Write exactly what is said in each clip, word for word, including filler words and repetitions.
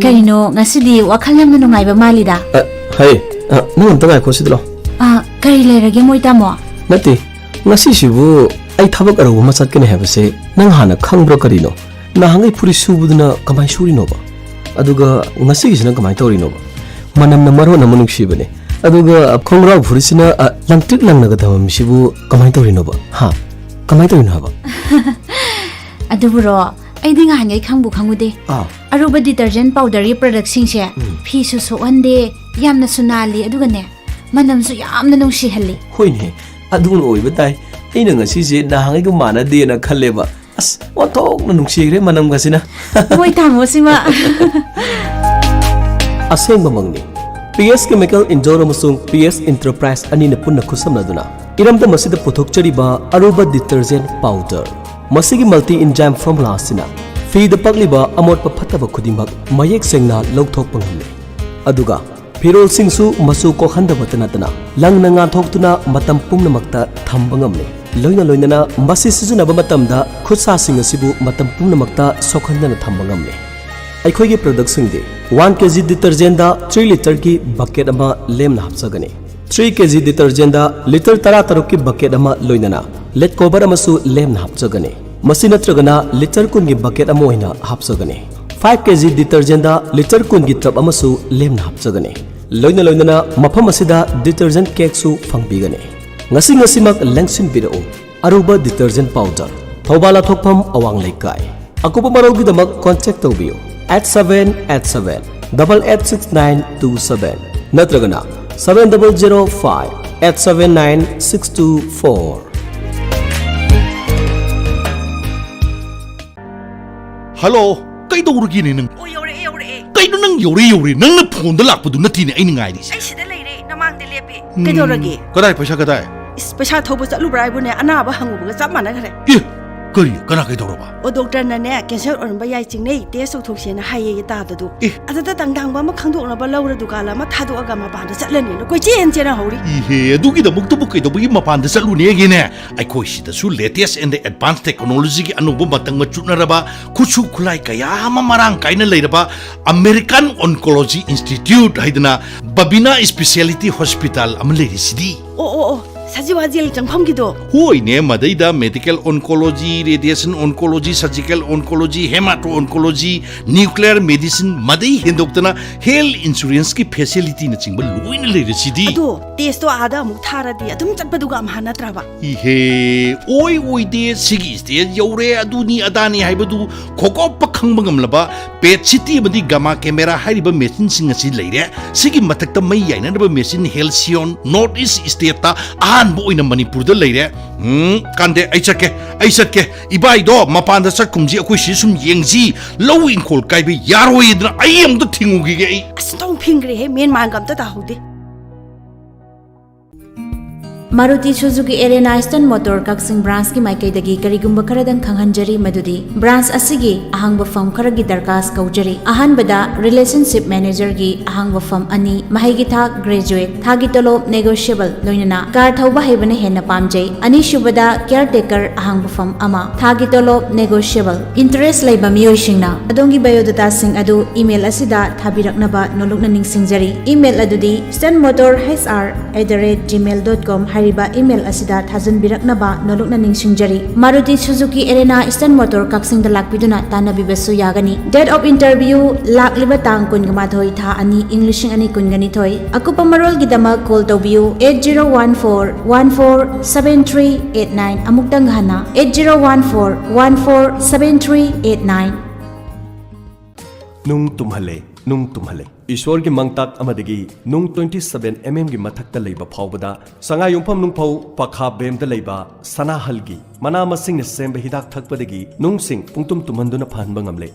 ꯀꯩꯅꯣ, ꯉꯁꯤꯗꯤ ꯋꯥꯈꯜ ꯌꯥꯝꯅ ꯅꯨꯡꯉꯥꯏꯕ ꯃꯥꯜꯂꯤꯗ꯫ ꯑ, ꯍꯩ, ꯑ, ꯅꯪ ꯑꯝꯇ ꯉꯥꯏꯈꯣ ꯁꯤꯗ ꯂꯥꯎ꯫ ꯑ, ꯀꯔꯤ ꯂꯩꯔꯒꯦ ꯃꯣꯏ ꯇꯥꯃꯣ? ꯅꯠꯇꯦ, ꯉꯁꯤꯁꯤꯕꯨ ꯑꯩ ꯊꯕꯛ ꯑꯔꯧꯕ ꯑꯃ ꯆꯠꯀꯅꯤ ꯍꯥꯏꯕꯁꯦ ꯅꯪ ꯍꯥꯟꯅ ꯈꯪꯕ꯭ꯔꯥ ꯀꯔꯤꯅꯣ? ꯅꯍꯥꯟꯈꯩ ꯐꯨꯔꯤꯠ ꯁꯨꯕꯗꯨꯅ ꯀꯃꯥꯏꯅ ꯁꯨꯔꯤꯅꯣꯕ? ꯑꯗꯨꯒ ꯉꯁꯤꯒꯤꯁꯤꯅ ꯀꯃꯥꯏꯅ ꯇꯧꯔꯤꯅꯣꯕ? ꯃꯅꯝꯅ ꯃꯔꯣꯟ ꯑꯃ ꯅꯨꯡꯁꯤꯕꯅꯦ꯫ ꯑꯗꯨꯒ ꯈꯣꯡꯒ꯭ꯔꯥꯎ ꯐꯨꯔꯤꯠꯁꯤꯅ, ꯑ, ꯂꯪꯇ꯭ꯔꯤꯛ ꯂꯪꯅꯒ ꯊꯝꯃꯝꯃꯤꯁꯤꯕꯨ ꯀꯃꯥꯏꯅ ꯇꯧꯔꯤꯅꯣꯕ? ꯍꯥ? ꯀꯃꯥꯏꯅ ꯇꯧꯔꯤꯅꯣ ꯍꯥꯏꯕ? ꯑꯗꯨꯕꯨꯔꯣ, ꯑꯩꯗꯤ ꯉꯍꯥꯟꯈꯩ ꯈꯪꯕꯨ ꯈꯪꯉꯨꯗꯦ꯫ ꯑꯥ꯫ ꯑꯔꯨꯕ detergent powderꯒꯤ productꯁꯤꯡꯁꯦ ꯎꯝ꯫ ꯐꯤꯁꯨ ꯁꯣꯛꯍꯟꯗꯦ, ꯌꯥꯝꯅꯁꯨ ꯅꯥꯜꯂꯤ, ꯑꯗꯨꯒꯅꯦ, ꯃꯅꯝꯁꯨ ꯌꯥꯝꯅ ꯅꯨꯡꯁꯤꯍꯜꯂꯤ꯫ ꯍꯣꯏꯅꯦ, ꯑꯗꯨꯅ ꯑꯣꯏꯕ ꯇꯥꯏ꯫ ꯑꯩꯅ ꯉꯁꯤꯁꯦ ꯅꯍꯥꯟꯈꯩꯒ ꯃꯥꯟꯅꯗꯦꯅ ꯈꯜꯂꯦꯕ꯫ ꯑꯁ, ꯑꯣꯟꯊꯣꯛꯅ ꯅꯨꯡꯁꯤꯈ꯭ꯔꯦ ꯃꯅꯝꯒꯁꯤꯅ꯫ ꯃꯣꯏ ꯇꯥꯃꯣꯁꯤꯃ꯫ ꯑꯁꯦꯡꯕꯃꯛꯅꯤ꯫ ꯄꯤ ꯑꯦꯁ Chemical Indore ꯑꯃꯁꯨꯡ ꯄꯤ ꯑꯦꯁ Enterprise ꯑꯅꯤꯅ ꯄꯨꯟꯅ ꯈꯨꯠꯁꯝꯅꯗꯨꯅ ꯏꯔꯝꯗꯝ ꯑꯁꯤꯗ ꯄꯨꯊꯣꯛꯆꯔꯤꯕ ꯑꯔꯨꯕ detergent powder꯫ ꯃꯁꯤꯒꯤ multi enzyme formula ꯑꯁꯤꯅ ꯐꯤꯗ ꯄꯛꯂꯤꯕ ꯑꯃꯣꯠꯄ ꯐꯠꯇꯕ ꯈꯨꯗꯤꯡꯃꯛ ꯃꯌꯦꯛ ꯁꯦꯡꯅ ꯂꯧꯊꯣꯛꯄ ꯉꯝꯃꯤ꯫ ꯑꯗꯨꯒ ꯐꯤꯔꯣꯜꯁꯤꯡꯁꯨ ꯃꯆꯨ ꯀꯣꯛꯍꯟꯗꯕꯇ ꯅꯠꯇꯅ ꯂꯪꯅ ꯉꯥꯟꯊꯣꯛꯇꯨꯅ ꯃꯇꯝ ꯄꯨꯝꯅꯃꯛꯇ ꯊꯝꯕ ꯉꯝꯂꯦ꯫ ꯂꯣꯏꯅ ꯂꯣꯏꯅꯅ ꯃꯁꯤ ꯁꯤꯖꯤꯟꯅꯕ ꯃꯇꯝꯗ ꯈꯨꯠꯁꯥꯁꯤꯡ ꯑꯁꯤꯕꯨ ꯃꯇꯝ ꯄꯨꯝꯅꯃꯛꯇ ꯁꯣꯛꯍꯟꯗꯅ ꯊꯝꯕ ꯉꯝꯂꯦ꯫ ꯑꯩꯈꯣꯏꯒꯤ productꯁꯤꯡꯗꯤ one K G detergentꯗ three literꯒꯤ bucket ꯑꯃ ꯂꯦꯝꯅ ꯍꯥꯞꯆꯒꯅꯤ꯫ Three K G detergentꯗ litre ꯇꯔꯥ ꯇꯔꯨꯛꯀꯤ bucket ꯑꯃ ꯂꯣꯏꯅꯅ ꯂꯦꯠ cover ꯑꯃꯁꯨ ꯂꯦꯝꯅ ꯍꯥꯞꯆꯒꯅꯤ꯫ ꯃꯁꯤ ꯅꯠꯇ꯭ꯔꯒꯅ litre ꯀꯨꯟꯒꯤ bucket ꯑꯃ ꯑꯣꯏꯅ ꯍꯥꯞꯆꯒꯅꯤ꯫ Five K G detergentꯗ litre ꯀꯨꯟꯒꯤ tub ꯑꯃꯁꯨ ꯂꯦꯝꯅ ꯍꯥꯞꯆꯒꯅꯤ꯫ ꯂꯣꯏꯅ ꯂꯣꯏꯅꯅ ꯃꯐꯝ ꯑꯁꯤꯗ detergent cakeꯁꯨ ꯐꯪꯕꯤꯒꯅꯤ꯫ ꯉꯁꯤ ꯉꯁꯤꯃꯛ ꯂꯦꯡꯁꯤꯟꯕꯤꯔꯛꯎ꯫ ꯑꯔꯨꯕ detergent powder, ꯊꯧꯕꯥꯜ ꯂꯥꯊꯣꯛꯐꯝ ꯑꯋꯥꯡ ꯂꯩꯀꯥꯏ꯫ ꯑꯀꯨꯞꯄ ꯃꯔꯣꯜꯒꯤꯗꯃꯛ contact ꯇꯧꯕꯤꯌꯨ, eight seven eight seven double eight six nine two seven ꯅꯠꯇ꯭ꯔꯒꯅ seven double zero five eight seven nine six two four꯫ Hello, ꯀꯩꯗꯧꯔꯒꯦꯅꯦ ꯅꯪ? ꯑꯣ, ꯌꯧꯔꯛꯑꯦ, ꯌꯧꯔꯛꯑꯦ꯫ ꯀꯩꯅꯣ ꯅꯪ ꯌꯧꯔꯦ, ꯌꯧꯔꯦ? ꯅꯪꯅ ꯐꯣꯟꯗ ꯂꯥꯛꯄꯗꯨ ꯅꯠꯇꯦꯅꯦ ꯑꯩꯅ ꯉꯥꯏꯔꯤꯁꯦ꯫ ꯑꯩ ꯁꯤꯗ ꯂꯩꯔꯦ, ꯅꯃꯥꯡꯗ ꯂꯦꯞꯄꯦ꯫ ꯎꯝ, ꯀꯩꯗꯧꯔꯒꯦ? ꯀꯗꯥꯏ ꯄꯩꯁꯥ ꯀꯗꯥꯏ? ꯏꯁ, ꯄꯩꯁꯥ ꯊꯧꯕ ꯆꯠꯂꯨꯕ꯭ꯔꯥ ꯍꯥꯏꯕꯨꯅꯦ, ꯑꯅꯥꯕ ꯍꯪꯉꯨꯕꯒ ꯆꯞ ꯃꯥꯟꯅꯈ꯭ꯔꯦ꯫ ꯑꯦ, ꯀꯔꯤ? ꯀꯅꯥ ꯀꯩꯗꯧꯔꯕ? ꯑꯣ, ꯗꯣꯛꯇꯔꯅꯅꯦ ꯀꯦꯟꯁꯔ ꯑꯣꯏꯔꯝꯕ ꯌꯥꯏ ꯆꯤꯡꯅꯩ, ꯇꯦꯁ ꯇꯧꯊꯣꯛꯁꯦꯅ ꯍꯥꯏꯌꯦ ꯇꯥꯗꯗꯨ꯫ ꯑꯦ꯫ ꯑꯗꯨꯗ ꯇꯪꯗꯥꯡꯕ ꯑꯃ ꯈꯪꯗꯣꯛꯅꯕ ꯂꯧꯔ ꯗꯨꯀꯥꯟ ꯑꯃ ꯊꯥꯗꯣꯛꯑꯒ ꯃꯄꯥꯟꯗ ꯆꯠꯂꯅꯦꯅ ꯀꯣꯏꯆꯦꯟ ꯆꯦꯟꯅ ꯍꯧꯔꯤ꯫ ꯏꯍꯦ, ꯑꯗꯨꯒꯤꯗꯃꯛꯇꯕꯨ ꯀꯩꯗꯧꯕꯒꯤ ꯃꯄꯥꯟꯗ ꯆꯠꯂꯨꯅꯦꯒꯦꯅꯦ? ꯑꯩꯈꯣꯏ ꯁꯤꯗꯁꯨ latest and advanced technologyꯒꯤ ꯑꯅꯧꯕ ꯃꯇꯪ ꯃꯆꯨꯠꯅꯔꯕ ꯈꯨꯠꯁꯨ ꯈꯨꯠꯂꯥꯏ ꯀꯌꯥ ꯑꯃ ꯃꯔꯥꯡ ꯀꯥꯏꯅ ꯂꯩꯔꯕ American Oncology Institute ꯍꯥꯏꯗꯅ ꯕꯕꯤꯅꯥ Speciality Hospital ꯑꯃ ꯂꯩꯔꯤꯁꯤꯗꯤ꯫ ꯑꯣ ꯑꯣ ꯑꯣ, ꯁꯖꯤꯋꯥ ꯖꯦꯜ ꯆꯪꯐꯝꯒꯤꯗꯣ꯫ ꯍꯣꯏꯅꯦ, ꯃꯗꯩꯗ medical oncology, radiation oncology, surgical oncology, hemato oncology, nuclear medicine, ꯃꯗꯩ ꯍꯦꯟꯗꯣꯛꯇꯅ health insuranceꯀꯤ facilityꯅꯆꯤꯡꯕ ꯂꯣꯏꯅ ꯂꯩꯔꯁꯤꯗꯤ꯫ ꯑꯗꯣ ꯇꯦꯁꯇꯣ ꯑꯥꯗ ꯑꯃꯨꯛ ꯊꯥꯔꯗꯤ ꯑꯗꯨꯝ ꯆꯠꯄꯗꯨꯒ ꯑꯝꯍꯥ ꯅꯠꯇ꯭ꯔꯕ? ꯏꯍꯦ, ꯑꯣꯏ ꯑꯣꯏꯗꯦ, ꯁꯤꯒꯤ stage ꯌꯧꯔꯦ, ꯑꯗꯨꯅꯤ ꯑꯗꯥꯅꯤ ꯍꯥꯏꯕꯗꯨ ꯈꯣꯀꯣꯞꯄ ꯈꯪꯕ ꯉꯝꯂꯕ PET CT ꯑꯃꯗꯤ gamma camera ꯍꯥꯏꯔꯤꯕ machineꯁꯤꯡ ꯑꯁꯤ ꯂꯩꯔꯦ꯫ ꯁꯤꯒꯤ ꯃꯊꯛꯇ ꯃꯩ ꯌꯥꯏꯅꯅꯕ machine Halcyon North East stateꯇ ꯑꯍꯥꯟꯕ ꯑꯣꯏꯅ ꯃꯅꯤꯄꯨꯔꯗ ꯂꯩꯔꯦ꯫ ꯎꯝ, ꯀꯥꯟꯗꯦ, ꯑꯩ ꯆꯠꯀꯦ, ꯑꯩ ꯆꯠꯀꯦ꯫ ꯏꯕꯥꯏꯗꯣ ꯃꯄꯥꯟꯗ ꯆꯠꯈꯨꯝꯁꯤ, ꯑꯩꯈꯣꯏ ꯁꯤ ꯁꯨꯝ ꯌꯦꯡꯁꯤ꯫ ꯂꯧ ꯏꯪꯈꯣꯜ ꯀꯥꯏꯕ ꯌꯥꯔꯣꯏꯗꯅ ꯑꯩ ꯑꯃꯨꯛꯇ ꯊꯤꯡꯉꯨꯈꯤꯒꯦ ꯑꯩ꯫ ꯑꯁ, ꯑꯣꯟꯊꯣꯛ ꯐꯤꯡꯈ꯭ꯔꯦꯍꯦ, ꯃꯦꯟ ꯃꯥꯟꯒ ꯑꯝꯇ ꯇꯥꯍꯧꯗꯦ꯫ Maruti Suzuki Arena Eastern motor ꯀꯛꯆꯤꯡ ꯕ꯭ꯔꯥꯟꯁꯀꯤ ꯃꯥꯏꯀꯩꯗꯒꯤ ꯀꯔꯤꯒꯨꯝꯕ ꯈꯔꯗꯪ ꯈꯪꯍꯟꯖꯔꯤ, ꯃꯗꯨꯗꯤ ꯕ꯭ꯔꯥꯟꯁ ꯑꯁꯤꯒꯤ ꯑꯍꯥꯡꯕ ꯐꯝ ꯈꯔꯒꯤ ꯗꯔꯀꯥꯁ ꯀꯧꯖꯔꯤ꯫ ꯑꯍꯥꯟꯕꯗ ꯔꯤꯂꯦꯁꯟꯁꯤꯞ ꯃꯦꯅꯦꯖꯔꯒꯤ ꯑꯍꯥꯡꯕ ꯐꯝ ꯑꯅꯤ, ꯃꯍꯩꯒꯤ ꯊꯥꯛ ꯒ꯭ꯔꯦꯖꯨꯑꯦꯠ, ꯊꯥꯒꯤ ꯇꯣꯂꯣꯞ ꯅꯦꯒꯣꯁꯤꯌꯦꯕꯜ, ꯂꯣꯏꯅꯅ ꯀꯥꯔ ꯊꯧꯕ ꯍꯩꯕꯅ ꯍꯦꯟꯅ ꯄꯥꯝꯖꯩ꯫ ꯑꯅꯤꯁꯨꯕꯗ ꯀꯤꯌꯔ ꯇꯦꯀꯔ ꯑꯍꯥꯡꯕ ꯐꯝ ꯑꯃ, ꯊꯥꯒꯤ ꯇꯣꯂꯣꯞ ꯅꯦꯒꯣꯁꯤꯌꯦꯕꯜ꯫ ꯏꯟꯇꯔꯦꯁ ꯂꯩꯕ ꯃꯤꯑꯣꯏꯁꯤꯡꯅ ꯑꯗꯣꯝꯒꯤ ꯕꯥꯏꯑꯣꯗꯥꯇꯥꯁꯤꯡ ꯑꯗꯨ ꯏꯃꯦꯜ ꯑꯁꯤꯗ ꯊꯥꯕꯤꯔꯛꯅꯕ ꯅꯣꯂꯨꯛꯅ ꯅꯤꯡꯁꯤꯡꯖꯔꯤ꯫ ꯏꯃꯦꯜ ꯑꯗꯨꯗꯤ Eastern Motor H R at the rate Gmail dot com ꯍꯥꯏꯔꯤꯕ ꯏꯃꯦꯜ ꯑꯁꯤꯗ ꯊꯥꯖꯤꯟꯕꯤꯔꯛꯅꯕ ꯅꯣꯂꯨꯛꯅ ꯅꯤꯡꯁꯤꯡꯖꯔꯤ꯫ Maruti Suzuki Arena Eastern Motor ꯀꯛꯆꯤꯡꯗ ꯂꯥꯛꯄꯤꯗꯨꯅ ꯇꯥꯟꯅꯕꯤꯕꯁꯨ ꯌꯥꯒꯅꯤ꯫ Date of interview ꯂꯥꯛꯂꯤꯕ ꯇꯥꯡ ꯀꯨꯟꯒ ꯃꯥꯊꯣꯏ, ꯊꯥ ꯑꯅꯤ, ꯏꯪ ꯂꯤꯁꯤꯡ ꯑꯅꯤ ꯀꯨꯟꯒ ꯅꯤꯊꯣꯏ꯫ ꯑꯀꯨꯞꯄ ꯃꯔꯣꯜꯒꯤꯗꯃꯛ ꯀꯣꯜ ꯇꯧꯕꯤꯌꯨ eight zero one four one four seven three eight nine꯫ ꯑꯃꯨꯛꯇꯪ ꯍꯟꯅ eight zero one four one four seven three eight nine꯫ ꯅꯨꯡ ꯇꯨꯝꯍꯜꯂꯦ, ꯅꯨꯡ ꯇꯨꯝꯍꯜꯂꯦ꯫ ꯏꯁꯣꯔꯒꯤ ꯃꯪꯇꯥꯛ ꯑꯃꯗꯒꯤ ꯅꯨꯡ twenty seven mm ꯒꯤ ꯃꯊꯛꯇ ꯂꯩꯕ ꯐꯥꯎꯕꯗ ꯁꯉꯥꯏ ꯌꯨꯝꯐꯝ ꯅꯨꯡꯐꯧ ꯄꯈꯥ ꯕꯦꯝꯗ ꯂꯩꯕ ꯁꯅꯥꯍꯜꯒꯤ ꯃꯅꯥ ꯃꯁꯤꯡꯅ ꯁꯦꯝꯕ ꯍꯤꯗꯥꯛ ꯊꯛꯄꯗꯒꯤ ꯅꯨꯡꯁꯤꯡ ꯄꯨꯡꯇꯨꯝ ꯇꯨꯝꯍꯟꯗꯨꯅ ꯐꯍꯟꯕ ꯉꯝꯂꯦ꯫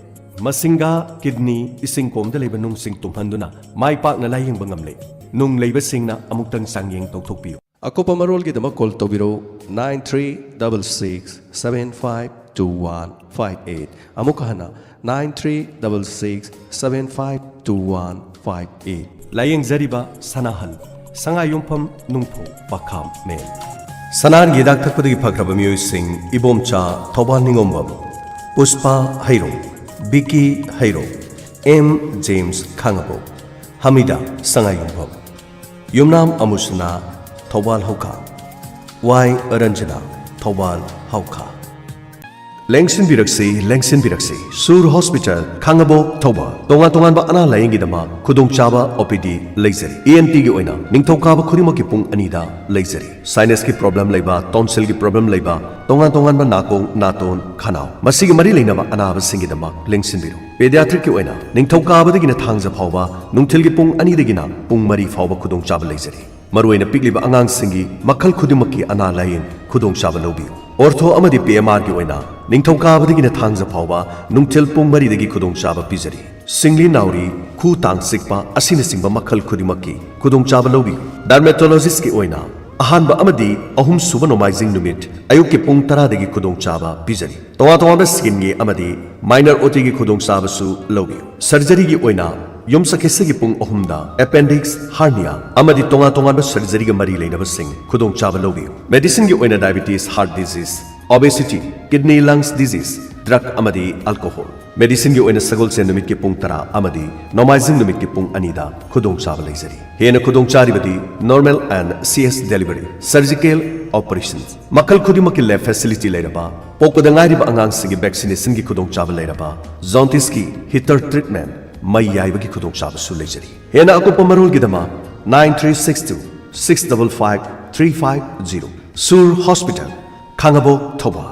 ꯃꯁꯤꯡꯒꯥ, ꯀꯤꯗꯅꯤ, ꯏꯁꯤꯡ ꯀꯣꯝꯗ ꯂꯩꯕ ꯅꯨꯡꯁꯤꯡ ꯇꯨꯝꯍꯟꯗꯨꯅ ꯃꯥꯏ ꯄꯥꯛꯅ ꯂꯥꯌꯦꯡꯕ ꯉꯝꯂꯦ꯫ ꯅꯨꯡ ꯂꯩꯕꯁꯤꯡꯅ ꯑꯃꯨꯛꯇꯪ ꯆꯥꯡꯌꯦꯡ ꯇꯧꯊꯣꯛꯄꯤꯌꯨ꯫ ꯑꯀꯨꯞꯄ ꯃꯔꯣꯜꯒꯤꯗꯃꯛ call ꯇꯧꯕꯤꯔꯧ nine three double six seven five two one five eight꯫ ꯑꯃꯨꯛꯀ ꯍꯟꯅ, nine three double six seven five two one five eight꯫ ꯂꯥꯌꯦꯡꯖꯔꯤꯕ ꯁꯅꯥꯍꯟ, ꯁꯉꯥꯏꯌꯨꯝꯐꯝ ꯅꯨꯡꯐꯧ ꯄꯥꯈꯥꯝ ꯃꯦꯟ꯫ ꯁꯅꯥꯍꯟꯒꯤ ꯍꯤꯗꯥꯛ ꯊꯛꯄꯗꯒꯤ ꯐꯈ꯭ꯔꯕ ꯃꯤꯑꯣꯏꯁꯤꯡ: ꯏꯕꯣꯝꯆꯥ ꯊꯧꯕꯥꯜ ꯅꯤꯉꯣꯝꯕꯝ, ꯄꯨꯁꯄꯥ ꯍꯩꯔꯣꯛ, ꯕꯤꯀꯤ ꯍꯩꯔꯣꯛ, ꯑꯦꯝ ꯖꯦꯝꯁ ꯈꯥꯉꯕꯣꯛ, ꯍꯃꯤꯗꯥ ꯁꯉꯥꯏꯌꯨꯝꯐꯝ, ꯌꯨꯝꯅꯥꯝ ꯑꯃꯨꯁꯅꯥ ꯊꯧꯕꯥꯜ ꯍꯧꯈꯥ, ꯋꯥꯏ ꯔꯟꯖꯅꯥ ꯊꯧꯕꯥꯜ ꯍꯧꯈꯥ꯫ ꯂꯦꯡꯁꯤꯟꯕꯤꯔꯛꯁꯤ, ꯂꯦꯡꯁꯤꯟꯕꯤꯔꯛꯁꯤ꯫ ꯁꯨꯔ ꯍꯣꯁꯄꯤꯇꯥꯜ, ꯈꯥꯉꯕꯣꯛ, ꯊꯧꯕꯥꯜ꯫ ꯇꯣꯉꯥꯟ ꯇꯣꯉꯥꯟꯕ ꯑꯅꯥ ꯂꯥꯌꯦꯡꯒꯤꯗꯃꯛ ꯈꯨꯗꯣꯡꯆꯥꯕ ꯑꯣ ꯄꯤ ꯗꯤ ꯂꯩꯖꯔꯤ꯫ ꯏ ꯑꯦꯟ ꯇꯤꯒꯤ ꯑꯣꯏꯅ ꯅꯤꯡꯊꯧꯀꯥꯕ ꯈꯨꯗꯤꯡꯃꯛꯀꯤ ꯄꯨꯡ ꯑꯅꯤꯗ ꯂꯩꯖꯔꯤ꯫ ꯁꯥꯏꯅꯁꯀꯤ ꯄ꯭ꯔꯣꯕ꯭ꯂꯦꯝ ꯂꯩꯕ, ꯇꯣꯟꯁꯤꯜꯒꯤ ꯄ꯭ꯔꯣꯕ꯭ꯂꯦꯝ ꯂꯩꯕ, ꯇꯣꯉꯥꯟ ꯇꯣꯉꯥꯟꯕ ꯅꯥꯀꯣꯡ, ꯅꯥꯇꯣꯟ, ꯈꯅꯥꯎ, ꯃꯁꯤꯒꯤ ꯃꯔꯤ ꯂꯩꯅꯕ ꯑꯅꯥꯕꯁꯤꯡꯒꯤꯗꯃꯛ ꯂꯦꯡꯁꯤꯟꯕꯤꯔꯨ꯫ ꯄꯦꯗꯤꯌꯥꯇ꯭ꯔꯤꯛꯀꯤ ꯑꯣꯏꯅ ꯅꯤꯡꯊꯧꯀꯥꯕꯗꯒꯤꯅ ꯊꯥꯡꯖ ꯐꯥꯎꯕ ꯅꯨꯡꯊꯤꯜꯒꯤ ꯄꯨꯡ ꯑꯅꯤꯗꯒꯤꯅ ꯄꯨꯡ ꯃꯔꯤ ꯐꯥꯎꯕ ꯈꯨꯗꯣꯡꯆꯥꯕ ꯂꯩꯖꯔꯤ꯫ ꯃꯔꯨꯑꯣꯏꯅ ꯄꯤꯛꯂꯤꯕ ꯑꯉꯥꯡꯁꯤꯡꯒꯤ ꯃꯈꯜ ꯈꯨꯗꯤꯡꯃꯛꯀꯤ ꯑꯅꯥ ꯂꯥꯌꯦꯡ ꯈꯨꯗꯣꯡꯆꯥꯕ ꯂꯧꯕꯤꯌꯨ꯫ ꯑꯣꯔꯊꯣ ꯑꯃꯗꯤ ꯄꯤ ꯑꯦꯝ ꯑꯥꯔꯒꯤ ꯑꯣꯏꯅ ꯅꯤꯡꯊꯧꯀꯥꯕꯗꯒꯤꯅ ꯊꯥꯡꯖ ꯐꯥꯎꯕ ꯅꯨꯡꯊꯤꯜ ꯄꯨꯡ ꯃꯔꯤꯗꯒꯤ ꯈꯨꯗꯣꯡꯆꯥꯕ ꯄꯤꯖꯔꯤ꯫ ꯁꯤꯡꯂꯤ ꯅꯥꯎꯔꯤ, ꯈꯨ ꯇꯥꯡ ꯆꯤꯛꯄ ꯑꯁꯤꯅꯆꯤꯡꯕ ꯃꯈꯜ ꯈꯨꯗꯤꯡꯃꯛꯀꯤ ꯈꯨꯗꯣꯡꯆꯥꯕ ꯂꯧꯕꯤꯌꯨ꯫ ꯗꯔꯃꯦꯇꯣꯂꯣꯖꯤꯁꯀꯤ ꯑꯣꯏꯅ ꯑꯍꯥꯟꯕ ꯑꯃꯗꯤ ꯑꯍꯨꯝꯁꯨꯕ ꯅꯣꯡꯃꯥꯏꯖꯤꯡ ꯅꯨꯃꯤꯠ ꯑꯌꯨꯛꯀꯤ ꯄꯨꯡ ꯇꯔꯥꯗꯒꯤ ꯈꯨꯗꯣꯡꯆꯥꯕ ꯄꯤꯖꯔꯤ꯫ ꯇꯣꯉꯥꯟ ꯇꯣꯉꯥꯟꯕ ꯁ꯭ꯀꯤꯟꯒꯤ ꯑꯃꯗꯤ ꯃꯥꯏꯅꯔ ꯑꯣ ꯇꯤꯒꯤ ꯈꯨꯗꯣꯡꯆꯥꯕꯁꯨ ꯂꯧꯕꯤꯌꯨ꯫ ꯁꯔꯖꯔꯤꯒꯤ ꯑꯣꯏꯅ ꯌꯨꯝꯁꯀꯩꯁꯒꯤ ꯄꯨꯡ ꯑꯍꯨꯝꯗ ꯑꯦꯄꯦꯟꯗꯤꯛꯁ, ꯍꯥꯔꯅꯤꯌꯥ ꯑꯃꯗꯤ ꯇꯣꯉꯥꯟ ꯇꯣꯉꯥꯟꯕ ꯁꯔꯖꯔꯤꯒ ꯃꯔꯤ ꯂꯩꯅꯕꯁꯤꯡ ꯈꯨꯗꯣꯡꯆꯥꯕ ꯂꯧꯕꯤꯌꯨ꯫ ꯃꯦꯗꯤꯁꯤꯟꯒꯤ ꯑꯣꯏꯅ diabetes, heart disease, obesity, kidney, lungs disease, drug ꯑꯃꯗꯤ ꯑꯜꯀꯣꯍꯣꯜ꯫ ꯃꯦꯗꯤꯁꯤꯟꯒꯤ ꯑꯣꯏꯅ ꯁꯒꯣꯜꯁꯦꯟ ꯅꯨꯃꯤꯠꯀꯤ ꯄꯨꯡ ꯇꯔꯥ ꯑꯃꯗꯤ ꯅꯣꯡꯃꯥꯏꯖꯤꯡ ꯅꯨꯃꯤꯠꯀꯤ ꯄꯨꯡ ꯑꯅꯤꯗ ꯈꯨꯗꯣꯡꯆꯥꯕ ꯂꯩꯖꯔꯤ꯫ ꯍꯦꯟꯅ ꯈꯨꯗꯣꯡꯆꯥꯔꯤꯕꯗꯤ normal N C S delivery, surgical operation, ꯃꯈꯜ ꯈꯨꯗꯤꯡꯃꯛꯀꯤ ꯂꯦꯕ ꯐꯦꯁꯤꯂꯤꯇꯤ ꯂꯩꯔꯕ, ꯄꯣꯛꯄꯗ ꯉꯥꯏꯔꯤꯕ ꯑꯉꯥꯡꯁꯤꯡꯒꯤ ꯚꯦꯛꯁꯤꯅꯦꯁꯟꯒꯤ ꯈꯨꯗꯣꯡꯆꯥꯕ ꯂꯩꯔꯕ, ꯖꯣꯟꯇꯤꯁꯀꯤ ꯍꯤꯇꯔ ꯇ꯭ꯔꯤꯠꯃꯦꯟ, ꯃꯩ ꯌꯥꯏꯕꯒꯤ ꯈꯨꯗꯣꯡꯆꯥꯕꯁꯨ ꯂꯩꯖꯔꯤ꯫ ꯍꯦꯟꯅ ꯑꯀꯨꯞꯄ ꯃꯔꯣꯜꯒꯤꯗꯃꯛ nine three six two six double five three five zero꯫ ꯁꯨꯔ ꯍꯣꯁꯄꯤꯇꯥꯜ, ꯈꯥꯉꯕꯣꯛ, ꯊꯧꯕꯥꯜ꯫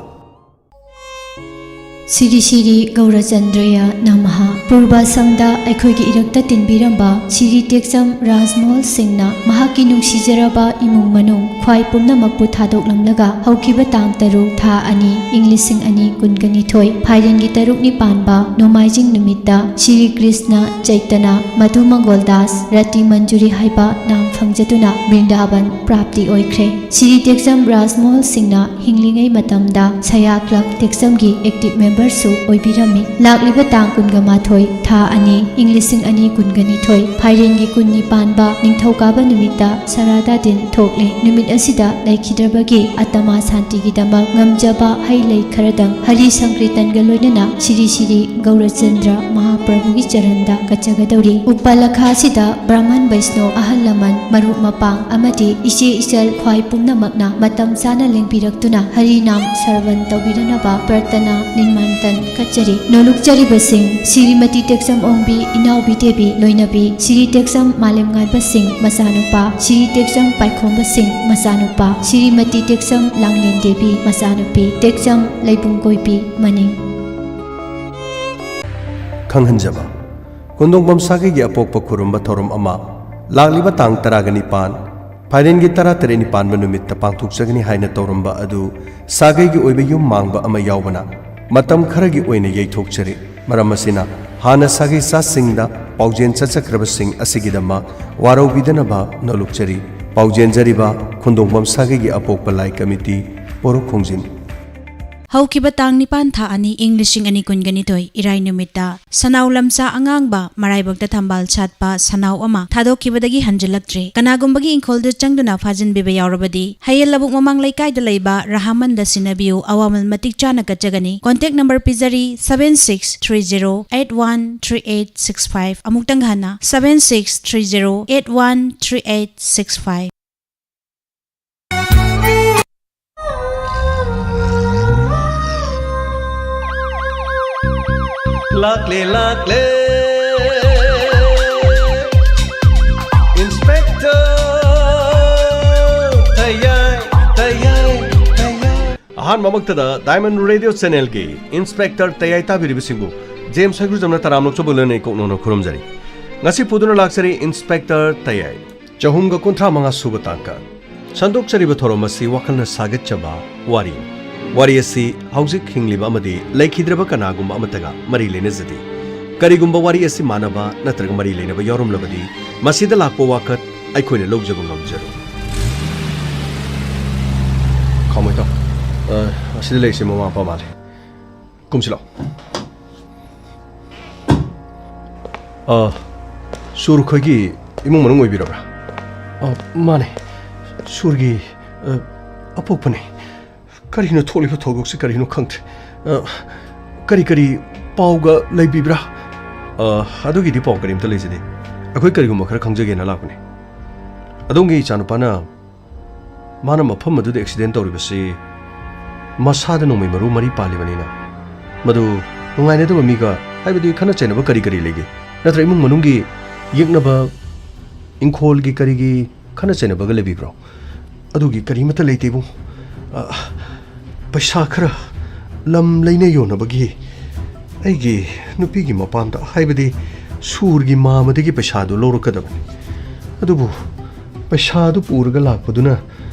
ꯁꯤꯔꯤ ꯁꯤꯔꯤ ꯒꯧꯔꯆꯟꯗ꯭ꯔꯌ ꯅꯃꯍ꯫ ꯄꯨꯔꯕꯥꯁꯝꯗ ꯑꯩꯈꯣꯏꯒꯤ ꯏꯔꯛꯇ ꯇꯤꯟꯕꯤꯔꯝꯕ ꯁꯤꯔꯤ ꯇꯦꯛꯆꯝ ꯔꯥꯖꯃꯣꯍꯜ ꯁꯤꯡꯅ ꯃꯍꯥꯛꯀꯤ ꯅꯨꯡꯁꯤꯖꯔꯕ ꯏꯃꯨꯡ ꯃꯅꯨꯡ, ꯈ꯭ꯋꯥꯏ ꯄꯨꯝꯅꯃꯛꯄꯨ ꯊꯥꯗꯣꯛꯂꯝꯂꯒ ꯍꯧꯈꯤꯕ ꯇꯥꯡ ꯇꯔꯨꯛ, ꯊꯥ ꯑꯅꯤ, ꯏꯪ ꯂꯤꯁꯤꯡ ꯑꯅꯤ ꯀꯨꯟꯒ ꯅꯤꯊꯣꯏ, ꯐꯥꯏꯔꯦꯟꯒꯤ ꯇꯔꯨꯛꯅꯤ ꯄꯥꯟꯕ ꯅꯣꯡꯃꯥꯏꯖꯤꯡ ꯅꯨꯃꯤꯠꯇ ꯁꯤꯔꯤ ꯀ꯭ꯔꯤꯁꯅ ꯆꯩꯇꯅ ꯃꯙꯨ ꯃꯪꯒꯣꯜ ꯗꯥꯁ ꯔꯇꯤ ꯃꯟꯖꯨꯔꯤ ꯍꯥꯏꯕ ꯅꯥꯝ ꯐꯪꯖꯗꯨꯅ ꯕ꯭ꯔꯤꯟꯗꯥꯕꯟ ꯄ꯭ꯔꯥꯞꯇꯤ ꯑꯣꯏꯈ꯭ꯔꯦ꯫ ꯁꯤꯔꯤ ꯇꯦꯛꯆꯝ ꯔꯥꯖꯃꯣꯍꯜ ꯁꯤꯡꯅ ꯍꯤꯡꯂꯤꯉꯩ ꯃꯇꯝꯗ ꯁꯌꯥ ꯀ꯭ꯂꯕ ꯇꯦꯛꯆꯝꯒꯤ ꯑꯦꯛꯇꯤꯚ ꯃꯦꯝꯕꯔꯁꯨ ꯑꯣꯏꯕꯤꯔꯝꯃꯤ꯫ ꯂꯥꯛꯂꯤꯕ ꯇꯥꯡ ꯀꯨꯟꯒ ꯃꯥꯊꯣꯏ, ꯊꯥ ꯑꯅꯤ, ꯏꯪ ꯂꯤꯁꯤꯡ ꯑꯅꯤ ꯀꯨꯟꯒ ꯅꯤꯊꯣꯏ, ꯐꯥꯏꯔꯦꯟꯒꯤ ꯀꯨꯟꯅꯤ ꯄꯥꯟꯕ ꯅꯤꯡꯊꯧꯀꯥꯕ ꯅꯨꯃꯤꯠꯇ ꯁꯔꯥꯗꯥ ꯗꯤꯟ ꯊꯣꯛꯂꯦ꯫ ꯅꯨꯃꯤꯠ ꯑꯁꯤꯗ ꯂꯩꯈꯤꯗ꯭ꯔꯕꯒꯤ ꯑꯇꯃꯥ ꯁꯥꯟꯇꯤꯒꯤꯗꯃꯛ ꯉꯝꯖꯕ ꯍꯩ ꯂꯩ ꯈꯔꯗꯪ ꯍꯔꯤ ꯁꯪꯀ꯭ꯔꯤꯇꯟꯒ ꯂꯣꯏꯅꯅ ꯁꯤꯔꯤ ꯁꯤꯔꯤ ꯒꯧꯔꯆꯟꯗ꯭ꯔ ꯃꯍꯥꯄ꯭ꯔꯚꯨꯒꯤ ꯆꯔꯟꯗ ꯀꯠꯆꯒꯗꯧꯔꯤ꯫ ꯎꯄꯥꯂꯈꯥ ꯑꯁꯤꯗ ꯕ꯭ꯔꯥꯍꯃꯟ ꯕꯩꯁꯅꯣ, ꯑꯍꯜ ꯂꯃꯟ, ꯃꯔꯨꯞ ꯃꯄꯥꯡ ꯑꯃꯗꯤ ꯏꯆꯦ ꯏꯆꯜ ꯈ꯭ꯋꯥꯏ ꯄꯨꯝꯅꯃꯛꯅ ꯃꯇꯝ ꯆꯥꯅ ꯂꯦꯡꯕꯤꯔꯛꯇꯨꯅ ꯍꯔꯤ ꯅꯥꯝ ꯁ꯭ꯔꯕꯟ ꯇꯧꯕꯤꯅꯅꯕ ꯄ꯭ꯔꯥꯔꯊꯅꯥ ꯅꯤꯃꯟꯇꯟ ꯀꯠꯆꯔꯤ꯫ ꯅꯣꯂꯨꯛꯆꯔꯤꯕꯁꯤꯡ: ꯁꯤꯔꯤꯃꯇꯤ ꯇꯦꯛꯆꯝ ꯑꯣꯡꯕꯤ, ꯏꯅꯥꯎꯕꯤ ꯗꯦꯕꯤ, ꯂꯣꯏꯅꯕꯤ ꯁꯤꯔꯤ ꯇꯦꯛꯆꯝ ꯃꯥꯂꯦꯝꯉꯥꯟꯕ ꯁꯤꯡ ꯃꯆꯥꯅꯨꯄꯥ, ꯁꯤꯔꯤ ꯇꯦꯛꯆꯝ ꯄꯥꯏꯈꯣꯝꯕ ꯁꯤꯡ ꯃꯆꯥꯅꯨꯄꯥ, ꯁꯤꯔꯤꯃꯇꯤ ꯇꯦꯛꯆꯝ ꯂꯥꯡꯂꯦꯟ ꯗꯦꯕꯤ ꯃꯆꯥꯅꯨꯄꯤ, ꯇꯦꯛꯆꯝ ꯂꯩꯕꯨꯡ ꯀꯣꯏꯕꯤ ꯃꯅꯤꯡ꯫ ꯈꯪꯍꯟꯖꯕ: ꯈꯨꯟꯗꯣꯡꯕꯝ ꯁꯥꯒꯩꯒꯤ ꯑꯄꯣꯛꯄ ꯈꯨꯔꯨꯝꯕ ꯊꯧꯔꯝ ꯑꯃ ꯂꯥꯛꯂꯤꯕ ꯇꯥꯡ ꯇꯔꯥꯒ ꯅꯤꯄꯥꯟ, ꯐꯥꯏꯔꯦꯟꯒꯤ ꯇꯔꯥ ꯇꯔꯦꯠꯅꯤ ꯄꯥꯟꯕ ꯅꯨꯃꯤꯠꯇ ꯄꯥꯡꯊꯣꯛꯆꯒꯅꯤ ꯍꯥꯏꯅ ꯇꯧꯔꯝꯕ ꯑꯗꯨ ꯁꯥꯒꯩꯒꯤ ꯑꯣꯏꯕ ꯌꯨꯝ ꯃꯥꯡꯕ ꯑꯃ ꯌꯥꯎꯕꯅ ꯃꯇꯝ ꯈꯔꯒꯤ ꯑꯣꯏꯅ ꯌꯩꯊꯣꯛꯆꯔꯤ꯫ ꯃꯔꯝ ꯑꯁꯤꯅ, ꯍꯥꯟꯅ ꯁꯥꯒꯩ ꯆꯥꯁꯤꯡꯗ ꯄꯥꯎꯖꯦꯜ ꯆꯠꯆꯈ꯭ꯔꯕꯁꯤꯡ ꯑꯁꯤꯒꯤꯗꯃꯛ ꯋꯥꯔꯧꯕꯤꯗꯅꯕ ꯅꯣꯂꯨꯛꯆꯔꯤ꯫ ꯄꯥꯎꯖꯦꯟꯖꯔꯤꯕ ꯈꯨꯟꯗꯣꯡꯕꯝ ꯁꯥꯒꯩꯒꯤ ꯑꯄꯣꯛꯄ ꯂꯥꯏ ꯀꯃꯤꯇꯤ, ꯄꯣꯔꯣꯛ ꯈꯣꯡꯖꯤꯟ꯫ ꯍꯧꯈꯤꯕ ꯇꯥꯡ ꯅꯤꯄꯥꯟ, ꯊꯥ ꯑꯅꯤ, ꯏꯪ ꯂꯤꯁꯤꯡ ꯑꯅꯤ ꯀꯨꯟꯒ ꯅꯤꯊꯣꯏ, ꯏꯔꯥꯏ ꯅꯨꯃꯤꯠꯇ ꯁꯅꯥꯎ ꯂꯝꯆꯥ ꯑꯉꯥꯡꯕ, ꯃꯔꯥꯏꯕꯛꯇ ꯊꯝꯕꯥꯜ ꯁꯥꯠꯄ ꯁꯅꯥꯎ ꯑꯃ ꯊꯥꯗꯣꯛꯈꯤꯕꯗꯒꯤ ꯍꯟꯖꯤꯜꯂꯛꯇ꯭ꯔꯦ꯫ ꯀꯅꯥꯒꯨꯝꯕꯒꯤ ꯏꯪꯈꯣꯜꯗ ꯆꯪꯗꯨꯅ ꯐꯥꯖꯤꯟꯕꯤꯕ ꯌꯥꯎꯔꯕꯗꯤ, ꯍꯌꯦꯜ ꯂꯧꯕꯨꯛ ꯃꯃꯥꯡ ꯂꯩꯀꯥꯏꯗ ꯂꯩꯕ ꯔꯍꯥꯃꯟꯗ ꯁꯤꯟꯅꯕꯤꯌꯨ꯫ ꯑꯋꯥꯃꯜ ꯃꯇꯤꯛ ꯆꯥꯅ ꯀꯠꯆꯒꯅꯤ꯫ ꯀꯣꯟꯇꯦꯛ ꯅꯝꯕꯔ ꯄꯤꯖꯔꯤ, seven six three zero eight one three eight six five꯫ ꯑꯃꯨꯛꯇꯪ ꯍꯟꯅ, seven six three zero eight one three eight six five꯫ ꯂꯥꯛꯂꯦ, ꯂꯥꯛꯂꯦ, Inspector ꯊꯌꯥꯏ, ꯊꯌꯥꯏ, ꯊꯌꯥꯏ꯫ ꯑꯍꯥꯟꯕꯃꯛꯇꯗ Diamond Radio Channelꯒꯤ Inspector ꯇꯌꯥꯏ ꯇꯥꯕꯤꯔꯤꯕꯁꯤꯡꯕꯨ ꯖꯦꯝꯁ ꯍꯩꯒ꯭ꯔꯨꯖꯝꯅ ꯇꯔꯥꯝꯅ ꯑꯣꯛꯆꯕ ꯂꯣꯏꯅ ꯏꯀꯣꯛ ꯅꯧꯅ ꯈꯨꯔꯨꯝꯖꯔꯤ꯫ ꯉꯁꯤ ꯄꯨꯗꯨꯅ ꯂꯥꯛꯆꯔꯤ Inspector ꯇꯌꯥꯏ꯫ ꯆꯍꯨꯝꯒ ꯀꯨꯟꯊ꯭ꯔꯥ ꯃꯉꯥ ꯁꯨꯕ ꯇꯥꯡꯀꯛ꯫ ꯁꯟꯗꯣꯛꯆꯔꯤꯕ ꯊꯧꯔꯝ ꯑꯁꯤ ꯋꯥꯈꯜꯅ ꯁꯥꯒꯠꯆꯕ ꯋꯥꯔꯤ꯫ ꯋꯥꯔꯤ ꯑꯁꯤ ꯍꯧꯖꯤꯛ ꯍꯤꯡꯂꯤꯕ ꯑꯃꯗꯤ ꯂꯩꯈꯤꯗ꯭ꯔꯕ ꯀꯅꯥꯒꯨꯝꯕ ꯑꯃꯠꯇꯒ ꯃꯔꯤ ꯂꯩꯅꯖꯗꯦ꯫ ꯀꯔꯤꯒꯨꯝꯕ ꯋꯥꯔꯤ ꯑꯁꯤ ꯃꯥꯟꯅꯕ ꯅꯠꯇ꯭ꯔꯒ ꯃꯔꯤ ꯂꯩꯅꯕ ꯌꯥꯎꯔꯝꯂꯕꯗꯤ, ꯃꯁꯤꯗ ꯂꯥꯛꯄ ꯋꯥꯀꯠ ꯑꯩꯈꯣꯏꯅ ꯂꯧꯖꯕ ꯉꯝꯖꯔꯣꯏ꯫ ꯈꯥꯃꯣꯏꯊꯣ꯫ ꯑ, ꯑꯁꯤꯗ ꯂꯩꯔꯤꯁꯦ ꯃꯃꯥ ꯃꯄꯥ ꯃꯥꯜꯂꯦ꯫ ꯀꯨꯝꯁꯤ ꯂꯥꯛꯑꯣ꯫ ꯑ, ꯁꯨꯔ ꯈꯣꯏꯒꯤ ꯏꯃꯨꯡ ꯃꯅꯨꯡ ꯑꯣꯏꯕꯤꯔꯕ꯭ꯔꯥ? ꯑ, ꯃꯥꯅꯦ꯫ ꯁꯨꯔꯒꯤ, ꯑ, ꯑꯄꯣꯛꯄꯅꯦ꯫ ꯀꯔꯤꯅꯣ ꯊꯣꯛꯂꯤꯕ ꯊꯧꯗꯣꯛꯁꯤ ꯀꯔꯤꯅꯣ ꯈꯪꯗ꯭ꯔꯦ꯫ ꯑ, ꯀꯔꯤ ꯀꯔꯤ ꯄꯥꯎꯒ ꯂꯩꯕꯤꯕ꯭ꯔꯥ? ꯑ, ꯑꯗꯨꯒꯤꯗꯤ ꯄꯥꯎ ꯀꯔꯤꯝꯇ ꯂꯩꯖꯗꯦ꯫ ꯑꯩꯈꯣꯏ ꯀꯔꯤꯒꯨꯝꯕ ꯈꯔ ꯈꯪꯖꯒꯦꯅ ꯂꯥꯛꯄꯅꯦ꯫ ꯑꯗꯣꯝꯒꯤ ꯏꯆꯥꯅꯨꯄꯥꯅ ꯃꯥꯅ ꯃꯐꯝ ꯑꯗꯨꯗ accident ꯇꯧꯔꯤꯕꯁꯤ ꯃꯁꯥꯗ ꯅꯣꯡꯃꯩ ꯃꯔꯨ ꯃꯔꯤ ꯄꯥꯜꯂꯤꯕꯅꯤꯅ, ꯃꯗꯨ ꯅꯨꯡꯉꯥꯏꯅꯗꯕ ꯃꯤꯒ, ꯍꯥꯏꯕꯗꯤ ꯈꯠꯅ ꯆꯩꯅꯕ ꯀꯔꯤ ꯀꯔꯤ ꯂꯩꯒꯦ? ꯅꯠꯇ꯭ꯔ ꯏꯃꯨꯡ ꯃꯅꯨꯡꯒꯤ ꯌꯦꯛꯅꯕ, ꯏꯪꯈꯣꯜꯒꯤ ꯀꯔꯤꯒꯤ ꯈꯠꯅ ꯆꯩꯅꯕꯒ ꯂꯩꯕꯤꯕ꯭ꯔꯣ? ꯑꯗꯨꯒꯤ ꯀꯔꯤꯃꯠꯇ ꯂꯩꯇꯦ ꯏꯕꯨꯡ꯫ ꯑ, ꯄꯩꯁꯥ ꯈꯔ ꯂꯝ ꯂꯩꯅ ꯌꯣꯟꯅꯕꯒꯤ ꯑꯩꯒꯤ ꯅꯨꯄꯤꯒꯤ ꯃꯄꯥꯝꯗ, ꯍꯥꯏꯕꯗꯤ ꯁꯨꯔꯒꯤ ꯃꯥꯃꯗꯒꯤ ꯄꯩꯁꯥꯗꯨ ꯂꯧꯔꯛꯀꯗꯕꯅꯤ꯫ ꯑꯗꯨꯕꯨ ꯄꯩꯁꯥꯗꯨ ꯄꯨꯔꯒ ꯂꯥꯛꯄꯗꯨꯅ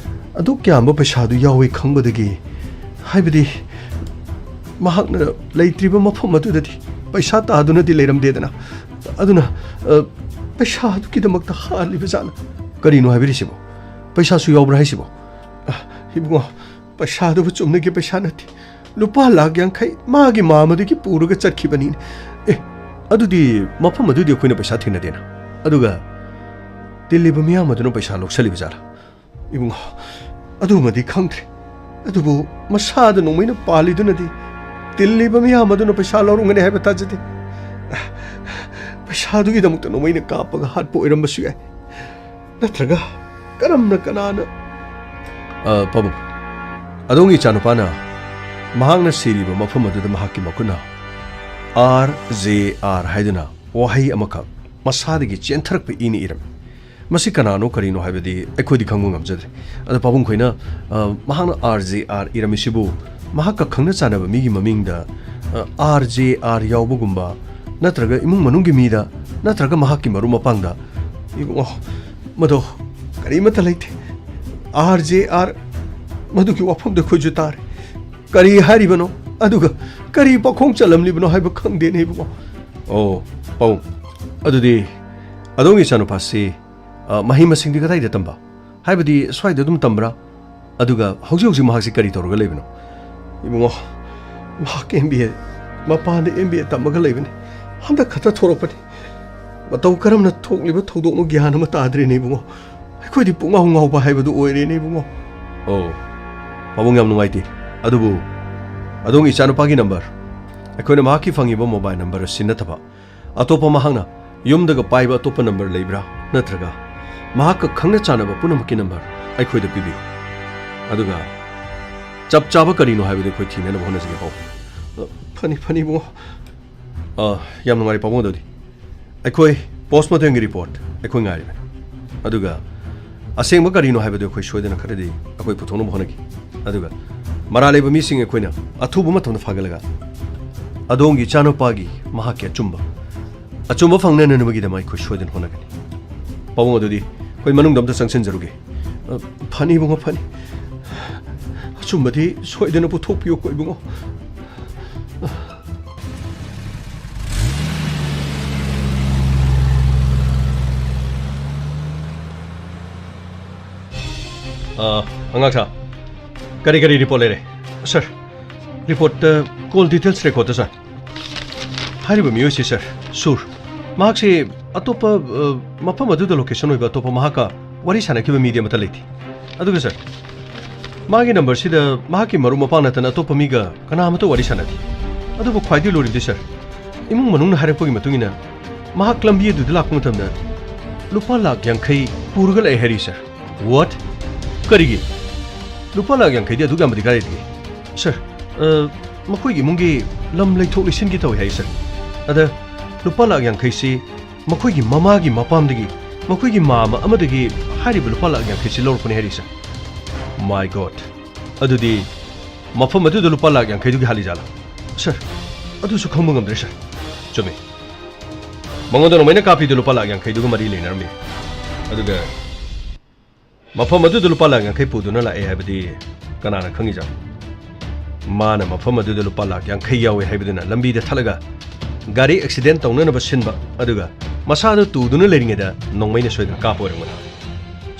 ꯑꯗꯨꯛ ꯌꯥꯝꯕ ꯄꯩꯁꯥꯗꯨ ꯌꯥꯎꯏ ꯈꯪꯕꯗꯒꯤ, ꯍꯥꯏꯕꯗꯤ ꯃꯍꯥꯛꯅ ꯂꯩꯇ꯭ꯔꯤꯕ ꯃꯐꯝ ꯑꯗꯨꯗꯗꯤ ꯄꯩꯁꯥ ꯇꯥꯗꯨꯅꯗꯤ ꯂꯩꯔꯝꯗꯦꯗꯅ꯫ ꯑꯗꯨꯅ, ꯑ, ꯄꯩꯁꯥꯗꯨꯒꯤꯗꯃꯛꯇ ꯍꯥꯠꯂꯤꯕ ꯖꯥꯠꯂ? ꯀꯔꯤꯅꯣ ꯍꯥꯏꯕꯤꯔꯤꯁꯤꯕꯣ? ꯄꯩꯁꯥꯁꯨ ꯌꯥꯎꯕ꯭ꯔꯥ ꯍꯥꯏꯁꯤꯕꯣ? ꯑ, ꯏꯕꯨꯡꯉꯣ, ꯄꯩꯁꯥꯗꯨꯕꯨ ꯆꯨꯝꯅꯒꯤ ꯄꯩꯁꯥ ꯅꯠꯇꯦ꯫ ꯂꯨꯄꯥ ꯂꯥꯈ ꯌꯥꯡꯈꯩ ꯃꯥꯒꯤ ꯃꯥꯃꯗꯒꯤ ꯄꯨꯔꯒ ꯆꯠꯈꯤꯕꯅꯤꯅꯦ꯫ ꯑꯦ, ꯑꯗꯨꯗꯤ ꯃꯐꯝ ꯑꯗꯨꯗꯤ ꯑꯩꯈꯣꯏꯅ ꯄꯩꯁꯥ ꯊꯦꯡꯅꯗꯦꯅ꯫ ꯑꯗꯨꯒ ꯇꯤꯜꯂꯤꯕ ꯃꯤꯌꯥꯝ ꯑꯗꯨꯅ ꯄꯩꯁꯥ ꯂꯧꯁꯜꯂꯤꯕ ꯖꯥꯠꯂ? ꯏꯕꯨꯡꯉꯣ, ꯑꯗꯨꯃꯗꯤ ꯈꯪꯗ꯭ꯔꯦ꯫ ꯑꯗꯨꯕꯨ ꯃꯁꯥꯗ ꯅꯣꯡꯃꯩꯅ ꯄꯥꯜꯂꯤꯗꯨꯅꯗꯤ ꯇꯤꯜꯂꯤꯕ ꯃꯤꯌꯥꯝ ꯑꯗꯨꯅ ꯄꯩꯁꯥ ꯂꯧꯔꯝꯒꯅꯤ ꯍꯥꯏꯕ ꯊꯥꯖꯗꯦ꯫ ꯄꯩꯁꯥꯗꯨꯒꯤꯗꯃꯛꯇ ꯅꯣꯡꯃꯩꯅ ꯀꯥꯞꯄꯒ ꯍꯥꯠꯄ ꯑꯣꯏꯔꯝꯕꯁꯨ ꯌꯥꯏ꯫ ꯅꯠꯇ꯭ꯔꯒ ꯀꯔꯝꯅ, ꯀꯅꯥꯅ? ꯑ, ꯄꯥꯕꯨꯡ, ꯑꯗꯣꯝꯒꯤ ꯏꯆꯥꯅꯨꯄꯥꯅ ꯃꯍꯥꯛꯅ ꯁꯤꯔꯤꯕ ꯃꯐꯝ ꯑꯗꯨꯗ ꯃꯍꯥꯛꯀꯤ ꯃꯈꯨꯠꯅ "ꯑꯥꯔ ꯖꯦ ꯑꯥꯔ" ꯍꯥꯏꯗꯨꯅ ꯋꯥꯍꯩ ꯑꯃꯈꯛ ꯃꯁꯥꯗꯒꯤ ꯆꯦꯟꯊꯔꯛꯄ ꯏꯅ ꯏꯔꯝꯃꯤ꯫ ꯃꯁꯤ ꯀꯅꯥꯅꯣ ꯀꯔꯤꯅꯣ ꯍꯥꯏꯕꯗꯤ ꯑꯩꯈꯣꯏꯗꯤ ꯈꯪꯕ ꯉꯝꯖꯗ꯭ꯔꯦ꯫ ꯑꯗꯣ ꯄꯥꯕꯨꯡ ꯈꯣꯏꯅ, ꯑ, ꯃꯍꯥꯛꯅ "ꯑꯥꯔ ꯖꯦ ꯑꯥꯔ" ꯏꯔꯝꯃꯤꯁꯤꯕꯨ ꯃꯍꯥꯛꯀ ꯈꯪꯅ ꯆꯥꯟꯅꯕ ꯃꯤꯒꯤ ꯃꯃꯤꯡꯗ, ꯑ, "ꯑꯥꯔ ꯖꯦ ꯑꯥꯔ" ꯌꯥꯎꯕꯒꯨꯝꯕ, ꯅꯠꯇ꯭ꯔꯒ ꯏꯃꯨꯡ ꯃꯅꯨꯡꯒꯤ ꯃꯤꯗ, ꯅꯠꯇ꯭ꯔꯒ ꯃꯍꯥꯛꯀꯤ ꯃꯔꯨꯞ ꯃꯄꯥꯡꯗ? ꯏꯕꯨꯡꯉꯣ, ꯃꯗꯣ ꯀꯔꯤꯃꯠꯇ ꯂꯩꯇꯦ꯫ "ꯑꯥꯔ ꯖꯦ ꯑꯥꯔ", ꯃꯗꯨꯒꯤ ꯋꯥꯐꯝꯗꯣ ꯑꯩꯈꯣꯏꯁꯨ ꯇꯥꯔꯦ꯫ ꯀꯔꯤ ꯍꯥꯏꯔꯤꯕꯅꯣ? ꯑꯗꯨꯒ ꯀꯔꯤ ꯄꯥꯈꯣꯡ ꯆꯜꯂꯝꯂꯤꯕꯅꯣ ꯍꯥꯏꯕ ꯈꯪꯗꯦꯅꯦ, ꯏꯕꯨꯡꯉꯣ꯫ ꯑꯣ, ꯄꯥꯕꯨꯡ, ꯑꯗꯨꯗꯤ ꯑꯗꯣꯝꯒꯤ ꯏꯆꯥꯅꯨꯄꯥꯁꯤ, ꯑ, ꯃꯍꯩ ꯃꯁꯤꯡꯗꯤ ꯀꯗꯥꯏꯗ ꯇꯝꯕ? ꯍꯥꯏꯕꯗꯤ ꯁ꯭ꯋꯥꯏꯗ ꯑꯗꯨꯝ ꯇꯝꯕ꯭ꯔꯥ? ꯑꯗꯨꯒ ꯍꯧꯖꯤꯛ ꯍꯧꯖꯤꯛ ꯃꯍꯥꯛꯁꯤ ꯀꯔꯤ ꯇꯧꯔꯒ ꯂꯩꯕꯅꯣ? ꯏꯕꯨꯡꯉꯣ, ꯃꯍꯥꯛ ꯑꯦꯝ ꯕꯤ ꯑꯦ, ꯃꯄꯥꯟꯗ ꯑꯦꯝ ꯕꯤ ꯑꯦ ꯇꯝꯃꯒ ꯂꯩꯕꯅꯤ꯫ ꯍꯟꯗꯛ ꯈꯛꯇ ꯊꯣꯔꯛꯄꯅꯤ꯫ ꯃꯇꯧ ꯀꯔꯝꯅ ꯊꯣꯛꯂꯤꯕ ꯊꯧꯗꯣꯛꯅꯣ ꯒ꯭ꯌꯥꯟ ꯑꯃ ꯇꯥꯗ꯭ꯔꯦꯅꯦ, ꯏꯕꯨꯡꯉꯣ꯫ ꯑꯩꯈꯣꯏꯗꯤ ꯄꯨꯡꯉꯥꯎ ꯉꯥꯎꯕ ꯍꯥꯏꯕꯗꯨ ꯑꯣꯏꯔꯦꯅꯦ, ꯏꯕꯨꯡꯉꯣ꯫ ꯑꯣ, ꯄꯥꯕꯨꯡ, ꯌꯥꯝ ꯅꯨꯡꯉꯥꯏꯇꯦ꯫ ꯑꯗꯨꯕꯨ ꯑꯗꯣꯝꯒꯤ ꯏꯆꯥꯅꯨꯄꯥꯒꯤ ꯅꯝꯕꯔ, ꯑꯩꯈꯣꯏꯅ ꯃꯍꯥꯛꯀꯤ ꯐꯪꯉꯤꯕ ꯃꯣꯕꯥꯏꯜ ꯅꯝꯕꯔ ꯑꯁꯤ ꯅꯠꯇꯕ ꯑꯇꯣꯞꯄ, ꯃꯍꯥꯛꯅ ꯌꯨꯝꯗꯒ ꯄꯥꯏꯕ ꯑꯇꯣꯞꯄ ꯅꯝꯕꯔ ꯂꯩꯕ꯭ꯔꯥ? ꯅꯠꯇ꯭ꯔꯒ ꯃꯍꯥꯛꯀ ꯈꯪꯅ ꯆꯥꯟꯅꯕ ꯄꯨꯝꯅꯃꯛꯀꯤ ꯅꯝꯕꯔ ꯑꯩꯈꯣꯏꯗ ꯄꯤꯕꯤꯌꯨ꯫ ꯑꯗꯨꯒ ꯆꯞ ꯆꯥꯕ ꯀꯔꯤꯅꯣ ꯍꯥꯏꯕꯗꯨ ꯑꯩꯈꯣꯏ ꯊꯤꯅꯅꯕ ꯍꯣꯠꯅꯖꯒꯦ, ꯄꯥꯕꯨꯡ꯫ ꯑ, ꯐꯅꯤ, ꯐꯅꯤ, ꯏꯕꯨꯡꯉꯣ꯫ ꯑ, ꯌꯥꯝ ꯅꯨꯡꯉꯥꯏꯔꯦ, ꯄꯥꯕꯨꯡ꯫ ꯑꯗꯨꯗꯤ ꯑꯩꯈꯣꯏ ꯄꯣꯁꯃꯣꯔꯇꯦꯝꯒꯤ ꯔꯤꯄꯣꯔꯠ ꯑꯩꯈꯣꯏ ꯉꯥꯏꯔꯤꯕꯅꯤ꯫ ꯑꯗꯨꯒ ꯑꯁꯦꯡꯕ ꯀꯔꯤꯅꯣ ꯍꯥꯏꯕꯗꯨ ꯑꯩꯈꯣꯏ ꯁꯣꯏꯗꯅ ꯈꯔꯗꯤ ꯑꯩꯈꯣꯏ ꯄꯨꯊꯣꯛꯅꯕ ꯍꯣꯠꯅꯈꯤ꯫ ꯑꯗꯨꯒ ꯃꯔꯥꯜ ꯂꯩꯕ ꯃꯤꯁꯤꯡ ꯑꯩꯈꯣꯏꯅ ꯑꯊꯨꯕ ꯃꯇꯝꯗ ꯐꯥꯒꯠꯂꯒ ꯑꯗꯣꯝꯒꯤ ꯏꯆꯥꯅꯨꯄꯥꯒꯤ, ꯃꯍꯥꯛꯀꯤ ꯑꯆꯨꯝꯕ, ꯑꯆꯨꯝꯕ ꯐꯪꯅꯅꯕꯒꯤꯗꯃꯛ ꯑꯩꯈꯣꯏ ꯁꯣꯏꯗꯅ ꯍꯣꯠꯅꯒꯅꯤ꯫ ꯄꯥꯕꯨꯡ, ꯑꯗꯨꯗꯤ ꯑꯩꯈꯣꯏ ꯃꯅꯨꯡꯗ ꯑꯝꯇ ꯆꯪꯁꯤꯟꯖꯔꯨꯒꯦ꯫ ꯑ, ꯐꯅꯤ, ꯏꯕꯨꯡꯉꯣ, ꯐꯅꯤ꯫ ꯑꯆꯨꯝꯕꯗꯤ ꯁꯣꯏꯗꯅ ꯄꯨꯊꯣꯛꯄꯤꯌꯨꯀꯣ, ꯏꯕꯨꯡꯉꯣ꯫ ꯑ, ꯑꯉꯥꯡ ꯁꯥ, ꯀꯔꯤ ꯀꯔꯤ ꯔꯤꯄꯣꯔꯠ ꯂꯩꯔꯦ? ꯁꯥꯔ, ꯔꯤꯄꯣꯔꯠꯇ ꯀꯣꯜ ꯗꯤꯇꯦꯜꯁ ꯔꯦꯀꯣꯔꯠꯇ, ꯁꯥꯔ꯫ ꯍꯥꯏꯔꯤꯕ ꯃꯤꯑꯣꯏꯁꯤ, ꯁꯥꯔ, ꯁꯨꯔ, ꯃꯍꯥꯛꯁꯤ ꯑꯇꯣꯞꯄ, ꯑ, ꯃꯐꯝ ꯑꯗꯨꯗ ꯂꯣꯀꯦꯁꯟ ꯑꯣꯏꯕ ꯑꯇꯣꯞꯄ ꯃꯍꯥꯛꯀ ꯋꯥꯔꯤ ꯁꯥꯟꯅꯈꯤꯕ ꯃꯤꯗꯤ ꯑꯃꯠꯇ ꯂꯩꯇꯦ꯫ ꯑꯗꯨꯒ, ꯁꯥꯔ, ꯃꯥꯒꯤ ꯅꯝꯕꯔꯁꯤꯗ ꯃꯍꯥꯛꯀꯤ ꯃꯔꯨꯞ ꯃꯄꯥꯡ ꯅꯠꯇꯅ ꯑꯇꯣꯞꯄ ꯃꯤꯒ ꯀꯅꯥ ꯑꯃꯠꯇ ꯋꯥꯔꯤ ꯁꯥꯟꯅꯗꯦ꯫ ꯑꯗꯨꯕꯨ ꯈ꯭ꯋꯥꯏꯗꯒꯤ ꯂꯨꯔꯤꯕꯗꯤ, ꯁꯥꯔ, ꯏꯃꯨꯡ ꯃꯅꯨꯡꯅ ꯍꯥꯏꯔꯛꯄꯒꯤ ꯃꯇꯨꯡ ꯏꯟꯅ, ꯃꯍꯥꯛ ꯂꯝꯕꯤ ꯑꯗꯨꯗ ꯂꯥꯛꯄ ꯃꯇꯝꯗ ꯂꯨꯄꯥ ꯂꯥꯈ ꯌꯥꯡꯈꯩ ꯄꯨꯔꯒ ꯂꯥꯛꯑꯦ ꯍꯥꯏꯔꯤ, ꯁꯥꯔ꯫ What? ꯀꯔꯤꯒꯤ? ꯂꯨꯄꯥ ꯂꯥꯈ ꯌꯥꯡꯈꯩꯗꯤ ꯑꯗꯨꯛ ꯌꯥꯝꯕꯗꯤ ꯀꯗꯥꯏꯗꯒꯤ? ꯁꯥꯔ, ꯑ, ꯃꯈꯣꯏꯒꯤ ꯏꯃꯨꯡꯒꯤ ꯂꯝ ꯂꯩꯊꯣꯛ ꯂꯩꯁꯤꯟꯒꯤ ꯇꯧꯏ ꯍꯥꯏ, ꯁꯥꯔ꯫ ꯑꯗ ꯂꯨꯄꯥ ꯂꯥꯈ ꯌꯥꯡꯈꯩꯁꯤ ꯃꯈꯣꯏꯒꯤ ꯃꯃꯥꯒꯤ ꯃꯄꯥꯝꯗꯒꯤ ꯃꯈꯣꯏꯒꯤ ꯃꯥꯝꯃ ꯑꯃꯗꯒꯤ ꯍꯥꯏꯔꯤꯕ ꯂꯨꯄꯥ ꯂꯥꯛ ꯌꯥꯡꯈꯩꯁꯤ ꯂꯧꯔꯛꯄꯅꯤ ꯍꯥꯏꯔꯤ, ꯁꯥꯔ꯫ My God! ꯑꯗꯨꯗꯤ ꯃꯐꯝ ꯑꯗꯨꯗ ꯂꯨꯄꯥ ꯂꯥꯛ ꯌꯥꯡꯈꯩꯗꯨꯒꯤ ꯍꯥꯠꯂꯤꯖꯥꯠꯂꯥ? ꯁꯥꯔ, ꯑꯗꯨꯁꯨ ꯈꯪꯕ ꯉꯝꯗ꯭ꯔꯦ, ꯁꯥꯔ꯫ ꯆꯨꯝꯃꯤ꯫ ꯃꯉꯣꯟꯗ ꯅꯣꯡꯃꯩꯅ ꯀꯥꯞꯄꯤꯗꯨ ꯂꯨꯄꯥ ꯂꯥꯛ ꯌꯥꯡꯈꯩꯗꯨꯒ ꯃꯔꯤ ꯂꯩꯅꯔꯝꯃꯤ꯫ ꯑꯗꯨꯒ ꯃꯐꯝ ꯑꯗꯨꯗ ꯂꯨꯄꯥ ꯂꯥꯛ ꯌꯥꯡꯈꯩ ꯄꯨꯗꯨꯅ ꯂꯥꯛꯑꯦ ꯍꯥꯏꯕꯗꯤ ꯀꯅꯥꯅ ꯈꯪꯉꯤꯖꯥꯠꯅꯣ? ꯃꯥꯅ ꯃꯐꯝ ꯑꯗꯨꯗ ꯂꯨꯄꯥ ꯂꯥꯛ ꯌꯥꯡꯈꯩ ꯌꯥꯎꯋꯦ ꯍꯥꯏꯕꯗꯨꯅ ꯂꯝꯕꯤꯗ ꯊꯠꯂꯒ ꯒꯥꯔꯤ ꯑꯦꯛꯁꯤꯗꯦꯟ ꯇꯧꯅꯅꯕ ꯁꯤꯟꯕ, ꯑꯗꯨꯒ ꯃꯁꯥꯗꯨ ꯇꯨꯗꯨꯅ ꯂꯩꯔꯤꯉꯩꯗ ꯅꯣꯡꯃꯩꯅ ꯁꯣꯏꯗꯅ ꯀꯥꯞꯄ ꯑꯣꯏꯔꯝꯒꯅꯤ꯫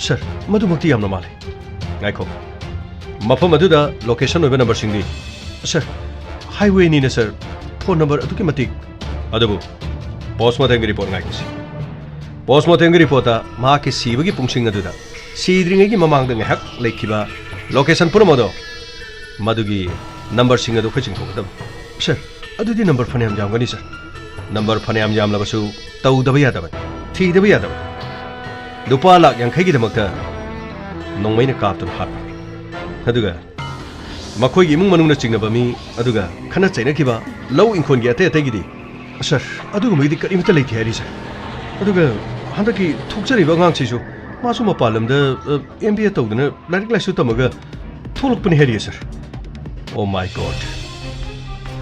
ꯁꯥꯔ, ꯃꯗꯨꯃꯛꯇꯤ ꯌꯥꯝꯅ ꯃꯥꯜꯂꯤ꯫ ꯉꯥꯏꯈꯣ, ꯃꯐꯝ ꯑꯗꯨꯗ ꯂꯣꯀꯦꯁꯟ ꯑꯣꯏꯕ ꯅꯝꯕꯔꯁꯤꯡꯗꯤ? ꯁꯥꯔ, ꯍꯥꯏꯋꯦꯅꯤꯅ ꯁꯥꯔ, ꯐꯣꯟ ꯅꯝꯕꯔ ꯑꯗꯨꯛꯀꯤ ꯃꯇꯤꯛ꯫ ꯑꯗꯨꯕꯨ ꯄꯣꯁꯃꯣꯔꯇꯦꯝꯒꯤ ꯔꯤꯄꯣꯔꯠ ꯉꯥꯏꯈꯤꯁꯤ꯫ ꯄꯣꯁꯃꯣꯔꯇꯦꯝꯒꯤ ꯔꯤꯄꯣꯔꯠꯇ ꯃꯍꯥꯛꯀꯤ ꯁꯤꯕꯒꯤ ꯄꯨꯡꯁꯤꯡ ꯑꯗꯨꯗ ꯁꯤꯗ꯭ꯔꯤꯉꯩꯒꯤ ꯃꯃꯥꯡꯗ ꯉꯥꯏꯍꯥꯛ ꯂꯩꯈꯤꯕ ꯂꯣꯀꯦꯁꯟ ꯄꯨꯝꯅꯃꯛ ꯑꯗꯣ, ꯃꯗꯨꯒꯤ ꯅꯝꯕꯔꯁꯤꯡ ꯑꯗꯨ ꯑꯩꯈꯣꯏ ꯆꯤꯡꯊꯣꯛꯀꯗꯕꯅꯤ꯫ ꯁꯥꯔ, ꯑꯗꯨꯗꯤ ꯅꯝꯕꯔ ꯐꯅꯌꯥꯝ ꯌꯥꯝꯒꯅꯤ, ꯁꯥꯔ꯫ ꯅꯝꯕꯔ ꯐꯅꯌꯥꯝ ꯌꯥꯝꯂꯕꯁꯨ ꯇꯧꯗꯕ ꯌꯥꯗꯕꯅꯤ, ꯊꯤꯗꯕ ꯌꯥꯗꯕꯅꯤ꯫ ꯂꯨꯄꯥ ꯂꯥꯛ ꯌꯥꯡꯈꯩꯒꯤꯗꯃꯛꯇ ꯅꯣꯡꯃꯩꯅ ꯀꯥꯞꯇꯨꯅ ꯍꯥꯠꯄ꯫ ꯑꯗꯨꯒ ꯃꯈꯣꯏꯒꯤ ꯏꯃꯨꯡ ꯃꯅꯨꯡꯅ ꯆꯤꯡꯅꯕ ꯃꯤ, ꯑꯗꯨꯒ ꯈꯠꯅ ꯆꯩꯅꯈꯤꯕ, ꯂꯧ ꯏꯪꯈꯣꯜꯒꯤ ꯑꯇꯩ ꯑꯇꯩꯒꯤꯗꯤ? ꯁꯥꯔ, ꯑꯗꯨꯒꯨꯝꯕꯒꯤꯗꯤ ꯀꯔꯤꯃꯠꯇ ꯂꯩꯇꯦ ꯍꯥꯏꯔꯤ, ꯁꯥꯔ꯫ ꯑꯗꯨꯒ ꯍꯟꯗꯛꯀꯤ ꯊꯣꯛꯆꯔꯤꯕ ꯑꯉꯥꯡꯁꯤꯁꯨ, ꯃꯥꯁꯨ ꯃꯄꯥꯟ ꯂꯝꯗ, ꯑ, ꯑꯦꯝ ꯕꯤ ꯑꯦ ꯇꯧꯗꯅ ꯂꯥꯏꯔꯤꯛ ꯂꯥꯏꯁꯨ ꯇꯝꯃꯒ ꯊꯣꯛꯂꯛꯄꯅꯤ ꯍꯥꯏꯔꯤꯌꯦ, ꯁꯥꯔ꯫ Oh my God!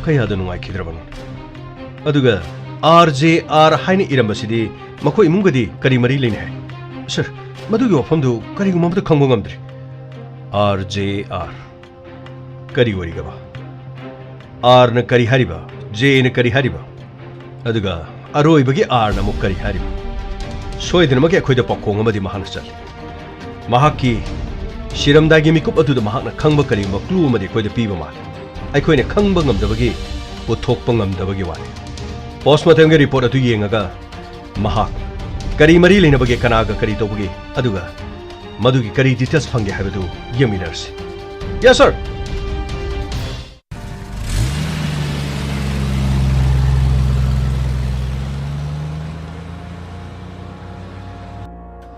ꯀꯌꯥꯗ ꯅꯨꯡꯉꯥꯏꯈꯤꯗ꯭ꯔꯕꯅꯣ? ꯑꯗꯨꯒ ꯑꯥꯔ ꯖꯦ ꯑꯥꯔ ꯍꯥꯏꯅ ꯏꯔꯝꯕꯁꯤꯗꯤ ꯃꯈꯣꯏ ꯏꯃꯨꯡꯒꯗꯤ ꯀꯔꯤ ꯃꯔꯤ ꯂꯩꯅꯩ ꯍꯥꯏ? ꯁꯥꯔ, ꯃꯗꯨꯒꯤ ꯋꯥꯐꯝꯗꯨ ꯀꯔꯤꯒꯨꯝꯕ ꯑꯃꯠꯇ ꯈꯪꯕ ꯉꯝꯗ꯭ꯔꯤ꯫ R J R. ꯀꯔꯤ ꯑꯣꯏꯔꯤꯒꯕ? ꯑꯥꯔꯅ ꯀꯔꯤ ꯍꯥꯏꯔꯤꯕ? ꯖꯦꯅ ꯀꯔꯤ ꯍꯥꯏꯔꯤꯕ? ꯑꯗꯨꯒ ꯑꯔꯣꯏꯕꯒꯤ ꯑꯥꯔꯅ ꯑꯃꯨꯛ ꯀꯔꯤ ꯍꯥꯏꯔꯤꯕ? ꯁꯣꯏꯗꯅꯃꯛꯀꯤ ꯑꯩꯈꯣꯏꯗ ꯄꯥꯎꯈꯣꯡ ꯑꯃꯗꯤ ꯃꯍꯥꯛꯅ ꯆꯜꯂꯤ꯫ ꯃꯍꯥꯛꯀꯤ ꯁꯤꯔꯝꯗꯥꯏꯒꯤ ꯃꯤꯀꯨꯞ ꯑꯗꯨꯗ ꯃꯍꯥꯛꯅ ꯈꯪꯕ ꯀꯔꯤꯒꯨꯝꯕ ꯀ꯭ꯂꯨ ꯑꯃꯗꯤ ꯑꯩꯈꯣꯏꯗ ꯄꯤꯕ ꯃꯥꯜꯂꯤ꯫ ꯑꯩꯈꯣꯏꯅ ꯈꯪꯕ ꯉꯝꯗꯕꯒꯤ, ꯄꯨꯊꯣꯛꯄ ꯉꯝꯗꯕꯒꯤ ꯋꯥꯅꯤ꯫ ꯄꯣꯁꯃꯣꯔꯇꯦꯝꯒꯤ ꯔꯤꯄꯣꯔꯠ ꯑꯗꯨ ꯌꯦꯡꯉꯒ ꯃꯍꯥꯛ ꯀꯔꯤ ꯃꯔꯤ ꯂꯩꯅꯕꯒꯦ, ꯀꯅꯥꯒ ꯀꯔꯤ ꯇꯧꯕꯒꯦ, ꯑꯗꯨꯒ ꯃꯗꯨꯒꯤ ꯀꯔꯤ ꯗꯤꯇꯦꯜꯁ ꯐꯪꯒꯦ ꯍꯥꯏꯕꯗꯨ ꯌꯦꯡꯃꯤꯟꯅꯔꯁꯤ꯫ Yes, sir!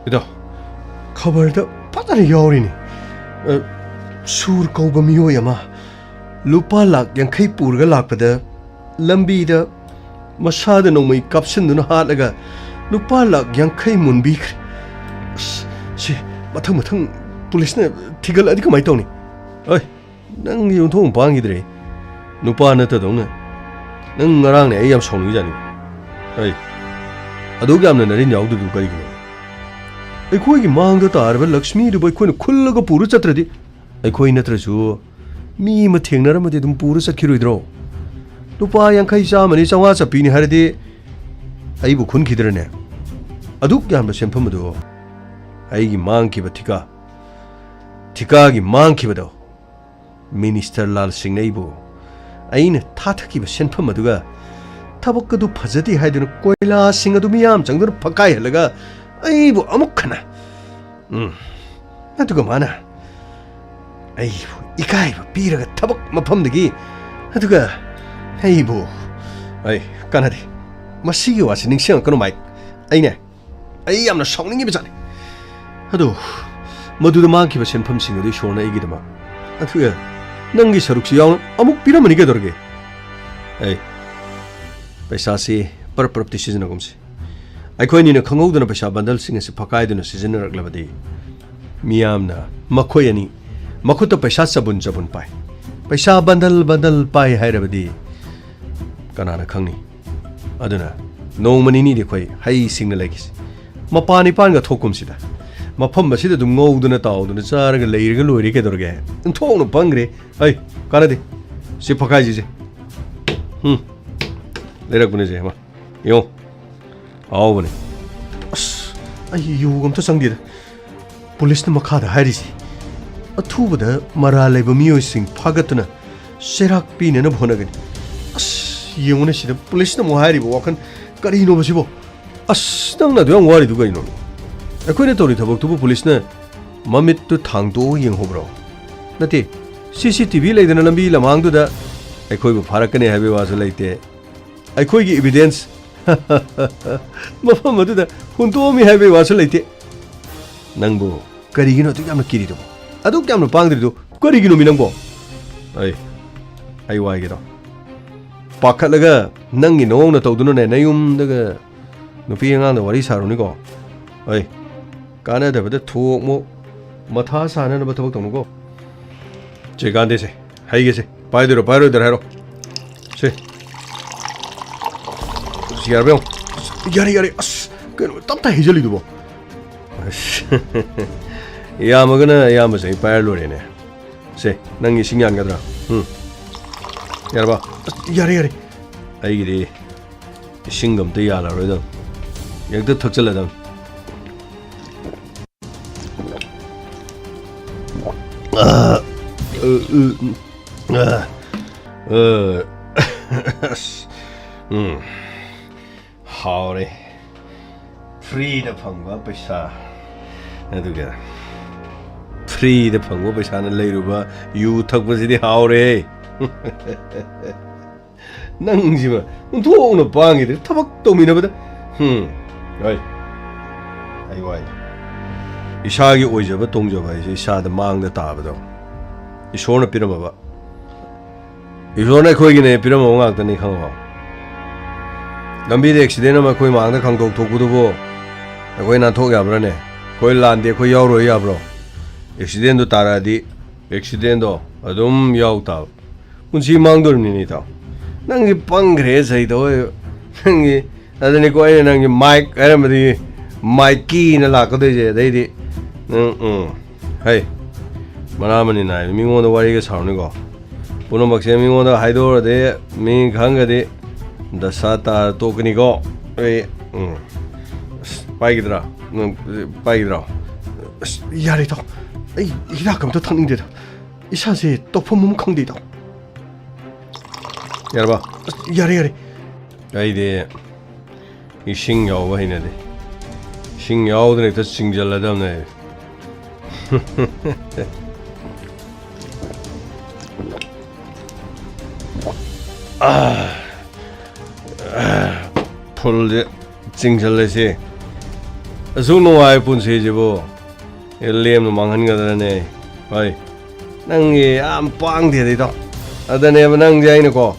ꯏꯗꯣ, ꯈꯕꯔꯗ ꯐꯖꯅ ꯌꯥꯎꯔꯤꯅꯤ꯫ ꯑ, ꯁꯨꯔ ꯀꯧꯕ ꯃꯤꯑꯣꯏ ꯑꯃ ꯂꯨꯄꯥ ꯂꯥꯛ ꯌꯥꯡꯈꯩ ꯄꯨꯔꯒ ꯂꯥꯛꯄꯗ ꯂꯝꯕꯤꯗ ꯃꯁꯥꯗ ꯅꯣꯡꯃꯩ ꯀꯥꯞꯁꯤꯟꯗꯨꯅ ꯍꯥꯠꯂꯒ ꯂꯨꯄꯥ ꯂꯥꯈ ꯌꯥꯡꯈꯩ ꯃꯨꯟꯕꯤꯈ꯭ꯔꯦ꯫ ꯑꯁ, ꯁꯤ ꯃꯊꯪ ꯃꯊꯪ ꯄꯨꯂꯤꯁꯅ ꯊꯤꯒꯠꯂꯛꯑꯗꯤ ꯀꯃꯥꯏꯅ ꯇꯧꯅꯤ? ꯑꯩ, ꯅꯪꯒꯤ ꯌꯨꯝꯊꯣꯡ ꯄꯥꯟꯈꯤꯗ꯭ꯔꯦ꯫ ꯅꯨꯄꯥ ꯅꯠꯇꯗꯧꯅ꯫ ꯅꯪ ꯉꯔꯥꯡꯅꯦ ꯑꯩ ꯌꯥꯝ ꯁꯥꯎꯅꯤꯡꯉꯤꯖꯥꯠꯅꯤ꯫ ꯑꯩ, ꯑꯗꯨꯛ ꯌꯥꯝꯅ ꯅꯔꯤꯟ ꯌꯥꯎꯗꯣꯏꯗꯨ ꯀꯔꯤꯒꯤꯅꯣ? ꯑꯩꯈꯣꯏꯒꯤ ꯃꯥꯡꯗ ꯇꯥꯔꯕ ꯂꯛꯁꯃꯤꯗꯨꯕꯨ ꯑꯩꯈꯣꯏꯅ ꯈꯨꯜꯂꯒ ꯄꯨꯔ ꯆꯠꯇ꯭ꯔꯗꯤ, ꯑꯩꯈꯣꯏ ꯅꯠꯇ꯭ꯔꯁꯨ ꯃꯤ ꯑꯃ ꯊꯦꯡꯅꯔꯝꯃꯗꯤ ꯑꯗꯨꯝ ꯄꯨꯔ ꯆꯠꯈꯤꯔꯣꯏꯗ꯭ꯔꯣ? ꯂꯨꯄꯥ ꯌꯥꯡꯈꯩ, ꯆꯥꯝꯃꯅꯤ, ꯆꯥꯝꯃꯉꯥ ꯆꯠꯄꯤꯅꯤ ꯍꯥꯏꯔꯗꯤ ꯑꯩꯕꯨ ꯈꯨꯟꯈꯤꯗ꯭ꯔꯅꯦ? ꯑꯗꯨꯛ ꯌꯥꯝꯕ ꯁꯦꯟꯐꯝ ꯑꯗꯨ ꯑꯩꯒꯤ ꯃꯥꯡꯈꯤꯕ ꯊꯤꯀꯥ, ꯊꯤꯀꯥꯒꯤ ꯃꯥꯡꯈꯤꯕꯗꯣ, ꯃꯤꯅꯤꯁꯇꯔ ꯂꯥꯜ ꯁꯤꯡꯅ ꯑꯩꯕꯨ ꯑꯩꯅ ꯊꯥꯊꯈꯤꯕ ꯁꯦꯟꯐꯝ ꯑꯗꯨꯒ ꯊꯕꯛ ꯑꯗꯨ ꯐꯖꯗꯦ ꯍꯥꯏꯗꯨꯅ ꯀꯣꯏꯂꯥꯁꯤꯡ ꯑꯗꯨ ꯃꯤꯌꯥꯝ ꯆꯪꯗꯨꯅ ꯐꯛꯀꯥꯏꯍꯜꯂꯒ ꯑꯩꯕꯨ ꯑꯃꯨꯛ ꯍꯟꯅ, ꯎꯝ, ꯑꯗꯨꯒ ꯃꯥꯅ ꯑꯩꯕꯨ ꯏꯀꯥꯏꯕ ꯄꯤꯔꯒ ꯊꯕꯛ ꯃꯐꯝꯗꯒꯤ, ꯑꯗꯨꯒ ꯑꯩꯕꯨ, ꯑꯩ ꯀꯥꯟꯅꯗꯦ꯫ ꯃꯁꯤꯒꯤ ꯋꯥꯁꯤ ꯅꯤꯡꯁꯤꯡꯉꯛꯀꯅꯨ, ꯃꯥꯏꯛ꯫ ꯑꯩꯅꯦ, ꯑꯩ ꯌꯥꯝꯅ ꯁꯥꯎꯅꯤꯡꯉꯤꯕ ꯖꯥꯠꯅꯤ꯫ ꯑꯗꯨ ꯃꯗꯨꯗ ꯃꯥꯡꯈꯤꯕ ꯁꯦꯟꯐꯝꯁꯤꯡ ꯑꯗꯨ ꯏꯁꯣꯔꯅ ꯑꯩꯒꯤꯗꯃꯛ, ꯑꯗꯨꯒ ꯅꯪꯒꯤ ꯁꯔꯨꯛꯁꯨ ꯌꯥꯎꯅ ꯑꯃꯨꯛ ꯄꯤꯔꯝꯃꯅꯤ ꯀꯩꯗꯧꯔꯒꯦ? ꯑꯩ ꯄꯩꯁꯥꯁꯤ ꯄꯔꯞ ꯄꯔꯞꯇꯤ ꯁꯤꯖꯤꯟꯅꯒꯨꯝꯁꯤ꯫ ꯑꯩꯈꯣꯏꯅꯤꯅ ꯈꯪꯍꯧꯗꯅ ꯄꯩꯁꯥ ꯕꯟꯗꯜꯁꯤꯡ ꯑꯁꯤ ꯐꯛꯀꯥꯏꯗꯨꯅ ꯁꯤꯖꯤꯟꯅꯔꯛꯂꯕꯗꯤ, ꯃꯤꯌꯥꯝꯅ ꯃꯈꯣꯏ ꯑꯅꯤ ꯃꯈꯨꯠꯇ ꯄꯩꯁꯥ ꯆꯕꯨꯟ ꯆꯕꯨꯟ ꯄꯥꯏ, ꯄꯩꯁꯥ ꯕꯟꯗꯜ ꯕꯟꯗꯜ ꯄꯥꯏ ꯍꯥꯏꯔꯕꯗꯤ ꯀꯅꯥꯅ ꯈꯪꯅꯤ? ꯑꯗꯨꯅ ꯅꯣꯡꯃ ꯅꯤꯅꯤꯗꯤ ꯑꯩꯈꯣꯏ ꯍꯩ ꯁꯤꯡꯅ ꯂꯩꯈꯤꯁꯤ꯫ ꯃꯄꯥꯟ ꯏꯄꯥꯟꯒ ꯊꯣꯛꯀꯨꯝꯁꯤꯗ꯫ ꯃꯐꯝ ꯑꯁꯤꯗ ꯑꯗꯨꯝ ꯉꯧꯗꯨꯅ ꯇꯥꯎꯗꯨꯅ ꯆꯥꯔꯒ ꯂꯩꯔꯒ ꯂꯣꯏꯔꯦ ꯀꯩꯗꯧꯔꯒꯦ? ꯑꯣꯟꯊꯣꯛꯅ ꯄꯪꯈ꯭ꯔꯦ꯫ ꯑꯩ, ꯀꯥꯟꯅꯗꯦ꯫ ꯁꯤ ꯐꯛꯀꯥꯏꯁꯤꯁꯦ꯫ ꯎꯝ꯫ ꯂꯩꯔꯛꯄꯅꯦ ꯁꯦ, ꯍꯦꯃ꯫ ꯌꯦꯡꯉꯣ꯫ ꯑꯍꯥꯎꯕꯅꯦ꯫ ꯑꯁ, ꯑꯩ ꯌꯨꯒ ꯑꯝꯇ ꯆꯪꯗꯦꯗ꯫ ꯄꯨꯂꯤꯁꯅ ꯃꯈꯥꯗ ꯍꯥꯏꯔꯤꯁꯤ, ꯑꯊꯨꯕꯗ ꯃꯔꯥꯜ ꯂꯩꯕ ꯃꯤꯑꯣꯏꯁꯤꯡ ꯐꯥꯒꯠꯇꯨꯅ ꯆꯩꯔꯥꯛ ꯄꯤꯅꯅꯕ ꯍꯣꯠꯅꯒꯅꯤ꯫ ꯑꯁ, ꯌꯦꯡꯉꯨꯅꯦ ꯁꯤꯗ ꯄꯨꯂꯤꯁꯅ ꯑꯃꯨꯛ ꯍꯥꯏꯔꯤꯕ ꯋꯥꯈꯜ ꯀꯔꯤꯅꯣꯕ ꯁꯤꯕꯣ? ꯑꯁ, ꯅꯪꯅ ꯑꯗꯨ ꯌꯥꯝ ꯋꯥꯔꯤꯗꯨ ꯀꯔꯤꯅꯣ? ꯑꯩꯈꯣꯏꯅ ꯇꯧꯔꯤ ꯊꯕꯛꯇꯨꯕꯨ ꯄꯨꯂꯤꯁꯅ ꯃꯃꯤꯠꯇꯨ ꯊꯥꯡꯗꯣꯛꯑꯒ ꯌꯦꯡꯍꯧꯕ꯭ꯔꯣ? ꯅꯠꯇꯦ, ꯁꯤ ꯁꯤ ꯇꯤ ꯚꯤ ꯂꯩꯗꯅ ꯂꯝꯕꯤ ꯂꯝꯍꯥꯡꯗꯨꯗ ꯑꯩꯈꯣꯏꯕꯨ ꯐꯥꯔꯛꯀꯅꯤ ꯍꯥꯏꯕꯒꯤ ꯋꯥꯁꯨ ꯂꯩꯇꯦ꯫ ꯑꯩꯈꯣꯏꯒꯤ ꯏꯕꯤꯗꯦꯟꯁ ꯃꯐꯝ ꯑꯗꯨꯗ ꯍꯨꯟꯗꯣꯛꯑꯝꯃꯤ ꯍꯥꯏꯕꯒꯤ ꯋꯥꯁꯨ ꯂꯩꯇꯦ꯫ ꯅꯪꯕꯨ ꯀꯔꯤꯒꯤꯅꯣ ꯑꯗꯨꯛ ꯌꯥꯝꯅ ꯀꯤꯔꯤꯗꯨꯕꯣ? ꯑꯗꯨꯛ ꯌꯥꯝꯅ ꯄꯥꯡꯗ꯭ꯔꯤꯗꯨ ꯀꯔꯤꯒꯤꯅꯣꯃꯤ ꯅꯪꯕꯣ? ꯑꯩ, ꯑꯩ ꯋꯥꯏꯒꯦꯗꯣ꯫ ꯄꯥꯈꯠꯂꯒ ꯅꯪꯒꯤ ꯅꯑꯣꯡ ꯅꯇꯧꯗꯨꯅꯅꯦ ꯅꯌꯨꯝꯗꯒ ꯅꯨꯄꯤ ꯑꯉꯥꯡꯗ ꯋꯥꯔꯤ ꯁꯥꯔꯨꯅꯤꯀꯣ꯫ ꯑꯩ ꯀꯥꯟꯅꯗꯕꯗ ꯊꯣꯛꯃꯨꯛ ꯃꯊꯥ ꯁꯥꯅꯅꯕ ꯊꯕꯛ ꯇꯧꯅꯨꯀꯣ꯫ ꯆꯦ ꯀꯥꯟꯗꯦꯁꯦ, ꯍꯩꯒꯦꯁꯦ, ꯄꯥꯏꯗꯣꯏꯔꯣ ꯄꯥꯏꯔꯣꯏꯗꯣꯏꯔꯣ ꯍꯥꯏꯔꯣ꯫ ꯁꯦ꯫ ꯑꯁ, ꯌꯥꯔꯕ ꯌꯦꯡꯉꯣ꯫ ꯑꯁ, ꯌꯥꯔꯦ, ꯌꯥꯔꯦ꯫ ꯑꯁ, ꯀꯩꯅꯣ ꯇꯞ ꯇꯥꯏ ꯍꯩꯖꯜꯂꯤꯗꯨꯕꯣ? ꯑꯁ, ꯏꯌꯥꯝꯕꯒꯅ ꯑꯌꯥꯝꯕꯁꯦ ꯑꯩ ꯄꯥꯏꯔ ꯂꯣꯏꯔꯦꯅꯦ꯫ ꯁꯦ, ꯅꯪꯒꯤ ꯏꯁꯤꯡ ꯌꯥꯟꯒꯗ꯭ꯔꯥ? ꯎꯝ꯫ ꯌꯥꯔꯕ? ꯑꯁ, ꯌꯥꯔꯦ, ꯌꯥꯔꯦ꯫ ꯑꯩꯒꯤꯗꯤ ꯏꯁꯤꯡꯒ ꯑꯝꯇ ꯌꯥꯜꯂꯔꯣꯏꯗꯝ꯫ ꯍꯦꯛꯇ ꯊꯛꯆꯜꯂꯗꯝ꯫ ꯑ, ꯑ, ꯑ, ꯑ, ꯑꯁ, ꯎꯝ, ꯍꯥꯎꯔꯦ꯫ Free ꯗ ꯐꯪꯕ ꯄꯩꯁꯥ꯫ ꯑꯗꯨꯒ free ꯗ ꯐꯪꯕ ꯄꯩꯁꯥꯅ ꯂꯩꯔꯨꯕ ꯌꯨ ꯊꯛꯄꯁꯤꯗꯤ ꯍꯥꯎꯔꯦ꯫ ꯅꯪꯁꯤꯃ ꯑꯣꯟꯊꯣꯛꯅ ꯄꯥꯡꯉꯤꯗ, ꯊꯕꯛ ꯇꯧꯃꯤꯟꯅꯕꯗ꯫ ꯍꯨꯝ꯫ ꯍꯣꯏ꯫ ꯑꯩ ꯋꯥꯏ꯫ ꯏꯁꯥꯒꯤ ꯑꯣꯏꯖꯕ ꯇꯣꯡꯖꯕ ꯍꯥꯏꯁꯦ ꯏꯁꯥꯗ ꯃꯥꯡꯗ ꯇꯥꯕꯗꯣ꯫ ꯏꯁꯣꯔꯅ ꯄꯤꯔꯝꯃꯕ꯫ ꯏꯁꯣꯔꯅ ꯑꯩꯈꯣꯏꯒꯤꯅꯦ ꯄꯤꯔꯝꯃꯕ ꯉꯥꯛꯇꯅꯤ, ꯈꯪꯉꯕ? ꯂꯝꯕꯤꯗ accident ꯑꯃ ꯑꯩꯈꯣꯏ ꯃꯥꯡꯗ ꯈꯪꯗꯣꯛ ꯊꯣꯛꯄꯗꯨꯕꯨ ꯑꯩꯈꯣꯏ ꯅꯥꯟꯊꯣꯛ ꯌꯥꯕ꯭ꯔꯥꯅꯦ? ꯑꯩꯈꯣꯏ ꯂꯥꯟꯗꯦ, ꯑꯩꯈꯣꯏ ꯌꯥꯎꯔꯣꯏ ꯌꯥꯕ꯭ꯔꯣ? Accident ꯗꯣ ꯇꯥꯔꯛꯑꯗꯤ accident ꯗꯣ ꯑꯗꯨꯝ ꯌꯥꯎ ꯇꯥꯕ꯫ ꯄꯨꯟꯁꯤ ꯃꯥꯡꯗꯣꯔꯤꯕꯅꯤꯅꯦ, ꯏꯇꯥꯎ꯫ ꯅꯪꯁꯤ ꯄꯪꯈ꯭ꯔꯦ, ꯆꯍꯤ ꯇꯧꯋꯦ꯫ ꯅꯪꯒꯤ, ꯑꯗꯨꯅꯤꯀꯣ ꯑꯩꯅ ꯅꯪꯒꯤ ꯃꯥꯏꯛ ꯍꯥꯏꯔꯝꯕꯗꯒꯤ ꯃꯥꯏꯀꯤꯅ ꯂꯥꯛꯀꯗꯣꯏꯁꯦ꯫ ꯑꯗꯩꯗꯤ, ꯎꯝ, ꯎꯝ꯫ ꯍꯩ, ꯃꯅꯥ ꯑꯃꯅꯤ ꯅꯥꯏ꯫ ꯃꯤꯉꯣꯟꯗ ꯋꯥꯔꯤꯒ ꯁꯥꯎꯅꯤꯀꯣ꯫ ꯄꯨꯝꯅꯃꯛꯁꯦ ꯃꯤꯉꯣꯟꯗ ꯍꯥꯏꯗꯣꯛꯎꯔꯗꯤ ꯃꯤ ꯈꯪꯒꯗꯤ ꯗꯁꯥ ꯇꯥꯔ ꯇꯣꯛꯀꯅꯤꯀꯣ꯫ ꯑꯩ, ꯎꯝ꯫ ꯑꯁ, ꯄꯥꯏꯈꯤꯗ꯭ꯔꯥ? ꯅꯪ ꯄꯥꯏꯈꯤꯗ꯭ꯔꯣ? ꯑꯁ, ꯌꯥꯔꯦ, ꯏꯇꯥꯎ꯫ ꯑꯩ ꯍꯤꯗꯥꯛ ꯑꯝꯇ ꯊꯛꯅꯤꯡꯗꯦꯗ꯫ ꯏꯁꯥꯁꯦ ꯇꯧꯐꯝ ꯑꯃ ꯈꯪꯗꯦ, ꯏꯇꯥꯎ꯫ ꯌꯥꯔꯕ? ꯑꯁ, ꯌꯥꯔꯦ, ꯌꯥꯔꯦ꯫ ꯑꯩꯗꯤ ꯏꯁꯤꯡ ꯌꯥꯎꯕ ꯍꯩꯅꯗꯦ꯫ ꯏꯁꯤꯡ ꯌꯥꯎꯗꯅ ꯍꯦꯛꯇ ꯆꯤꯡꯁꯤꯜꯂꯗꯕꯅꯦ꯫ ꯑꯥ, ꯑꯥ, ꯐꯨꯜꯁꯦ ꯆꯤꯡꯁꯤꯜꯂꯁꯤ꯫ ꯑꯁꯨꯛ ꯅꯨꯡꯉꯥꯏꯕ ꯄꯨꯟꯁꯤꯁꯤꯕꯨ ꯂꯦꯝꯅ ꯃꯥꯡꯍꯟꯒꯗ꯭ꯔꯅꯦ? ꯍꯣꯏ, ꯅꯪꯒꯤ ꯌꯥꯝ ꯄꯥꯡꯗꯦꯗ, ꯏꯇꯥꯎ꯫ ꯑꯗꯅꯦꯕ ꯅꯪꯁꯦ ꯑꯩꯅꯀꯣ,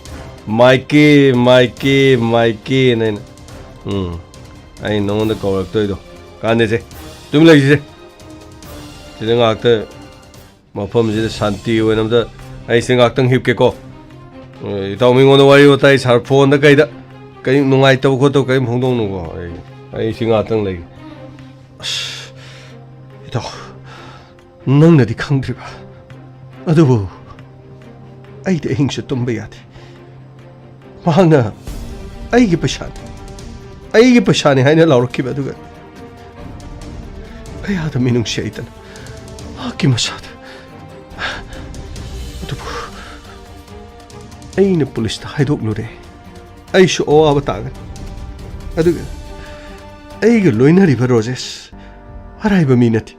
ꯃꯥꯏꯀꯦ, ꯃꯥꯏꯀꯦ, ꯃꯥꯏꯀꯦꯅ ꯑꯩꯅ, ꯎꯝ, ꯑꯩ ꯅꯉꯣꯟꯗ ꯀꯧꯔꯛꯇꯣꯏꯗꯣ꯫ ꯀꯥꯟꯗꯦꯁꯦ, ꯇꯨꯃꯤꯟ ꯂꯩꯁꯤꯁꯦ꯫ ꯁꯤꯗ ꯉꯥꯏꯍꯥꯛꯇ, ꯃꯐꯝꯁꯤꯗ ꯁꯥꯟꯇꯤ ꯑꯣꯏꯅ ꯑꯝꯇ, ꯑꯩ ꯁꯤꯗ ꯉꯥꯏꯍꯥꯛꯇꯪ ꯍꯤꯞꯀꯦꯀꯣ꯫ ꯑꯦ, ꯏꯇꯥꯎ, ꯃꯤꯉꯣꯟꯗ ꯋꯥꯔꯤ ꯋꯥꯇꯥꯏ ꯁꯥꯔ, ꯐꯣꯟꯗ ꯀꯩꯗ ꯀꯔꯤꯝ ꯅꯨꯡꯉꯥꯏꯇꯕ ꯈꯣꯠꯇꯕ ꯀꯔꯤꯝ ꯐꯣꯡꯗꯣꯛꯅꯨꯀꯣ꯫ ꯑꯩ, ꯑꯩ ꯁꯤ ꯉꯥꯏꯍꯥꯛꯇꯪ ꯂꯩꯒꯦ꯫ ꯑꯁ, ꯏꯇꯥꯎ, ꯅꯪꯅꯗꯤ ꯈꯪꯗ꯭ꯔꯤꯕ, ꯑꯗꯨꯕꯨ ꯑꯩꯗꯤ ꯑꯍꯤꯡꯁꯨ ꯇꯨꯝꯕ ꯌꯥꯗꯦ꯫ ꯃꯍꯥꯛꯅ ꯑꯩꯒꯤ ꯄꯩꯁꯥꯅꯤ, ꯑꯩꯒꯤ ꯄꯩꯁꯥꯅꯤ ꯍꯥꯏꯅ ꯂꯥꯎꯔꯛꯈꯤꯕ ꯑꯗꯨꯒ ꯀꯌꯥꯗ ꯃꯤꯅꯨꯡꯁꯤ ꯍꯩꯇꯅ ꯃꯍꯥꯛꯀꯤ ꯃꯁꯥꯗ꯫ ꯑꯗꯨꯕꯨ ꯑꯩꯅ ꯄꯨꯂꯤꯁꯇ ꯍꯥꯏꯗꯣꯛꯂꯨꯔꯦ꯫ ꯑꯩꯁꯨ ꯑꯋꯥꯕ ꯇꯥꯒꯅꯤ꯫ ꯑꯗꯨꯒ ꯑꯩꯒ ꯂꯣꯏꯅꯔꯤꯕ ꯔꯣꯖꯦꯁ ꯑꯔꯥꯏꯕ ꯃꯤ ꯅꯠꯇꯦ꯫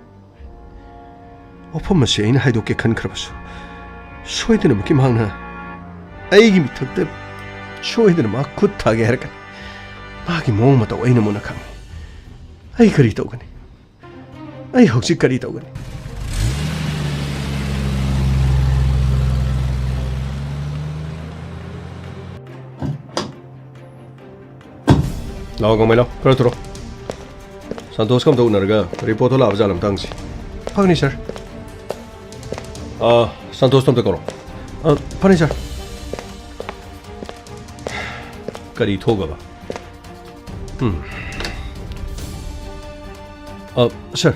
ꯋꯥꯐꯝ ꯑꯁꯤ ꯑꯩꯅ ꯍꯥꯏꯗꯣꯛꯀꯦ ꯈꯟꯈ꯭ꯔꯕꯁꯨ, ꯁꯣꯏꯗꯅꯃꯛꯀꯤ ꯃꯍꯥꯛꯅ ꯑꯩꯒꯤ ꯃꯤꯊꯛꯇ ꯁꯣꯏꯗꯅ ꯃꯍꯥꯛ ꯈꯨꯠ ꯊꯥꯒꯦ ꯍꯥꯏꯔꯛꯀꯅꯤ꯫ ꯃꯥꯒꯤ ꯃꯑꯣꯡ ꯃꯇꯧ ꯑꯩꯅ ꯃꯨꯟꯅ ꯈꯪꯏ꯫ ꯑꯩ ꯀꯔꯤ ꯇꯧꯒꯅꯤ? ꯑꯩ ꯍꯧꯖꯤꯛ ꯀꯔꯤ ꯇꯧꯒꯅꯤ? ꯂꯥꯛꯑꯣ, ꯒꯥꯡꯃꯩ, ꯂꯥꯛꯑꯣ, ꯈꯔ ꯊꯨꯔꯣ꯫ ꯁꯟꯇꯣꯁꯀ ꯑꯝꯇ ꯎꯅꯔꯒ ꯔꯤꯄꯣꯔꯠꯇꯣ ꯂꯥꯛꯑꯕ ꯖꯥꯠꯂ ꯑꯝꯇ ꯍꯪꯁꯤ꯫ ꯐꯒꯅꯤ, ꯁꯥꯔ꯫ ꯑ, ꯁꯟꯇꯣꯁꯇꯣ ꯑꯝꯇ ꯀꯧꯔꯣ꯫ ꯑ, ꯐꯅꯤ, ꯁꯥꯔ꯫ ꯀꯔꯤ ꯊꯣꯛꯑꯕ? ꯎꯝ꯫ ꯑ, ꯁꯥꯔ,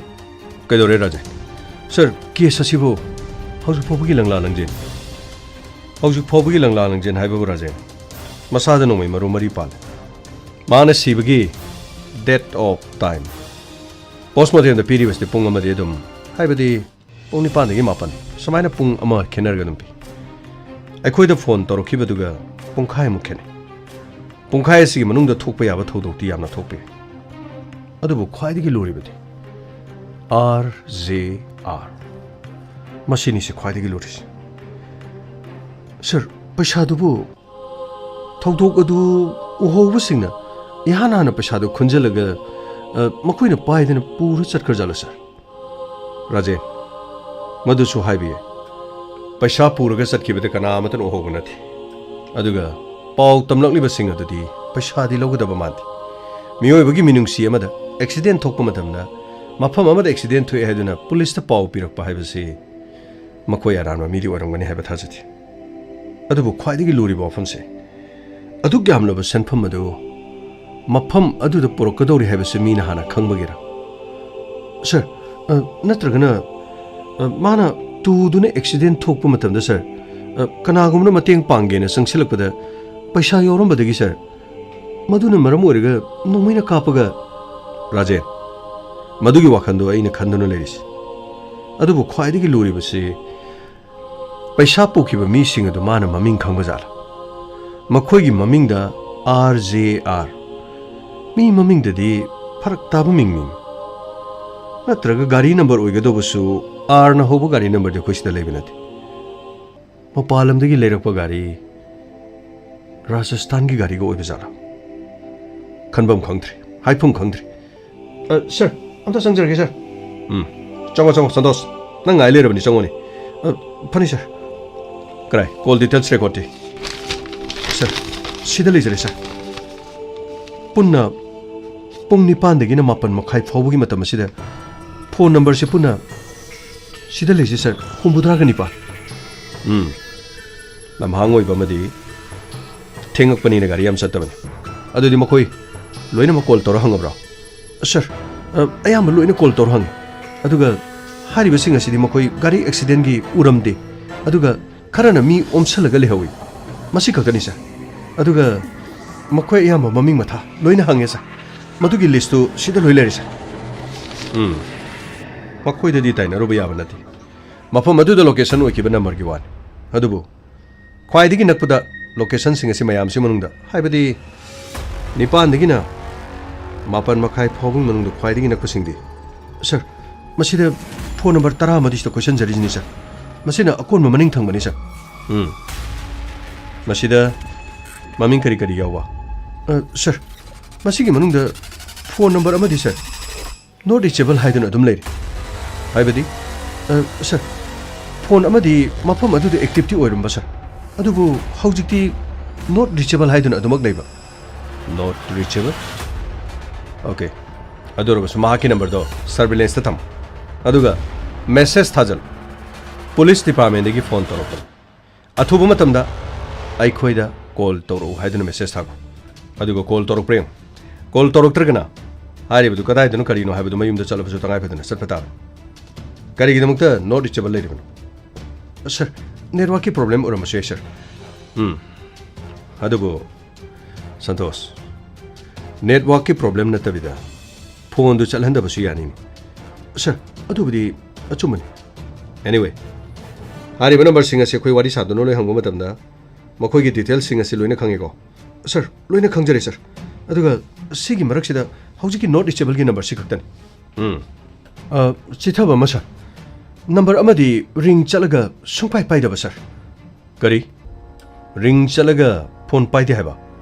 ꯀꯩꯗꯧꯔꯦ, ꯔꯥꯖꯦꯟ? ꯁꯥꯔ, ꯀꯦꯁ ꯑꯁꯤꯕꯨ ꯍꯧꯖꯤꯛ ꯐꯥꯎꯕꯒꯤ ꯂꯪꯂꯥ ꯂꯪꯖꯦꯟ, ꯍꯧꯖꯤꯛ ꯐꯥꯎꯕꯒꯤ ꯂꯪꯂꯥ ꯂꯪꯖꯦꯟ ꯍꯥꯏꯕꯕꯨ, ꯔꯥꯖꯦꯟ, ꯃꯁꯥꯗ ꯅꯣꯡꯃꯩ ꯃꯔꯨ ꯃꯔꯤ ꯄꯥꯜꯂꯦ꯫ ꯃꯥꯅ ꯁꯤꯕꯒꯤ date of time, ꯄꯣꯁꯃꯣꯔꯇꯦꯝꯗ ꯄꯤꯔꯤꯕꯁꯤꯗꯤ ꯄꯨꯡ ꯑꯃꯗꯤ ꯑꯗꯨꯝ, ꯍꯥꯏꯕꯗꯤ ꯄꯨꯡ ꯅꯤꯄꯥꯟꯗꯒꯤ ꯃꯥꯄꯟ, ꯁꯨꯃꯥꯏꯅ ꯄꯨꯡ ꯑꯃ ꯈꯦꯠꯅꯔꯒ ꯑꯗꯨꯝ ꯄꯤ꯫ ꯑꯩꯈꯣꯏꯗ ꯐꯣꯟ ꯇꯧꯔꯛꯈꯤꯕꯗꯨꯒ ꯄꯨꯡꯈꯥꯏꯃꯨꯛ ꯈꯦꯠꯅꯩ꯫ ꯄꯨꯡꯈꯥꯏ ꯑꯁꯤꯒꯤ ꯃꯅꯨꯡꯗ ꯊꯣꯛꯄ ꯌꯥꯕ ꯊꯧꯗꯣꯛꯇꯤ ꯌꯥꯝꯅ ꯊꯣꯛꯄ ꯌꯥꯏ꯫ ꯑꯗꯨꯕꯨ ꯈ꯭ꯋꯥꯏꯗꯒꯤ ꯂꯨꯔꯤꯕꯗꯤ ꯑꯥꯔ ꯖꯦ ꯑꯥꯔ꯫ ꯃꯁꯤꯅꯤꯁꯦ ꯈ꯭ꯋꯥꯏꯗꯒꯤ ꯂꯨꯔꯤꯁꯦ꯫ ꯁꯥꯔ, ꯄꯩꯁꯥꯗꯨꯕꯨ ꯊꯧꯗꯣꯛ ꯑꯗꯨ ꯎꯍꯧꯕꯁꯤꯡꯅ ꯏꯍꯥꯟ ꯍꯥꯟꯅ ꯄꯩꯁꯥꯗꯨ ꯈꯨꯟꯖꯤꯜꯂꯒ, ꯑ, ꯃꯈꯣꯏꯅ ꯄꯥꯏꯗꯅ ꯄꯨꯔ ꯆꯠꯈ꯭ꯔꯖꯥꯠꯂꯣ, ꯁꯥꯔ? ꯔꯥꯖꯦꯟ, ꯃꯗꯨꯁꯨ ꯍꯥꯏꯕ ꯌꯥꯏ꯫ ꯄꯩꯁꯥ ꯄꯨꯔꯒ ꯆꯠꯈꯤꯕꯗ ꯀꯅꯥ ꯑꯃꯠꯇꯅ ꯎꯍꯧꯕ ꯅꯠꯇꯦ꯫ ꯑꯗꯨꯒ ꯄꯥꯎ ꯇꯝꯂꯛꯂꯤꯕꯁꯤꯡ ꯑꯗꯨꯗꯤ ꯄꯩꯁꯥꯗꯤ ꯂꯧꯒꯗꯕ ꯃꯥꯟꯗꯦ꯫ ꯃꯤꯑꯣꯏꯕꯒꯤ ꯃꯤꯅꯨꯡꯁꯤ ꯑꯃꯗ ꯑꯦꯛꯁꯤꯗꯦꯟ ꯊꯣꯛꯄ ꯃꯇꯝꯗ ꯃꯐꯝ ꯑꯃꯗ ꯑꯦꯛꯁꯤꯗꯦꯟ ꯊꯣꯛꯑꯦ ꯍꯥꯏꯗꯨꯅ ꯄꯨꯂꯤꯁꯇ ꯄꯥꯎ ꯄꯤꯔꯛꯄ ꯍꯥꯏꯕꯁꯤ ꯃꯈꯣꯏ ꯑꯔꯥꯟꯕ ꯃꯤꯗꯤ ꯑꯣꯏꯔꯝꯒꯅꯤ ꯍꯥꯏꯕ ꯊꯥꯖꯗꯦ꯫ ꯑꯗꯨꯕꯨ ꯈ꯭ꯋꯥꯏꯗꯒꯤ ꯂꯨꯔꯤꯕ ꯋꯥꯐꯝꯁꯦ, ꯑꯗꯨꯛ ꯌꯥꯝꯂꯕ ꯁꯦꯟꯐꯝ ꯑꯗꯨ ꯃꯐꯝ ꯑꯗꯨꯗ ꯄꯨꯔꯛꯀꯗꯧꯔꯤ ꯍꯥꯏꯕꯁꯤ ꯃꯤꯅ ꯍꯥꯟꯅ ꯈꯪꯕꯒꯤꯔ? ꯁꯥꯔ, ꯑ, ꯅꯠꯇ꯭ꯔꯒꯅ, ꯑ, ꯃꯥꯅ ꯇꯨꯗꯨꯅ ꯑꯦꯛꯁꯤꯗꯦꯟ ꯊꯣꯛꯄ ꯃꯇꯝꯗ, ꯁꯥꯔ, ꯑ, ꯀꯅꯥꯒꯨꯝꯕꯅ ꯃꯇꯦꯡ ꯄꯥꯡꯒꯦꯅ ꯆꯪꯁꯤꯜꯂꯛꯄꯗ ꯄꯩꯁꯥ ꯌꯥꯎꯔꯝꯕꯗꯒꯤ, ꯁꯥꯔ, ꯃꯗꯨꯅ ꯃꯔꯝ ꯑꯣꯏꯔꯒ ꯅꯣꯡꯃꯩꯅ ꯀꯥꯞꯄꯒ, ꯔꯥꯖꯦꯟ, ꯃꯗꯨꯒꯤ ꯋꯥꯈꯜꯗꯣ ꯑꯩꯅ ꯈꯟꯗꯨꯅ ꯂꯩꯔꯤꯁꯤ꯫ ꯑꯗꯨꯕꯨ ꯈ꯭ꯋꯥꯏꯗꯒꯤ ꯂꯨꯔꯤꯕꯁꯤ ꯄꯩꯁꯥ ꯄꯨꯈꯤꯕ ꯃꯤꯁꯤꯡ ꯑꯗꯨ ꯃꯥꯅ ꯃꯃꯤꯡ ꯈꯪꯕ ꯖꯥꯠꯂꯥ? ꯃꯈꯣꯏꯒꯤ ꯃꯃꯤꯡꯗ R J R꯫ ꯃꯤ ꯃꯃꯤꯡꯗꯗꯤ ꯐꯔꯛ ꯇꯥꯕ ꯃꯤꯡꯅꯤ꯫ ꯅꯠꯇ꯭ꯔꯒ ꯒꯥꯔꯤ ꯅꯝꯕꯔ ꯑꯣꯏꯒꯗꯧꯕꯁꯨ, R ꯅ ꯍꯧꯕ ꯒꯥꯔꯤ ꯅꯝꯕꯔꯗꯤ ꯑꯩꯈꯣꯏ ꯁꯤꯗ ꯂꯩꯕ ꯅꯠꯇꯦ꯫ ꯃꯄꯥꯟ ꯂꯝꯗꯒꯤ ꯂꯩꯔꯛꯄ ꯒꯥꯔꯤ, ꯔꯥꯖꯁꯊꯥꯟꯒꯤ ꯒꯥꯔꯤꯒ ꯑꯣꯏꯕ ꯖꯥꯠꯂꯥ? ꯈꯟꯐꯝ ꯈꯪꯗ꯭ꯔꯦ, ꯍꯥꯏꯐꯝ ꯈꯪꯗ꯭ꯔꯦ꯫ ꯑ, ꯁꯥꯔ, ꯑꯝꯇ ꯆꯪꯖꯔꯒꯦ, ꯁꯥꯔ꯫ ꯎꯝ, ꯆꯪꯉꯣ, ꯆꯪꯉꯣ, ꯁꯟꯇꯣꯁ꯫ ꯅꯪ ꯉꯥꯏ ꯂꯩꯔꯕꯅꯤ, ꯆꯪꯉꯣꯅꯦ꯫ ꯑ, ꯐꯅꯤ, ꯁꯥꯔ꯫ ꯀꯔꯥꯏ? Call details ꯔꯦꯀꯣꯔꯗꯇꯤ? ꯁꯥꯔ, ꯁꯤꯗ ꯂꯩꯖꯔꯦ, ꯁꯥꯔ꯫ ꯄꯨꯟꯅ ꯄꯨꯡ ꯅꯤꯄꯥꯟꯗꯒꯤꯅ ꯃꯥꯄꯟ ꯃꯈꯥꯏ ꯐꯥꯎꯕꯒꯤ ꯃꯇꯝ ꯑꯁꯤꯗ ꯐꯣꯟ ꯅꯝꯕꯔꯁꯤ ꯄꯨꯟꯅ ꯁꯤꯗ ꯂꯩꯖꯩ, ꯁꯥꯔ, ꯍꯨꯝꯐꯨꯇꯔꯥꯒ ꯅꯤꯄꯥꯟ꯫ ꯎꯝ, ꯂꯝꯍꯥꯡ ꯑꯣꯏꯕ ꯑꯃꯗꯤ ꯊꯦꯡꯉꯛꯄꯅꯤꯅ ꯒꯥꯔꯤ ꯌꯥꯝ ꯆꯠꯇꯕꯅꯤ꯫ ꯑꯗꯨꯗꯤ ꯃꯈꯣꯏ ꯂꯣꯏꯅꯃꯛ ꯀꯣꯜ ꯇꯧꯔ ꯍꯪꯉꯕ꯭ꯔꯣ? ꯁꯥꯔ, ꯑ, ꯑꯌꯥꯝꯕ ꯂꯣꯏꯅ ꯀꯣꯜ ꯇꯧꯔ ꯍꯪꯉꯤ꯫ ꯑꯗꯨꯒ ꯍꯥꯏꯔꯤꯕꯁꯤꯡ ꯑꯁꯤꯗꯤ ꯃꯈꯣꯏ ꯒꯥꯔꯤ ꯑꯦꯛꯁꯤꯗꯦꯟꯒꯤ ꯎꯔꯝꯗꯦ꯫ ꯑꯗꯨꯒ ꯈꯔꯅ ꯃꯤ ꯑꯣꯝꯁꯜꯂꯒ ꯂꯩꯍꯧꯏ꯫ ꯃꯁꯤ ꯈꯛꯇꯅꯤ, ꯁꯥꯔ꯫ ꯑꯗꯨꯒ ꯃꯈꯣꯏ ꯑꯌꯥꯝꯕ ꯃꯃꯤꯡ ꯃꯊꯥ ꯂꯣꯏꯅ ꯍꯪꯉꯦ, ꯁꯥꯔ꯫ ꯃꯗꯨꯒꯤ ꯂꯤꯁꯇꯨ ꯁꯤꯗ ꯂꯣꯏ ꯂꯩꯔꯦ, ꯁꯥꯔ꯫ ꯎꯝ, ꯃꯈꯣꯏꯗꯗꯤ ꯇꯥꯏꯅꯔꯨꯕ ꯌꯥꯕ ꯅꯠꯇꯦ꯫ ꯃꯐꯝ ꯑꯗꯨꯗ ꯂꯣꯀꯦꯁꯟ ꯑꯣꯏꯈꯤꯕ ꯅꯝꯕꯔꯒꯤ ꯋꯥꯅꯤ꯫ ꯑꯗꯨꯕꯨ ꯈ꯭ꯋꯥꯏꯗꯒꯤ ꯅꯛꯄꯗ ꯂꯣꯀꯦꯁꯟꯁꯤꯡ ꯑꯁꯤ ꯃꯌꯥꯝꯁꯤ ꯃꯅꯨꯡꯗ, ꯍꯥꯏꯕꯗꯤ ꯅꯤꯄꯥꯟꯗꯒꯤꯅ ꯃꯥꯄꯟ ꯃꯈꯥꯏ ꯐꯥꯎꯕꯒꯤ ꯃꯅꯨꯡꯗ ꯈ꯭ꯋꯥꯏꯗꯒꯤ ꯅꯛꯄꯁꯤꯡꯗꯤ, ꯁꯥꯔ, ꯃꯁꯤꯗ ꯐꯣꯟ ꯅꯝꯕꯔ ꯇꯔꯥ ꯑꯃꯗꯤ ꯁꯤꯗ ꯀꯣꯏꯁꯟꯖꯔꯤꯁꯤꯅꯤ, ꯁꯥꯔ꯫ ꯃꯁꯤꯅ ꯑꯀꯣꯟꯕ ꯃꯅꯤꯡ ꯊꯪꯕꯅꯤ, ꯁꯥꯔ꯫ ꯎꯝ꯫ ꯃꯁꯤꯗ ꯃꯃꯤꯡ ꯀꯔꯤ ꯀꯔꯤ ꯌꯥꯎꯕ? ꯑ, ꯁꯥꯔ, ꯃꯁꯤꯒꯤ ꯃꯅꯨꯡꯗ ꯐꯣꯟ ꯅꯝꯕꯔ ꯑꯃꯗꯤ, ꯁꯥꯔ, not reachable ꯍꯥꯏꯗꯨꯅ ꯑꯗꯨꯝ ꯂꯩꯔꯤ꯫ ꯍꯥꯏꯕꯗꯤ? ꯑ, ꯁꯥꯔ, ꯐꯣꯟ ꯑꯃꯗꯤ ꯃꯐꯝ ꯑꯗꯨꯗ ꯑꯦꯛꯇꯤꯚꯇꯤ ꯑꯣꯏꯔꯝꯕ, ꯁꯥꯔ꯫ ꯑꯗꯨꯕꯨ ꯍꯧꯖꯤꯛꯇꯤ not reachable ꯍꯥꯏꯗꯨꯅ ꯑꯗꯨꯃꯛ ꯂꯩꯕ꯫ Not reachable? ꯑꯣꯀꯦ, ꯑꯗꯨ ꯑꯣꯏꯔꯕꯁꯨ ꯃꯍꯥꯛꯀꯤ ꯅꯝꯕꯔꯗꯣ ꯁꯔꯚꯤꯂꯦꯟꯁꯇ ꯊꯝꯃꯨ, ꯑꯗꯨꯒ ꯃꯦꯁꯦꯖ ꯊꯥꯖꯤꯜꯂꯨ꯫ ꯄꯨꯂꯤꯁ ꯗꯤꯄꯥꯔꯠꯃꯦꯟꯗꯒꯤ ꯐꯣꯟ ꯇꯧꯔꯛꯄꯅꯤ꯫ ꯑꯊꯨꯕ ꯃꯇꯝꯗ ꯑꯩꯈꯣꯏꯗ ꯀꯣꯜ ꯇꯧꯔꯛꯎ ꯍꯥꯏꯗꯨꯅ ꯃꯦꯁꯦꯖ ꯊꯥꯈꯣ꯫ ꯑꯗꯨꯒ ꯀꯣꯜ ꯇꯧꯔꯛꯄ꯭ꯔꯥ ꯌꯦꯡꯉꯨ꯫ ꯀꯣꯜ ꯇꯧꯔꯛꯇ꯭ꯔꯒꯅ ꯍꯥꯏꯔꯤꯕꯗꯨ ꯀꯗꯥꯏꯗꯅꯣ ꯀꯔꯤꯅꯣ ꯍꯥꯏꯕꯗꯨ ꯃꯌꯨꯝꯗ ꯆꯠꯂꯕꯁꯨ ꯇꯉꯥꯏ ꯐꯗꯅ ꯆꯠꯄ ꯇꯥꯕꯅꯤ꯫ ꯀꯔꯤꯒꯤꯗꯃꯛꯇ ꯅꯣꯠ ꯔꯤꯆꯦꯕꯜ ꯂꯩꯔꯤꯕꯅꯣ? ꯁꯥꯔ, ꯅꯦꯠꯋꯥꯛꯀꯤ ꯄ꯭ꯔꯣꯕ꯭ꯂꯦꯝ ꯑꯣꯏꯔꯝꯕꯁꯨ ꯌꯥꯏ, ꯁꯥꯔ꯫ ꯎꯝ꯫ ꯑꯗꯨꯕꯨ ꯁꯟꯇꯣꯁ, ꯅꯦꯠꯋꯥꯛꯀꯤ ꯄ꯭ꯔꯣꯕ꯭ꯂꯦꯝ ꯅꯠꯇꯕꯤꯗ ꯐꯣꯟꯗꯨ ꯆꯠꯍꯟꯗꯕꯁꯨ ꯌꯥꯅꯤꯅꯦ꯫ ꯁꯥꯔ, ꯑꯗꯨꯕꯨꯗꯤ ꯑꯆꯨꯝꯕꯅꯤ꯫ ꯑꯦꯅꯤꯋꯦ, ꯍꯥꯏꯔꯤꯕ ꯅꯝꯕꯔꯁꯤꯡ ꯑꯁꯤ ꯑꯩꯈꯣꯏ ꯋꯥꯔꯤ ꯁꯥꯗꯨꯅ ꯂꯣꯏ ꯍꯪꯕ ꯃꯇꯝꯗ ꯃꯈꯣꯏꯒꯤ ꯗꯤꯇꯦꯜꯁꯤꯡ ꯑꯁꯤ ꯂꯣꯏꯅ ꯈꯪꯉꯦꯀꯣ? ꯁꯥꯔ, ꯂꯣꯏꯅ ꯈꯪꯖꯔꯦ, ꯁꯥꯔ꯫ ꯑꯗꯨꯒ ꯁꯤꯒꯤ ꯃꯔꯛꯁꯤꯗ ꯍꯧꯖꯤꯛꯀꯤ ꯅꯣꯠ ꯔꯤꯆꯦꯕꯜꯒꯤ ꯅꯝꯕꯔꯁꯤ ꯈꯛꯇꯅꯤ꯫ ꯎꯝ꯫ ꯑ, ꯆꯤꯊꯕ ꯑꯃ, ꯁꯥꯔ꯫ ꯅꯝꯕꯔ ꯑꯃꯗꯤ ꯔꯤꯡ ꯆꯠꯂꯒ ꯁꯨꯡꯄꯥꯏ ꯄꯥꯏꯗꯕ, ꯁꯥꯔ꯫ ꯀꯔꯤ? ꯔꯤꯡ ꯆꯠꯂꯒ ꯐꯣꯟ ꯄꯥꯏꯗꯦ ꯍꯥꯏꯕ?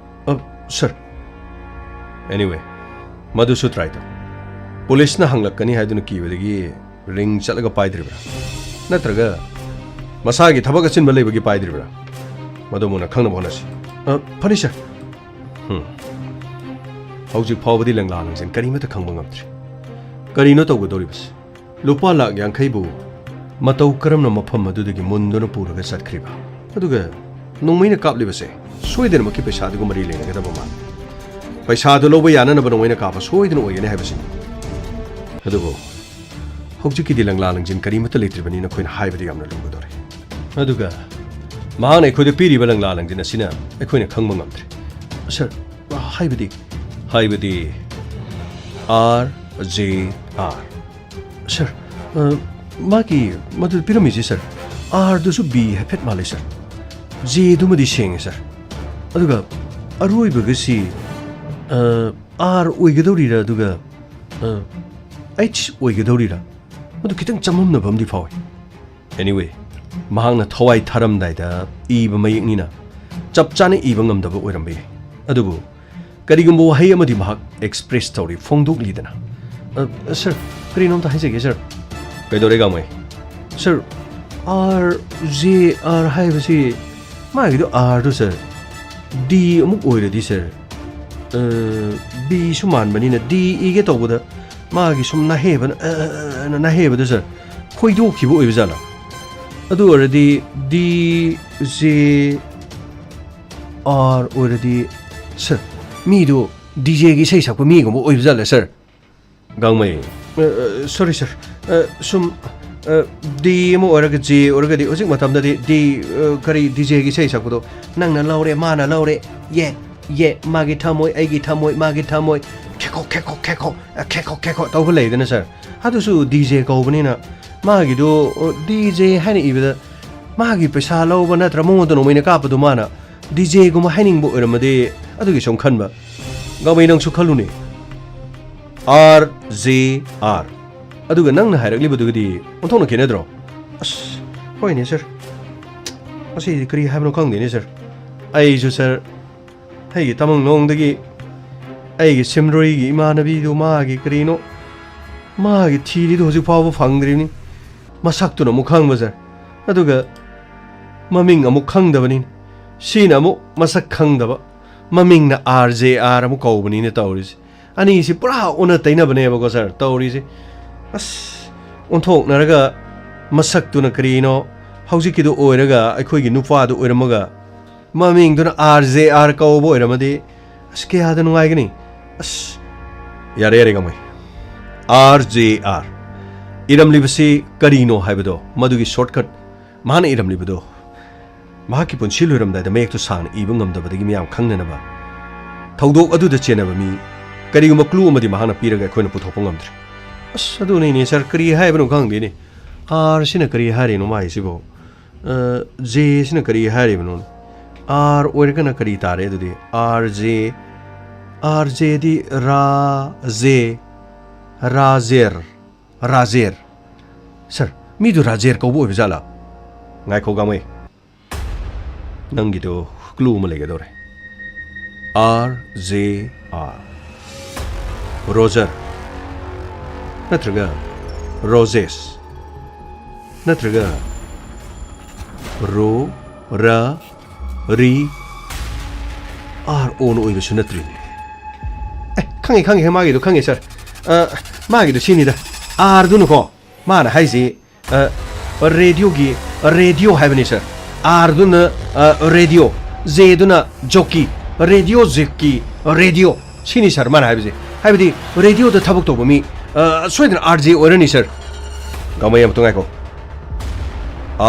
ꯑ, ꯁꯥꯔ꯫ ꯑꯦꯅꯤꯋꯦ, ꯃꯗꯨꯁꯨ ꯇ꯭ꯔꯥꯏ ꯇꯧ꯫ ꯄꯨꯂꯤꯁꯅ ꯍꯪꯂꯛꯀꯅꯤ ꯍꯥꯏꯗꯨꯅ ꯀꯤꯕꯗꯒꯤ ꯔꯤꯡ ꯆꯠꯂꯒ ꯄꯥꯏꯗ꯭ꯔꯤꯕ꯭ꯔꯥ? ꯅꯠꯇ꯭ꯔꯒ ꯃꯁꯥꯒꯤ ꯊꯕꯛ ꯑꯆꯤꯟꯕ ꯂꯩꯕꯒꯤ ꯄꯥꯏꯗ꯭ꯔꯤꯕ꯭ꯔꯥ? ꯃꯗꯨ ꯃꯨꯟꯅ ꯈꯪꯅꯕ ꯍꯣꯠꯅꯁꯤ꯫ ꯑ, ꯐꯅꯤ, ꯁꯥꯔ꯫ ꯍꯝ꯫ ꯍꯧꯖꯤꯛ ꯐꯥꯎꯕꯗꯤ ꯂꯪꯂꯥ ꯂꯪꯖꯦꯟ ꯀꯔꯤꯃꯠꯇ ꯈꯪꯕ ꯉꯝꯗ꯭ꯔꯤ꯫ ꯀꯔꯤꯅꯣ ꯇꯧꯒꯗꯧꯔꯤꯕꯁꯤ? ꯂꯨꯄꯥ ꯂꯥꯛ ꯌꯥꯡꯈꯩꯕꯨ ꯃꯇꯧ ꯀꯔꯝꯅ ꯃꯐꯝ ꯑꯗꯨꯗꯒꯤ ꯃꯨꯟꯗꯨꯅ ꯄꯨꯔꯒ ꯆꯠꯈ꯭ꯔꯤꯕ? ꯑꯗꯨꯒ ꯅꯣꯡꯃꯩꯅ ꯀꯥꯞꯂꯤꯕꯁꯦ ꯁꯣꯏꯗꯅꯃꯛꯀꯤ ꯄꯩꯁꯥꯗꯨꯒ ꯃꯔꯤ ꯂꯩꯅꯒꯗꯕ ꯃꯥꯜꯂꯤ꯫ ꯄꯩꯁꯥꯗꯨ ꯂꯧꯕ ꯌꯥꯅꯅꯕ ꯅꯣꯡꯃꯩꯅ ꯀꯥꯞꯄ ꯁꯣꯏꯗꯅ ꯑꯣꯏꯒꯅꯤ ꯍꯥꯏꯕꯁꯤꯅꯤ꯫ ꯑꯗꯨꯕꯨ ꯍꯧꯖꯤꯛꯀꯤꯗꯤ ꯂꯪꯂꯥ ꯂꯪꯖꯤꯟ ꯀꯔꯤꯃꯠꯇ ꯂꯩꯇ꯭ꯔꯤꯕꯅꯤꯅ ꯑꯩꯈꯣꯏꯅ ꯍꯥꯏꯕꯗ ꯌꯥꯝꯅ ꯂꯨꯒꯗꯧꯔꯦ꯫ ꯑꯗꯨꯒ ꯃꯍꯥꯛꯅ ꯑꯩꯈꯣꯏꯗ ꯄꯤꯔꯤꯕ ꯂꯪꯂꯥ ꯂꯪꯖꯤꯟ ꯑꯁꯤꯅ ꯑꯩꯈꯣꯏꯅ ꯈꯪꯕ ꯉꯝꯗ꯭ꯔꯦ꯫ ꯁꯥꯔ, ꯍꯥꯏꯕꯗꯤ? ꯍꯥꯏꯕꯗꯤ, ꯑꯥꯔ ꯖꯦ ꯑꯥꯔ꯫ ꯁꯥꯔ, ꯑ, ꯃꯥꯒꯤ ꯃꯗꯨꯗ ꯄꯤꯔꯝꯃꯤꯁꯦ, ꯁꯥꯔ, ꯑꯥꯔꯗꯨꯁꯨ ꯕꯤ ꯍꯥꯏꯐꯦꯠ ꯃꯥꯜꯂꯦ, ꯁꯥꯔ꯫ ꯖꯦꯗꯨꯃꯗꯤ ꯁꯦꯡꯉꯦ, ꯁꯥꯔ꯫ ꯑꯗꯨꯒ ꯑꯔꯣꯏꯕꯒꯁꯤ, ꯑ, ꯑꯥꯔ ꯑꯣꯏꯒꯗꯧꯔꯤꯔꯥ, ꯑꯗꯨꯒ, ꯑ, ꯑꯩꯆ ꯑꯣꯏꯒꯗꯧꯔꯤꯔꯥ? ꯃꯗꯨ ꯈꯤꯇꯪ ꯆꯃꯝꯅꯕ ꯑꯃꯗꯤ ꯐꯥꯎꯏ꯫ ꯑꯦꯅꯤꯋꯦ, ꯃꯍꯥꯛꯅ ꯊꯋꯥꯏ ꯊꯥꯔꯝꯗꯥꯏꯗ ꯏꯕ ꯃꯌꯦꯛꯅꯤꯅ ꯆꯞ ꯆꯥꯅ ꯏꯕ ꯉꯝꯗꯕ ꯑꯣꯏꯔꯝꯕ ꯌꯥꯏ꯫ ꯑꯗꯨꯕꯨ ꯀꯔꯤꯒꯨꯝꯕ ꯋꯥꯍꯩ ꯑꯃꯗꯤ ꯃꯍꯥꯛ ꯑꯦꯛꯁꯄ꯭ꯔꯦꯁ ꯇꯧꯔꯤ, ꯐꯣꯡꯗꯣꯛꯂꯤꯗꯅ꯫ ꯑ, ꯁꯥꯔ, ꯀꯔꯤꯅꯣꯝꯇ ꯍꯥꯏꯖꯒꯦ, ꯁꯥꯔ꯫ ꯀꯩꯗꯧꯔꯦ, ꯒꯥꯡꯃꯩ? ꯁꯥꯔ, ꯑꯥꯔ ꯖꯦ ꯑꯥꯔ ꯍꯥꯏꯕꯁꯤ ꯃꯥꯒꯤꯗꯣ ꯑꯥꯔꯗꯣ, ꯁꯥꯔ, ꯗꯤ ꯑꯃꯨꯛ ꯑꯣꯏꯔꯗꯤ, ꯁꯥꯔ, ꯑ, ꯕꯤꯁꯨ ꯃꯥꯟꯕꯅꯤꯅ ꯗꯤ ꯏꯒꯦ ꯇꯧꯕꯗ ꯃꯥꯒꯤ ꯁꯨꯝ ꯅꯥꯍꯦꯕ, ꯑ, ꯑ, ꯑ, ꯅꯥꯍꯦꯕꯗ, ꯁꯥꯔ, ꯈꯣꯏꯗꯣꯛꯈꯤꯕ ꯑꯣꯏꯕ ꯖꯥꯠꯂꯥ? ꯑꯗꯨ ꯑꯣꯏꯔꯗꯤ ꯗꯤ ꯖꯦ ꯑꯥꯔ ꯑꯣꯏꯔꯗꯤ, ꯁꯥꯔ, ꯃꯤꯗꯨ ꯗꯤ ꯖꯦꯒꯤ ꯏꯁꯩ ꯁꯛꯄ ꯃꯤꯒꯨꯝꯕ ꯑꯣꯏꯕ ꯖꯥꯠꯂꯥ, ꯁꯥꯔ? ꯒꯥꯡꯃꯩ, ꯑ, ꯑ, ꯁꯣꯔꯤ, ꯁꯥꯔ, ꯑ, ꯁꯨꯝ, ꯑ, ꯗꯤ ꯑꯃ ꯑꯣꯏꯔꯒ ꯖꯦ ꯑꯣꯏꯔꯒꯗꯤ ꯍꯧꯖꯤꯛ ꯃꯇꯝꯗꯗꯤ ꯗꯤ, ꯑ, ꯀꯔꯤ ꯗꯤ ꯖꯦꯒꯤ ꯏꯁꯩ ꯁꯛꯄꯗꯣ, "ꯅꯪꯅ ꯂꯧꯔꯦ, ꯃꯥꯅ ꯂꯧꯔꯦ, ꯌꯦ, ꯌꯦ, ꯃꯥꯒꯤ ꯊꯃꯣꯏ, ꯑꯩꯒꯤ ꯊꯃꯣꯏ, ꯃꯥꯒꯤ ꯊꯃꯣꯏ, ꯈꯦꯈꯣ, ꯈꯦꯈꯣ, ꯈꯦꯈꯣ, ꯑ, ꯈꯦꯈꯣ, ꯈꯦꯈꯣ" ꯇꯧꯕ ꯂꯩꯗꯅ, ꯁꯥꯔ? ꯑꯗꯨꯁꯨ ꯗꯤ ꯖꯦ ꯀꯧꯕꯅꯤꯅ ꯃꯥꯒꯤꯗꯨ, ꯑ, ꯗꯤ ꯖꯦ ꯍꯥꯏꯅ ꯏꯕꯗ ꯃꯥꯒꯤ ꯄꯩꯁꯥ ꯂꯧꯕ ꯅꯠꯇ꯭ꯔ ꯃꯉꯣꯟꯗ ꯅꯣꯡꯃꯩꯅ ꯀꯥꯞꯄꯗꯨ ꯃꯥꯅ ꯗꯤ ꯖꯦꯒꯨꯝꯕ ꯍꯥꯏꯅꯤꯡꯕ ꯑꯣꯏꯔꯝꯃꯗꯤ, ꯑꯗꯨꯒꯤ ꯁꯨꯝ ꯈꯟꯕ꯫ ꯒꯥꯡꯃꯩ, ꯅꯪꯁꯨ ꯈꯜꯂꯨꯅꯦ꯫ R J R. ꯑꯗꯨꯒ ꯅꯪꯅ ꯍꯥꯏꯔꯛꯂꯤꯕꯗꯨꯒꯗꯤ ꯑꯣꯟꯊꯣꯛꯅ ꯈꯦꯠꯅꯗ꯭ꯔꯣ? ꯑꯁ, ꯍꯣꯏꯅꯦ, ꯁꯥꯔ꯫ ꯃꯁꯤꯗꯤ ꯀꯔꯤ ꯍꯥꯏꯕꯅꯣ ꯈꯪꯗꯦꯅꯦ, ꯁꯥꯔ꯫ ꯑꯩꯁꯨ, ꯁꯥꯔ, ꯑꯩꯒꯤ ꯇꯃꯦꯡꯂꯣꯡꯗꯒꯤ ꯑꯩꯒꯤ ꯁꯤꯝꯔꯣꯏꯒꯤ ꯏꯃꯥꯟꯅꯕꯤꯗꯨ ꯃꯥꯒꯤ ꯀꯔꯤꯅꯣ, ꯃꯥꯒꯤ ꯊꯤꯔꯤꯗꯨ ꯍꯧꯖꯤꯛ ꯐꯥꯎꯕ ꯐꯪꯗ꯭ꯔꯤꯕꯅꯤ꯫ ꯃꯁꯛꯇꯨꯅ ꯑꯃꯨꯛ ꯈꯪꯕ, ꯁꯥꯔ꯫ ꯑꯗꯨꯒ ꯃꯃꯤꯡ ꯑꯃꯨꯛ ꯈꯪꯗꯕꯅꯤꯅ꯫ ꯁꯤꯅ ꯑꯃꯨꯛ ꯃꯁꯛ ꯈꯪꯗꯕ, ꯃꯃꯤꯡꯅ ꯑꯥꯔ ꯖꯦ ꯑꯥꯔ ꯑꯃꯨꯛ ꯀꯧꯕꯅꯤꯅ ꯇꯧꯔꯤꯁꯦ꯫ ꯑꯅꯤꯁꯤ ꯄꯨꯔꯥ ꯑꯣꯟꯅ ꯇꯩꯅꯕꯅꯦꯕꯀꯣ, ꯁꯥꯔ, ꯇꯧꯔꯤꯁꯦ꯫ ꯑꯁ, ꯑꯣꯟꯊꯣꯛꯅꯔꯒ ꯃꯁꯛꯇꯨꯅ ꯀꯔꯤꯅꯣ, ꯍꯧꯖꯤꯛꯀꯤꯗꯨ ꯑꯣꯏꯔꯒ ꯑꯩꯈꯣꯏꯒꯤ ꯅꯨꯄꯥꯗꯨ ꯑꯣꯏꯔꯝꯃꯒ ꯃꯃꯤꯡꯗꯨꯅ ꯑꯥꯔ ꯖꯦ ꯑꯥꯔ ꯀꯧꯕ ꯑꯣꯏꯔꯝꯃꯗꯤ, ꯑꯁ, ꯀꯌꯥꯗ ꯅꯨꯡꯉꯥꯏꯒꯅꯤ꯫ ꯑꯁ, ꯌꯥꯔꯦ, ꯌꯥꯔꯦ, ꯒꯥꯡꯃꯩ꯫ ꯑꯥꯔ ꯖꯦ ꯑꯥꯔ ꯏꯔꯝꯂꯤꯕꯁꯤ ꯀꯔꯤꯅꯣ ꯍꯥꯏꯕꯗꯣ, ꯃꯗꯨꯒꯤ shortcut ꯃꯍꯥꯛꯅ ꯏꯔꯝꯂꯤꯕꯗꯣ, ꯃꯍꯥꯛꯀꯤ ꯄꯨꯟꯁꯤ ꯂꯣꯏꯔꯝꯗꯥꯏꯗ ꯃꯌꯦꯛꯇꯨ ꯁꯥꯡꯅ ꯏꯕ ꯉꯝꯗꯕꯗꯒꯤ ꯃꯤꯌꯥꯝ ꯈꯪꯅꯅꯕ ꯊꯧꯗꯣꯛ ꯑꯗꯨꯗ ꯆꯦꯟꯅꯕ ꯃꯤ ꯀꯔꯤꯒꯨꯝꯕ clue ꯑꯃꯗꯤ ꯃꯍꯥꯛꯅ ꯄꯤꯔꯒ ꯑꯩꯈꯣꯏꯅ ꯄꯨꯊꯣꯛꯄ ꯉꯝꯗ꯭ꯔꯦ꯫ ꯑꯁ, ꯑꯗꯨꯅꯤꯅꯦ, ꯁꯥꯔ, ꯀꯔꯤ ꯍꯥꯏꯕꯅꯣ ꯈꯪꯗꯦꯅꯦ꯫ ꯑꯥꯔꯁꯤꯅ ꯀꯔꯤ ꯍꯥꯏꯔꯤꯅꯣ ꯃꯥꯏꯁꯤꯕꯣ? ꯑ, ꯖꯦꯁꯤꯅ ꯀꯔꯤ ꯍꯥꯏꯔꯤꯕꯅꯣ? ꯑꯥꯔ ꯑꯣꯏꯔꯒꯅ ꯀꯔꯤ ꯇꯥꯔꯦ ꯑꯗꯨꯗꯤ? ꯑꯥꯔ ꯖꯦ, ꯑꯥꯔ ꯖꯦꯗꯤ ꯔꯥ, ꯖꯦ, ꯔꯥꯖꯦꯔ, ꯔꯥꯖꯦꯔ꯫ ꯁꯥꯔ, ꯃꯤꯗꯨ ꯔꯥꯖꯦꯔ ꯀꯧꯕ ꯑꯣꯏꯕ ꯖꯥꯠꯂꯥ? ꯉꯥꯏꯈꯣ, ꯒꯥꯡꯃꯩ꯫ ꯅꯪꯒꯤꯗꯣ clue ꯑꯃ ꯂꯩꯒꯗꯧꯔꯦ꯫ R J R. ꯔꯣꯖꯔ꯫ ꯅꯠꯇ꯭ꯔꯒ ꯔꯣꯖꯦꯁ꯫ ꯅꯠꯇ꯭ꯔꯒ ꯔꯣ, ꯔ, ꯔꯤ, ꯑꯥꯔ ꯑꯣꯟ ꯑꯣꯏꯕꯁꯨ ꯅꯠꯇ꯭ꯔꯤꯅꯦ꯫ ꯑꯦ, ꯈꯪꯉꯦ, ꯈꯪꯉꯦ, ꯃꯥꯒꯤꯗꯣ ꯈꯪꯉꯦ, ꯁꯥꯔ꯫ ꯑ, ꯃꯥꯒꯤꯗꯣ ꯁꯤꯅꯤꯗ, ꯑꯥꯔꯗꯨꯅꯀꯣ, ꯃꯥꯅ ꯍꯥꯏꯁꯤ, ꯑ, ꯔꯦꯗꯤꯑꯣꯒꯤ ꯔꯦꯗꯤꯑꯣ ꯍꯥꯏꯕꯅꯤ, ꯁꯥꯔ꯫ ꯑꯥꯔꯗꯨꯅ, ꯑ, ꯔꯦꯗꯤꯑꯣ, ꯖꯦꯗꯨꯅ ꯖꯣꯀꯤ, ꯔꯦꯗꯤꯑꯣ ꯖꯦꯛꯀꯤ ꯔꯦꯗꯤꯑꯣ꯫ ꯁꯤꯅꯤ, ꯁꯥꯔ, ꯃꯥꯅ ꯍꯥꯏꯕꯁꯦ꯫ ꯍꯥꯏꯕꯗꯤ, ꯔꯦꯗꯤꯑꯣꯗ ꯊꯕꯛ ꯇꯧꯕ ꯃꯤ, ꯑ, ꯁꯣꯏꯗꯅ ꯑꯥꯔ ꯖꯦ ꯑꯣꯏꯔꯅꯤ, ꯁꯥꯔ꯫ ꯒꯥꯡꯃꯩ, ꯑꯃꯇ ꯉꯥꯏꯈꯣ꯫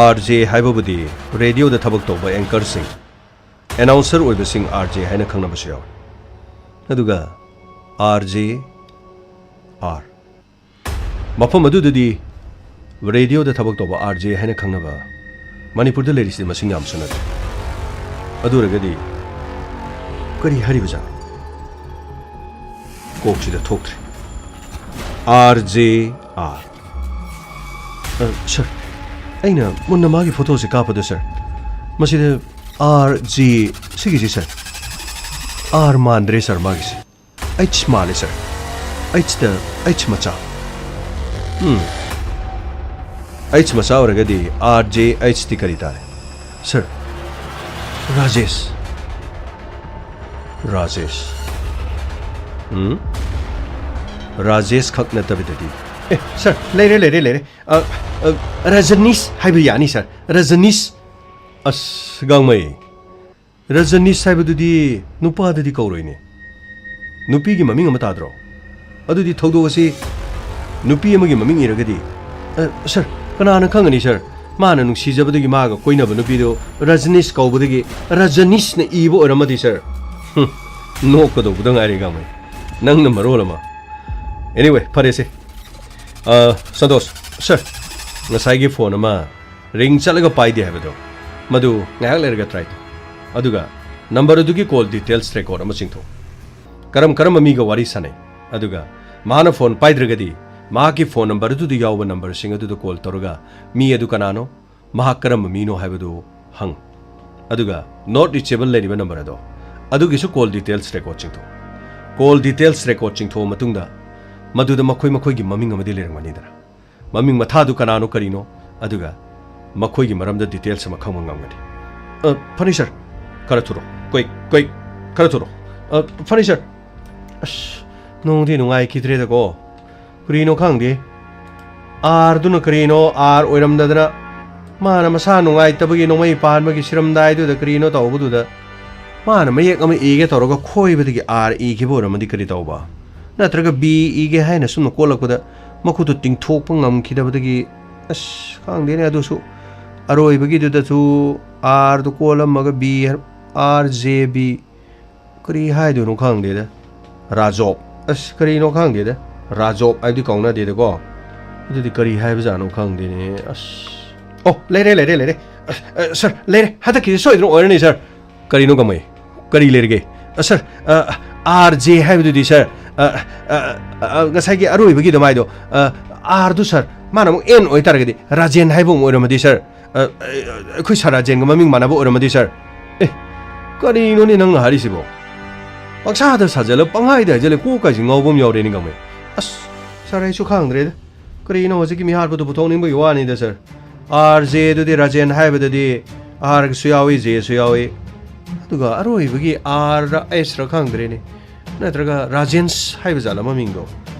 ꯑꯥꯔ ꯖꯦ ꯍꯥꯏꯕꯕꯨꯗꯤ ꯔꯦꯗꯤꯑꯣꯗ ꯊꯕꯛ ꯇꯧꯕ ꯑꯦꯡꯀꯔꯁꯤꯡ, ꯑꯦꯅꯥꯎꯟꯁꯔ ꯑꯣꯏꯕꯁꯤꯡ ꯑꯥꯔ ꯖꯦ ꯍꯥꯏꯅ ꯈꯪꯅꯕꯁꯨ ꯌꯥꯎꯏ꯫ ꯑꯗꯨꯒ ꯑꯥꯔ ꯖꯦ ꯑꯥꯔ꯫ ꯃꯐꯝ ꯑꯗꯨꯗꯗꯤ ꯔꯦꯗꯤꯑꯣꯗ ꯊꯕꯛ ꯇꯧꯕ ꯑꯥꯔ ꯖꯦ ꯍꯥꯏꯅ ꯈꯪꯅꯕ ꯃꯅꯤꯄꯨꯔꯗ ꯂꯩꯔꯤꯁꯤꯗꯤ ꯃꯁꯤꯡ ꯌꯥꯝ ꯆꯟꯅꯗꯦ꯫ ꯑꯗꯨ ꯑꯣꯏꯔꯒꯗꯤ ꯀꯔꯤ ꯍꯥꯏꯔꯤꯕꯖꯥꯠꯅꯣ? ꯀꯣꯛꯁꯤꯗ ꯊꯣꯛꯇ꯭ꯔꯦ꯫ R J R. ꯑ, ꯁꯥꯔ, ꯑꯩꯅ ꯃꯨꯟꯅ ꯃꯥꯒꯤ ꯐꯣꯇꯣꯁꯦ ꯀꯥꯞꯄꯗ, ꯁꯥꯔ, ꯃꯁꯤꯗ ꯑꯥꯔ ꯖꯦ ꯁꯤꯒꯤꯁꯤ, ꯁꯥꯔ, ꯑꯥꯔ ꯃꯥꯟꯗ꯭ꯔꯦ, ꯁꯥꯔ, ꯃꯥꯒꯤꯁꯦ꯫ ꯑꯩꯆ ꯃꯥꯜꯂꯦ, ꯁꯥꯔ꯫ ꯑꯩꯆꯇ ꯑꯩꯆ ꯃꯆꯥ꯫ ꯎꯝ꯫ ꯑꯩꯆ ꯃꯆꯥ ꯑꯣꯏꯔꯒꯗꯤ ꯑꯥꯔ ꯖꯦ ꯑꯩꯆꯇꯤ ꯀꯔꯤ ꯇꯥꯔꯦ? ꯁꯥꯔ, ꯔꯥꯖꯦꯁ꯫ ꯔꯥꯖꯦꯁ꯫ ꯎꯝ? ꯔꯥꯖꯦꯁ ꯈꯛ ꯅꯠꯇꯕꯤꯗꯗꯤ꯫ ꯑꯦ, ꯁꯥꯔ, ꯂꯩꯔꯦ, ꯂꯩꯔꯦ, ꯂꯩꯔꯦ꯫ ꯑ, ꯑ, ꯔꯖꯅꯤꯁ ꯍꯥꯏꯕ ꯌꯥꯅꯤ, ꯁꯥꯔ꯫ ꯔꯖꯅꯤꯁ꯫ ꯑꯁ, ꯒꯥꯡꯃꯩ꯫ ꯔꯖꯅꯤꯁ ꯍꯥꯏꯕꯗꯨꯗꯤ ꯅꯨꯄꯥꯗꯗꯤ ꯀꯧꯔꯣꯏꯅꯦ꯫ ꯅꯨꯄꯤꯒꯤ ꯃꯃꯤꯡ ꯑꯃ ꯇꯥꯗ꯭ꯔꯣ? ꯑꯗꯨꯗꯤ ꯊꯧꯗꯣꯛ ꯑꯁꯤ ꯅꯨꯄꯤ ꯑꯃꯒꯤ ꯃꯃꯤꯡ ꯏꯔꯒꯗꯤ, ꯑ, ꯁꯥꯔ, ꯀꯅꯥꯅ ꯈꯪꯒꯅꯤ, ꯁꯥꯔ? ꯃꯥꯅ ꯅꯨꯡꯁꯤꯖꯕꯗꯒꯤ ꯃꯥꯒ ꯀꯣꯏꯅꯕ ꯅꯨꯄꯤꯗꯣ ꯔꯖꯅꯤꯁ ꯀꯧꯕꯗꯒꯤ ꯔꯖꯅꯤꯁꯅ ꯏꯕ ꯑꯣꯏꯔꯝꯃꯗꯤ, ꯁꯥꯔ? ꯍꯨꯝ, ꯅꯣꯛꯀꯗꯧꯕꯗ ꯉꯥꯏꯔꯦ, ꯒꯥꯡꯃꯩ꯫ ꯅꯪꯅ ꯃꯔꯣꯜ ꯑꯃ꯫ Anyway, ꯐꯔꯦꯁꯦ꯫ ꯑ, ꯁꯟꯇꯣꯁ, ꯁꯥꯔ, ꯉꯁꯥꯏꯒꯤ ꯐꯣꯟ ꯑꯃ ꯔꯤꯡ ꯆꯠꯂꯒ ꯄꯥꯏꯗꯦ ꯍꯥꯏꯕꯗꯣ, ꯃꯗꯨ ꯉꯥꯏꯍꯥꯛ ꯂꯩꯔꯒ ꯇ꯭ꯔꯥꯏ ꯇꯧ꯫ ꯑꯗꯨꯒ ꯅꯝꯕꯔ ꯑꯗꯨꯒꯤ ꯀꯣꯜ ꯗꯤꯇꯦꯜꯁ ꯔꯦꯀꯣꯔꯗ ꯑꯃ ꯆꯤꯡꯊꯣꯛꯎ꯫ ꯀꯔꯝ ꯀꯔꯝꯕ ꯃꯤꯒ ꯋꯥꯔꯤ ꯁꯥꯟꯅꯩ? ꯑꯗꯨꯒ ꯃꯍꯥꯛꯅ ꯐꯣꯟ ꯄꯥꯏꯗ꯭ꯔꯒꯗꯤ, ꯃꯍꯥꯛꯀꯤ ꯐꯣꯟ ꯅꯝꯕꯔ ꯑꯗꯨꯗ ꯌꯥꯎꯕ ꯅꯝꯕꯔꯁꯤꯡ ꯑꯗꯨꯗ ꯀꯣꯜ ꯇꯧꯔꯒ, ꯃꯤ ꯑꯗꯨ ꯀꯅꯥꯅꯣ, ꯃꯍꯥꯛ ꯀꯔꯝꯕ ꯃꯤꯅꯣ ꯍꯥꯏꯕꯗꯨ ꯍꯪꯉꯨ꯫ ꯑꯗꯨꯒ ꯅꯣꯠ ꯔꯤꯆꯦꯕꯜ ꯂꯩꯔꯤꯕ ꯅꯝꯕꯔ ꯑꯗꯣ, ꯑꯗꯨꯒꯤꯁꯨ ꯀꯣꯜ ꯗꯤꯇꯦꯜꯁ ꯔꯦꯀꯣꯔꯗ ꯆꯤꯡꯊꯣꯛꯎ꯫ ꯀꯣꯜ ꯗꯤꯇꯦꯜꯁ ꯔꯦꯀꯣꯔꯗ ꯆꯤꯡꯊꯣꯛꯑ ꯃꯇꯨꯡꯗ, ꯃꯗꯨꯗ ꯃꯈꯣꯏ ꯃꯈꯣꯏꯒꯤ ꯃꯃꯤꯡ ꯑꯃꯗꯤ ꯂꯩꯔꯝꯒꯅꯤꯗꯅ꯫ ꯃꯃꯤꯡ ꯃꯊꯥꯗꯨ ꯀꯅꯥꯅꯣ ꯀꯔꯤꯅꯣ, ꯑꯗꯨꯒ ꯃꯈꯣꯏꯒꯤ ꯃꯔꯝꯗ ꯗꯤꯇꯦꯜꯁ ꯑꯃ ꯈꯪꯕ ꯉꯝꯒꯅꯤ꯫ ꯑ, ꯐꯅꯤ, ꯁꯥꯔ꯫ ꯈꯔ ꯊꯨꯔꯣ꯫ Quick, quick. ꯈꯔ ꯊꯨꯔꯣ꯫ ꯑ, ꯐꯅꯤ, ꯁꯥꯔ꯫ ꯑꯁ, ꯅꯨꯡꯗꯤ ꯅꯨꯡꯉꯥꯏꯈꯤꯗ꯭ꯔꯦꯗꯀꯣ꯫ ꯀꯔꯤꯅꯣ ꯈꯪꯗꯦ꯫ ꯑꯥꯔꯗꯨꯅ ꯀꯔꯤꯅꯣ ꯑꯥꯔ ꯑꯣꯏꯔꯝꯗꯗꯅ, ꯃꯥꯅ ꯃꯁꯥ ꯅꯨꯡꯉꯥꯏꯇꯕꯒꯤ ꯅꯣꯡꯃꯩ ꯄꯥꯟꯕꯒꯤ ꯁꯤꯔꯝꯗꯥꯏꯗꯨꯗ ꯀꯔꯤꯅꯣ ꯇꯧꯕꯗꯨꯗ, ꯃꯥꯅ ꯃꯌꯦꯛ ꯑꯃ ꯏꯒꯦ ꯇꯧꯔꯒ ꯈꯣꯏꯕꯗꯒꯤ ꯑꯥꯔ ꯏꯈꯤꯕ ꯑꯣꯏꯔꯝꯃꯗꯤ ꯀꯔꯤ ꯇꯧꯕ? ꯅꯠꯇ꯭ꯔꯒ ꯕꯤ ꯏꯒꯦ ꯍꯥꯏꯅ ꯁꯨꯝꯅ ꯀꯣꯠꯂꯛꯄꯗ ꯃꯈꯨꯠꯇꯨ ꯇꯤꯡꯊꯣꯛꯄ ꯉꯝꯈꯤꯗꯕꯗꯒꯤ, ꯑꯁ, ꯈꯪꯗꯦꯅꯦ꯫ ꯑꯗꯨꯁꯨ ꯑꯔꯣꯏꯕꯒꯤꯗꯨꯗꯁꯨ ꯑꯥꯔꯗꯨ ꯀꯣꯜꯂꯝꯃꯒ ꯕꯤ, ꯑꯥꯔ ꯖꯦ ꯕꯤ, ꯀꯔꯤ ꯍꯥꯏꯗꯣꯏꯅꯣ ꯈꯪꯗꯦꯗ꯫ ꯔꯥꯖꯣꯞ꯫ ꯑꯁ, ꯀꯔꯤꯅꯣ ꯈꯪꯗꯦꯗ꯫ ꯔꯥꯖꯣꯞ ꯍꯥꯏꯕꯗꯤ ꯀꯧꯅꯗꯦꯗꯀꯣ꯫ ꯑꯗꯨꯗꯤ ꯀꯔꯤ ꯍꯥꯏꯕꯖꯥꯠꯅꯣ ꯈꯪꯗꯦꯅꯦ꯫ ꯑꯁ꯫ ꯑꯣ, ꯂꯩꯔꯦ, ꯂꯩꯔꯦ, ꯂꯩꯔꯦ꯫ ꯑꯁ, ꯑ, ꯁꯥꯔ, ꯂꯩꯔꯦ꯫ ꯍꯟꯗꯛꯀꯤꯗꯤ ꯁꯣꯏꯗꯅ ꯑꯣꯏꯔꯅꯤ, ꯁꯥꯔ꯫ ꯀꯔꯤꯅꯣ ꯀꯃꯩ? ꯀꯔꯤ ꯂꯩꯔꯒꯦ? ꯑ, ꯁꯥꯔ, ꯑ, ꯑꯥꯔ ꯖꯦ ꯍꯥꯏꯕꯗꯨꯗꯤ, ꯁꯥꯔ, ꯑ, ꯑ, ꯑ, ꯑ, ꯉꯁꯥꯏꯒꯤ ꯑꯔꯣꯏꯕꯒꯤ ꯑꯗꯨꯃꯥꯏꯗꯣ, ꯑ, ꯑꯥꯔꯗꯨ, ꯁꯥꯔ, ꯃꯥꯅ ꯑꯃꯨꯛ ꯑꯦꯟ ꯑꯣꯏꯇꯥꯔꯒꯗꯤ, ꯔꯥꯖꯦꯟ ꯍꯥꯏꯕ ꯑꯃꯨꯛ ꯑꯣꯏꯔꯝꯃꯗꯤ, ꯁꯥꯔ, ꯑ, ꯑ, ꯑꯩꯈꯣꯏ ꯁꯥꯔ ꯔꯥꯖꯦꯟꯒ ꯃꯃꯤꯡ ꯃꯥꯟꯅꯕ ꯑꯣꯏꯔꯝꯃꯗꯤ, ꯁꯥꯔ꯫ ꯑꯦ, ꯀꯔꯤꯅꯣꯅꯦ ꯅꯪꯅ ꯍꯥꯏꯔꯤꯁꯤꯕꯣ? ꯄꯪꯁꯥꯗ ꯁꯥꯖꯜꯂ, ꯄꯪꯍꯥꯏꯗ ꯍꯥꯏꯖꯜꯂꯦ, ꯀꯣꯛꯀꯁꯤ ꯉꯥꯎꯕ ꯑꯃ ꯌꯥꯎꯔꯦꯅꯦ, ꯀꯃꯩ꯫ ꯑꯁ, ꯁꯥꯔ, ꯑꯩꯁꯨ ꯈꯪꯗ꯭ꯔꯦꯗ꯫ ꯀꯔꯤꯅꯣ ꯍꯧꯖꯤꯛꯀꯤ ꯃꯤꯍꯥꯠꯄꯗꯨ ꯄꯨꯊꯣꯛꯅꯤꯡꯕꯒꯤ ꯋꯥꯅꯤꯗ, ꯁꯥꯔ꯫ ꯑꯥꯔ ꯖꯦ ꯑꯗꯨꯗꯤ ꯔꯥꯖꯦꯟ ꯍꯥꯏꯕꯗꯗꯤ ꯑꯥꯔꯒꯁꯨ ꯌꯥꯎꯏ, ꯖꯦꯁꯨ ꯌꯥꯎꯏ꯫ ꯑꯗꯨꯒ ꯑꯔꯣꯏꯕꯒꯤ ꯑꯥꯔꯔ ꯑꯦꯁꯔ ꯈꯪꯗ꯭ꯔꯦꯅꯦ꯫ ꯅꯠꯇ꯭ꯔꯒ ꯔꯥꯖꯦꯟꯁ ꯍꯥꯏꯕ ꯖꯥꯠꯂ ꯃꯃꯤꯡꯗꯣ?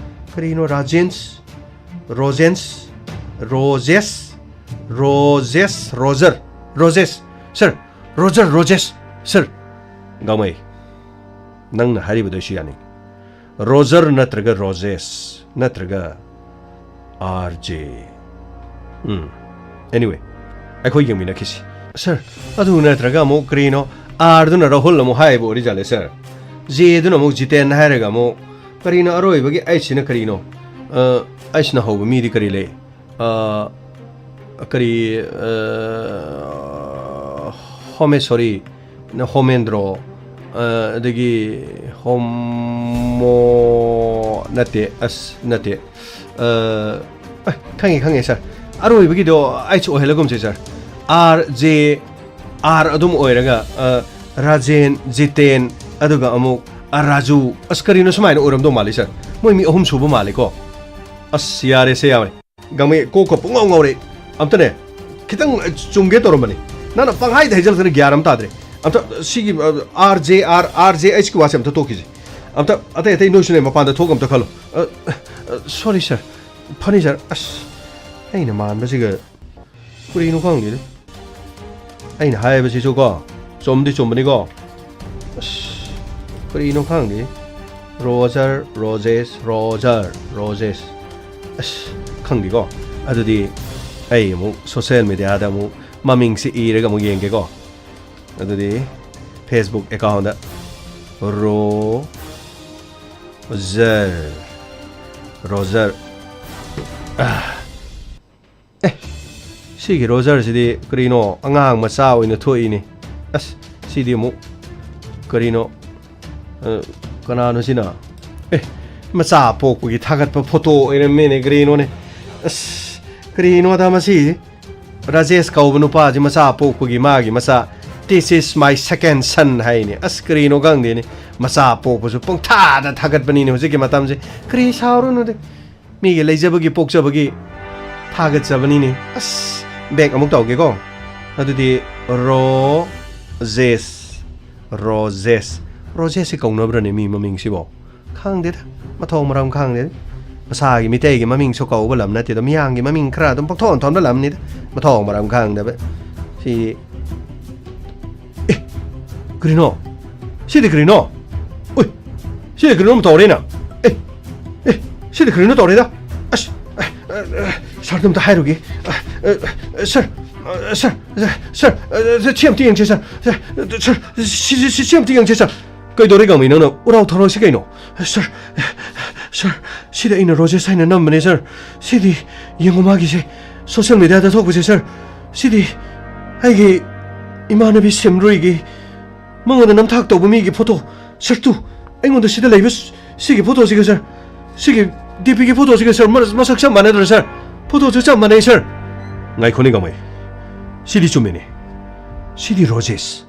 ꯀꯔꯤꯅꯣ ꯔꯥꯖꯦꯟꯁ? ꯔꯣꯖꯦꯟꯁ? ꯔꯣꯖꯦꯁ? ꯔꯣꯖꯦꯁ? ꯔꯣꯖꯔ? ꯔꯣꯖꯦꯁ? ꯁꯥꯔ, ꯔꯣꯖꯔ, ꯔꯣꯖꯦꯁ? ꯁꯥꯔ, ꯒꯥꯡꯃꯩ, ꯅꯪꯅ ꯍꯥꯏꯔꯤꯕꯗꯣ ꯑꯩꯁꯨ ꯌꯥꯅꯤꯡꯉꯤ꯫ ꯔꯣꯖꯔ ꯅꯠꯇ꯭ꯔꯒ ꯔꯣꯖꯦꯁ ꯅꯠꯇ꯭ꯔꯒ ꯑꯥꯔ ꯖꯦ꯫ ꯎꯝ꯫ Anyway, ꯑꯩꯈꯣꯏ ꯌꯦꯡꯃꯤꯟꯅꯈꯤꯁꯤ꯫ ꯁꯥꯔ, ꯑꯗꯨ ꯅꯠꯇ꯭ꯔꯒ ꯑꯃꯨꯛ ꯀꯔꯤꯅꯣ, ꯑꯥꯔꯗꯨꯅ ꯔꯥꯍꯨꯜ ꯑꯃꯨꯛ ꯍꯥꯏꯕ ꯑꯣꯏꯔꯤꯖꯥꯠꯂꯦ, ꯁꯥꯔ? ꯖꯦꯗꯨꯅ ꯑꯃꯨꯛ ꯖꯤꯇꯦꯟ ꯍꯥꯏꯔꯒ ꯑꯃꯨꯛ ꯀꯔꯤꯅꯣ, ꯑꯔꯣꯏꯕꯒꯤ ꯑꯩꯆꯁꯤꯅ ꯀꯔꯤꯅꯣ? ꯑ, ꯑꯩꯆꯅ ꯍꯧꯕ ꯃꯤꯗꯤ ꯀꯔꯤ ꯂꯩ? ꯑ, ꯀꯔꯤ, ꯑ, ꯍꯣꯃꯦꯁꯣꯔꯤ, ꯅ ꯍꯣꯃꯦꯟꯗ꯭ꯔꯣ, ꯑ, ꯑꯗꯒꯤ ꯍꯣꯃꯣ-, ꯅꯠꯇꯦ, ꯑꯁ, ꯅꯠꯇꯦ꯫ ꯑ, ꯑ, ꯈꯪꯉꯦ, ꯈꯪꯉꯦ, ꯁꯥꯔ꯫ ꯑꯔꯣꯏꯕꯒꯤꯗꯣ ꯑꯩꯆ ꯑꯣꯏꯍꯜꯂꯒꯨꯝꯁꯦ, ꯁꯥꯔ꯫ ꯑꯥꯔ ꯖꯦ ꯑꯥꯔ ꯑꯗꯨꯝ ꯑꯣꯏꯔꯒ, ꯑ, ꯔꯥꯖꯦꯟ, ꯖꯤꯇꯦꯟ, ꯑꯗꯨꯒ ꯑꯃꯨꯛ, ꯑ, ꯔꯥꯖꯨ꯫ ꯑꯁ, ꯀꯔꯤꯅꯣ ꯁꯨꯃꯥꯏꯅ ꯑꯣꯏꯔꯝꯗꯧ ꯃꯥꯜꯂꯤ, ꯁꯥꯔ? ꯃꯣꯏ ꯃꯤ ꯑꯍꯨꯝ ꯁꯨꯕ ꯃꯥꯜꯂꯤꯀꯣ? ꯑꯁ, ꯌꯥꯔꯦꯁꯦ, ꯌꯥꯔꯦ꯫ ꯒꯥꯡꯃꯩ, ꯀꯣꯛꯀ ꯄꯨꯡꯉꯥꯎ ꯉꯥꯎꯔꯦ꯫ ꯑꯝꯇꯅꯦ, ꯈꯤꯇꯪ ꯆꯨꯝꯒꯦ ꯇꯧꯔꯝꯕꯅꯤ꯫ ꯅꯪꯅ ꯄꯪꯍꯥꯏꯗ ꯍꯥꯏꯖꯜꯂꯛꯇꯅ ꯒ꯭ꯌꯥꯟ ꯑꯃ ꯇꯥꯗ꯭ꯔꯦ꯫ ꯑꯝꯇ ꯁꯤꯒꯤ, ꯑ, R J R, R J ꯑꯩꯆꯀꯤ ꯋꯥꯁꯦ ꯑꯝꯇ ꯇꯣꯛꯈꯤꯁꯦ꯫ ꯑꯝꯇ, ꯑꯇꯩ ꯑꯇꯩ ꯅꯣꯏꯁꯨꯅꯦ, ꯃꯄꯥꯟꯗ ꯊꯣꯛ ꯑꯝꯇ ꯈꯜꯂꯣ꯫ ꯑ, ꯑ, ꯁꯣꯔꯤ ꯁꯥꯔ, ꯐꯅꯤ ꯁꯥꯔ꯫ ꯑꯁ, ꯑꯩꯅ ꯃꯥꯟꯕꯁꯤꯒ ꯀꯔꯤꯅꯣ ꯈꯪꯗꯦꯗ꯫ ꯑꯩꯅ ꯍꯥꯏꯕꯁꯤꯁꯨ ꯀꯣ, ꯆꯨꯝꯗꯤ ꯆꯨꯝꯕꯅꯤꯀꯣ꯫ ꯑꯁ, ꯀꯔꯤꯅꯣ ꯈꯪꯗꯦ꯫ Roger, Rojesh, Roger, Rojesh. ꯑꯁ, ꯈꯪꯗꯦꯀꯣ꯫ ꯑꯗꯨꯗꯤ ꯑꯩ ꯑꯃꯨꯛ ꯁꯣꯁꯦꯜ ꯃꯦꯗꯤꯌꯥꯗ ꯑꯃꯨꯛ ꯃꯃꯤꯡꯁꯤ ꯏꯔꯒ ꯑꯃꯨꯛ ꯌꯦꯡꯒꯦꯀꯣ꯫ ꯑꯗꯨꯗꯤ Facebook account ꯗ ꯔꯣ ꯖꯔ, ꯔꯣꯖꯔ꯫ ꯑꯥ꯫ ꯑꯦ, ꯁꯤꯒꯤ ꯔꯣꯖꯔꯁꯤꯗꯤ ꯀꯔꯤꯅꯣ, ꯑꯉꯥꯡ ꯃꯆꯥ ꯑꯣꯏꯅ ꯊꯣꯛꯏꯅꯦ꯫ ꯑꯁ, ꯁꯤꯗꯤ ꯑꯃꯨꯛ ꯀꯔꯤꯅꯣ? ꯑ, ꯀꯅꯥꯅꯣ ꯁꯤꯅ? ꯑꯦ, ꯃꯆꯥ ꯄꯣꯛꯄꯒꯤ ꯊꯥꯒꯠꯄ ꯐꯣꯇꯣ ꯑꯣꯏꯔꯝꯃꯦꯅꯦ, ꯀꯔꯤꯅꯣꯅꯦ? ꯑꯁ, ꯀꯔꯤꯅꯣꯗ ꯃꯁꯤ? ꯔꯥꯖꯦꯁ ꯀꯧꯕ ꯅꯨꯄꯥꯁꯤ ꯃꯆꯥ ꯄꯣꯛꯄꯒꯤ ꯃꯥꯒꯤ ꯃꯆꯥ, "This is my second son" ꯍꯥꯏꯅꯦ꯫ ꯑꯁ, ꯀꯔꯤꯅꯣ ꯈꯪꯗꯦꯅꯦ꯫ ꯃꯆꯥ ꯄꯣꯛꯄꯁꯨ ꯄꯪꯊꯥꯗ ꯊꯥꯒꯠꯄꯅꯤꯅꯦ ꯍꯧꯖꯤꯛꯀꯤ ꯃꯇꯝꯁꯦ꯫ ꯀꯔꯤ ꯁꯥꯎꯔꯨꯅꯨꯗ꯫ ꯃꯤꯒꯤ ꯂꯩꯖꯕꯒꯤ ꯄꯣꯛꯆꯕꯒꯤ ꯊꯥꯒꯠꯆꯕꯅꯤꯅꯦ꯫ ꯑꯁ, back ꯑꯃꯨꯛ ꯇꯧꯒꯦꯀꯣ꯫ ꯑꯗꯨꯗꯤ ꯔꯣꯖꯦꯁ, ꯔꯣꯖꯦꯁ꯫ ꯔꯣꯖꯦꯁꯁꯤ ꯀꯧꯅꯕ꯭ꯔꯅꯦ ꯃꯤ ꯃꯃꯤꯡꯁꯤꯕꯣ? ꯈꯪꯗꯦꯗ, ꯃꯊꯣꯡ ꯃꯔꯝ ꯈꯪꯗꯦꯗ꯫ ꯃꯁꯥꯒꯤ ꯃꯤꯇꯩꯒꯤ ꯃꯃꯤꯡꯁꯨ ꯀꯧꯕ ꯂꯝ ꯅꯠꯇꯦꯗ, ꯃꯤꯌꯥꯝꯒꯤ ꯃꯃꯤꯡ ꯈꯔ ꯑꯗꯨꯝ ꯄꯪꯊꯣꯟ ꯊꯣꯟꯕ ꯂꯝꯅꯤꯗ, ꯃꯊꯣꯡ ꯃꯔꯝ ꯈꯪꯗꯕ꯫ ꯁꯤ, ꯑꯦ, ꯀꯔꯤꯅꯣ? ꯁꯤꯗꯤ ꯀꯔꯤꯅꯣ? ꯎꯏ, ꯁꯤꯗꯤ ꯀꯔꯤꯅꯣꯝ ꯇꯧꯔꯦꯅ꯫ ꯑꯦ, ꯑꯦ, ꯁꯤꯗꯤ ꯀꯔꯤꯅꯣ ꯇꯧꯔꯦꯗ꯫ ꯑꯁ, ꯑ, ꯑ, ꯑ, ꯁꯥꯔꯗ ꯑꯝꯇ ꯍꯥꯏꯔꯨꯒꯦ꯫ ꯑ, ꯑ, ꯑ, ꯁꯥꯔ, ꯑ, ꯁꯥꯔ, ꯑ, ꯁꯥꯔ, ꯑ, ꯁꯤ ꯑꯝꯇ ꯌꯦꯡꯁꯦ, ꯁꯥꯔ꯫ ꯁꯥꯔ, ꯁꯥꯔ, ꯁꯤ, ꯁꯤ, ꯁꯤ, ꯁꯤ ꯑꯝꯇ ꯌꯦꯡꯁꯦ, ꯁꯥꯔ꯫ ꯀꯩꯗꯧꯔꯦ, ꯒꯥꯡꯃꯩ, ꯅꯪꯅ ꯎꯔꯥꯎ ꯊꯔꯥꯎꯁꯤ ꯀꯩꯅꯣ? ꯁꯥꯔ, ꯁꯥꯔ, ꯁꯤꯗ ꯑꯩꯅ ꯔꯣꯖꯦꯁ ꯍꯥꯏꯅ ꯅꯝꯕꯅꯦ, ꯁꯥꯔ꯫ ꯁꯤꯗꯤ ꯌꯦꯡꯉꯣ, ꯃꯥꯒꯤꯁꯦ, ꯁꯣꯁꯦꯜ ꯃꯦꯗꯤꯌꯥꯗ ꯊꯣꯛꯄꯁꯦ, ꯁꯥꯔ꯫ ꯁꯤꯗꯤ ꯑꯩꯒꯤ ꯏꯃꯥꯟꯅꯕꯤ ꯁꯤꯝꯔꯨꯏꯒꯤ, ꯃꯉꯣꯟꯗ ꯅꯝꯊꯥꯛ ꯇꯧꯕ ꯃꯤꯒꯤ ꯐꯣꯇꯣ, ꯁꯥꯔ, ꯇꯨ, ꯑꯩꯉꯣꯟꯗ ꯁꯤꯗ ꯂꯩꯕ ꯁꯤꯒꯤ ꯐꯣꯇꯣꯁꯤꯒ, ꯁꯥꯔ, ꯁꯤꯒꯤ ꯗꯤ ꯄꯤꯒꯤ ꯐꯣꯇꯣꯁꯤꯒ, ꯁꯥꯔ, ꯃ-, ꯃꯁꯛ ꯆꯞ ꯃꯥꯟꯅꯗ꯭ꯔꯣ, ꯁꯥꯔ? ꯐꯣꯇꯣꯁꯨ ꯆꯞ ꯃꯥꯟꯅꯩ, ꯁꯥꯔ꯫ ꯉꯥꯏꯈꯣꯅꯦ, ꯒꯥꯡꯃꯩ꯫ ꯁꯤꯗꯤ ꯆꯨꯝꯃꯤꯅꯦ꯫ ꯁꯤꯗꯤ ꯔꯣꯖꯦꯁ꯫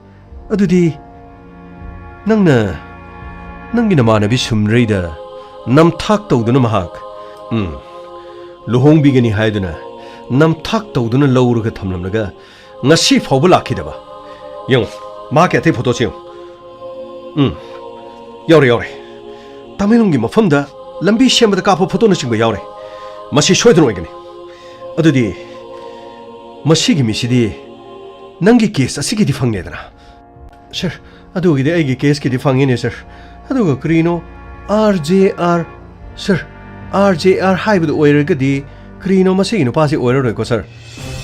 ꯑꯗꯨꯗꯤ ꯅꯪꯅ ꯅꯪꯒꯤ ꯅꯃꯥꯟꯅꯕꯤ ꯁꯨꯝꯔꯩꯗ ꯅꯝꯊꯥꯛ ꯇꯧꯗꯨꯅ ꯃꯍꯥꯛ, ꯎꯝ, ꯂꯨꯍꯣꯡꯕꯤꯒꯅꯤ ꯍꯥꯏꯗꯨꯅ ꯅꯝꯊꯥꯛ ꯇꯧꯗꯨꯅ ꯂꯧꯔꯒ ꯊꯝꯂꯝꯂꯒ ꯉꯁꯤ ꯐꯥꯎꯕ ꯂꯥꯛꯈꯤꯗꯕ? ꯌꯦꯡꯉꯨ, ꯃꯍꯥꯛꯀꯤ ꯑꯇꯩ ꯐꯣꯇꯣꯁꯤ ꯌꯦꯡꯉꯨ꯫ ꯎꯝ, ꯌꯥꯎꯔꯦ, ꯌꯥꯎꯔꯦ꯫ ꯇꯃꯦꯡꯂꯣꯡꯒꯤ ꯃꯐꯝꯗ ꯂꯝꯕꯤ ꯁꯦꯝꯕꯗ ꯀꯥꯞꯄ ꯐꯣꯇꯣꯅꯆꯤꯡꯕ ꯌꯥꯎꯔꯦ꯫ ꯃꯁꯤ ꯁꯣꯏꯗꯅ ꯑꯣꯏꯒꯅꯤ꯫ ꯑꯗꯨꯗꯤ ꯃꯁꯤꯒꯤ ꯃꯤꯁꯤꯗꯤ ꯅꯪꯒꯤ ꯀꯦꯁ ꯑꯁꯤꯒꯤꯗꯤ ꯐꯪꯅꯦꯗꯅ? ꯁꯔ, ꯑꯗꯨꯒꯤꯗꯤ ꯑꯩꯒꯤ ꯀꯦꯁꯀꯤꯗꯤ ꯐꯪꯉꯤꯅꯦ, ꯁꯔ꯫ ꯑꯗꯨꯒ ꯀꯔꯤꯅꯣ, R J R, sir, R J R ꯍꯥꯏꯕꯗꯨ ꯑꯣꯏꯔꯒꯗꯤ ꯀꯔꯤꯅꯣ, ꯃꯁꯤꯒꯤ ꯅꯨꯄꯥꯁꯤ ꯑꯣꯏꯔꯔꯣꯏꯀꯣ, ꯁꯔ꯫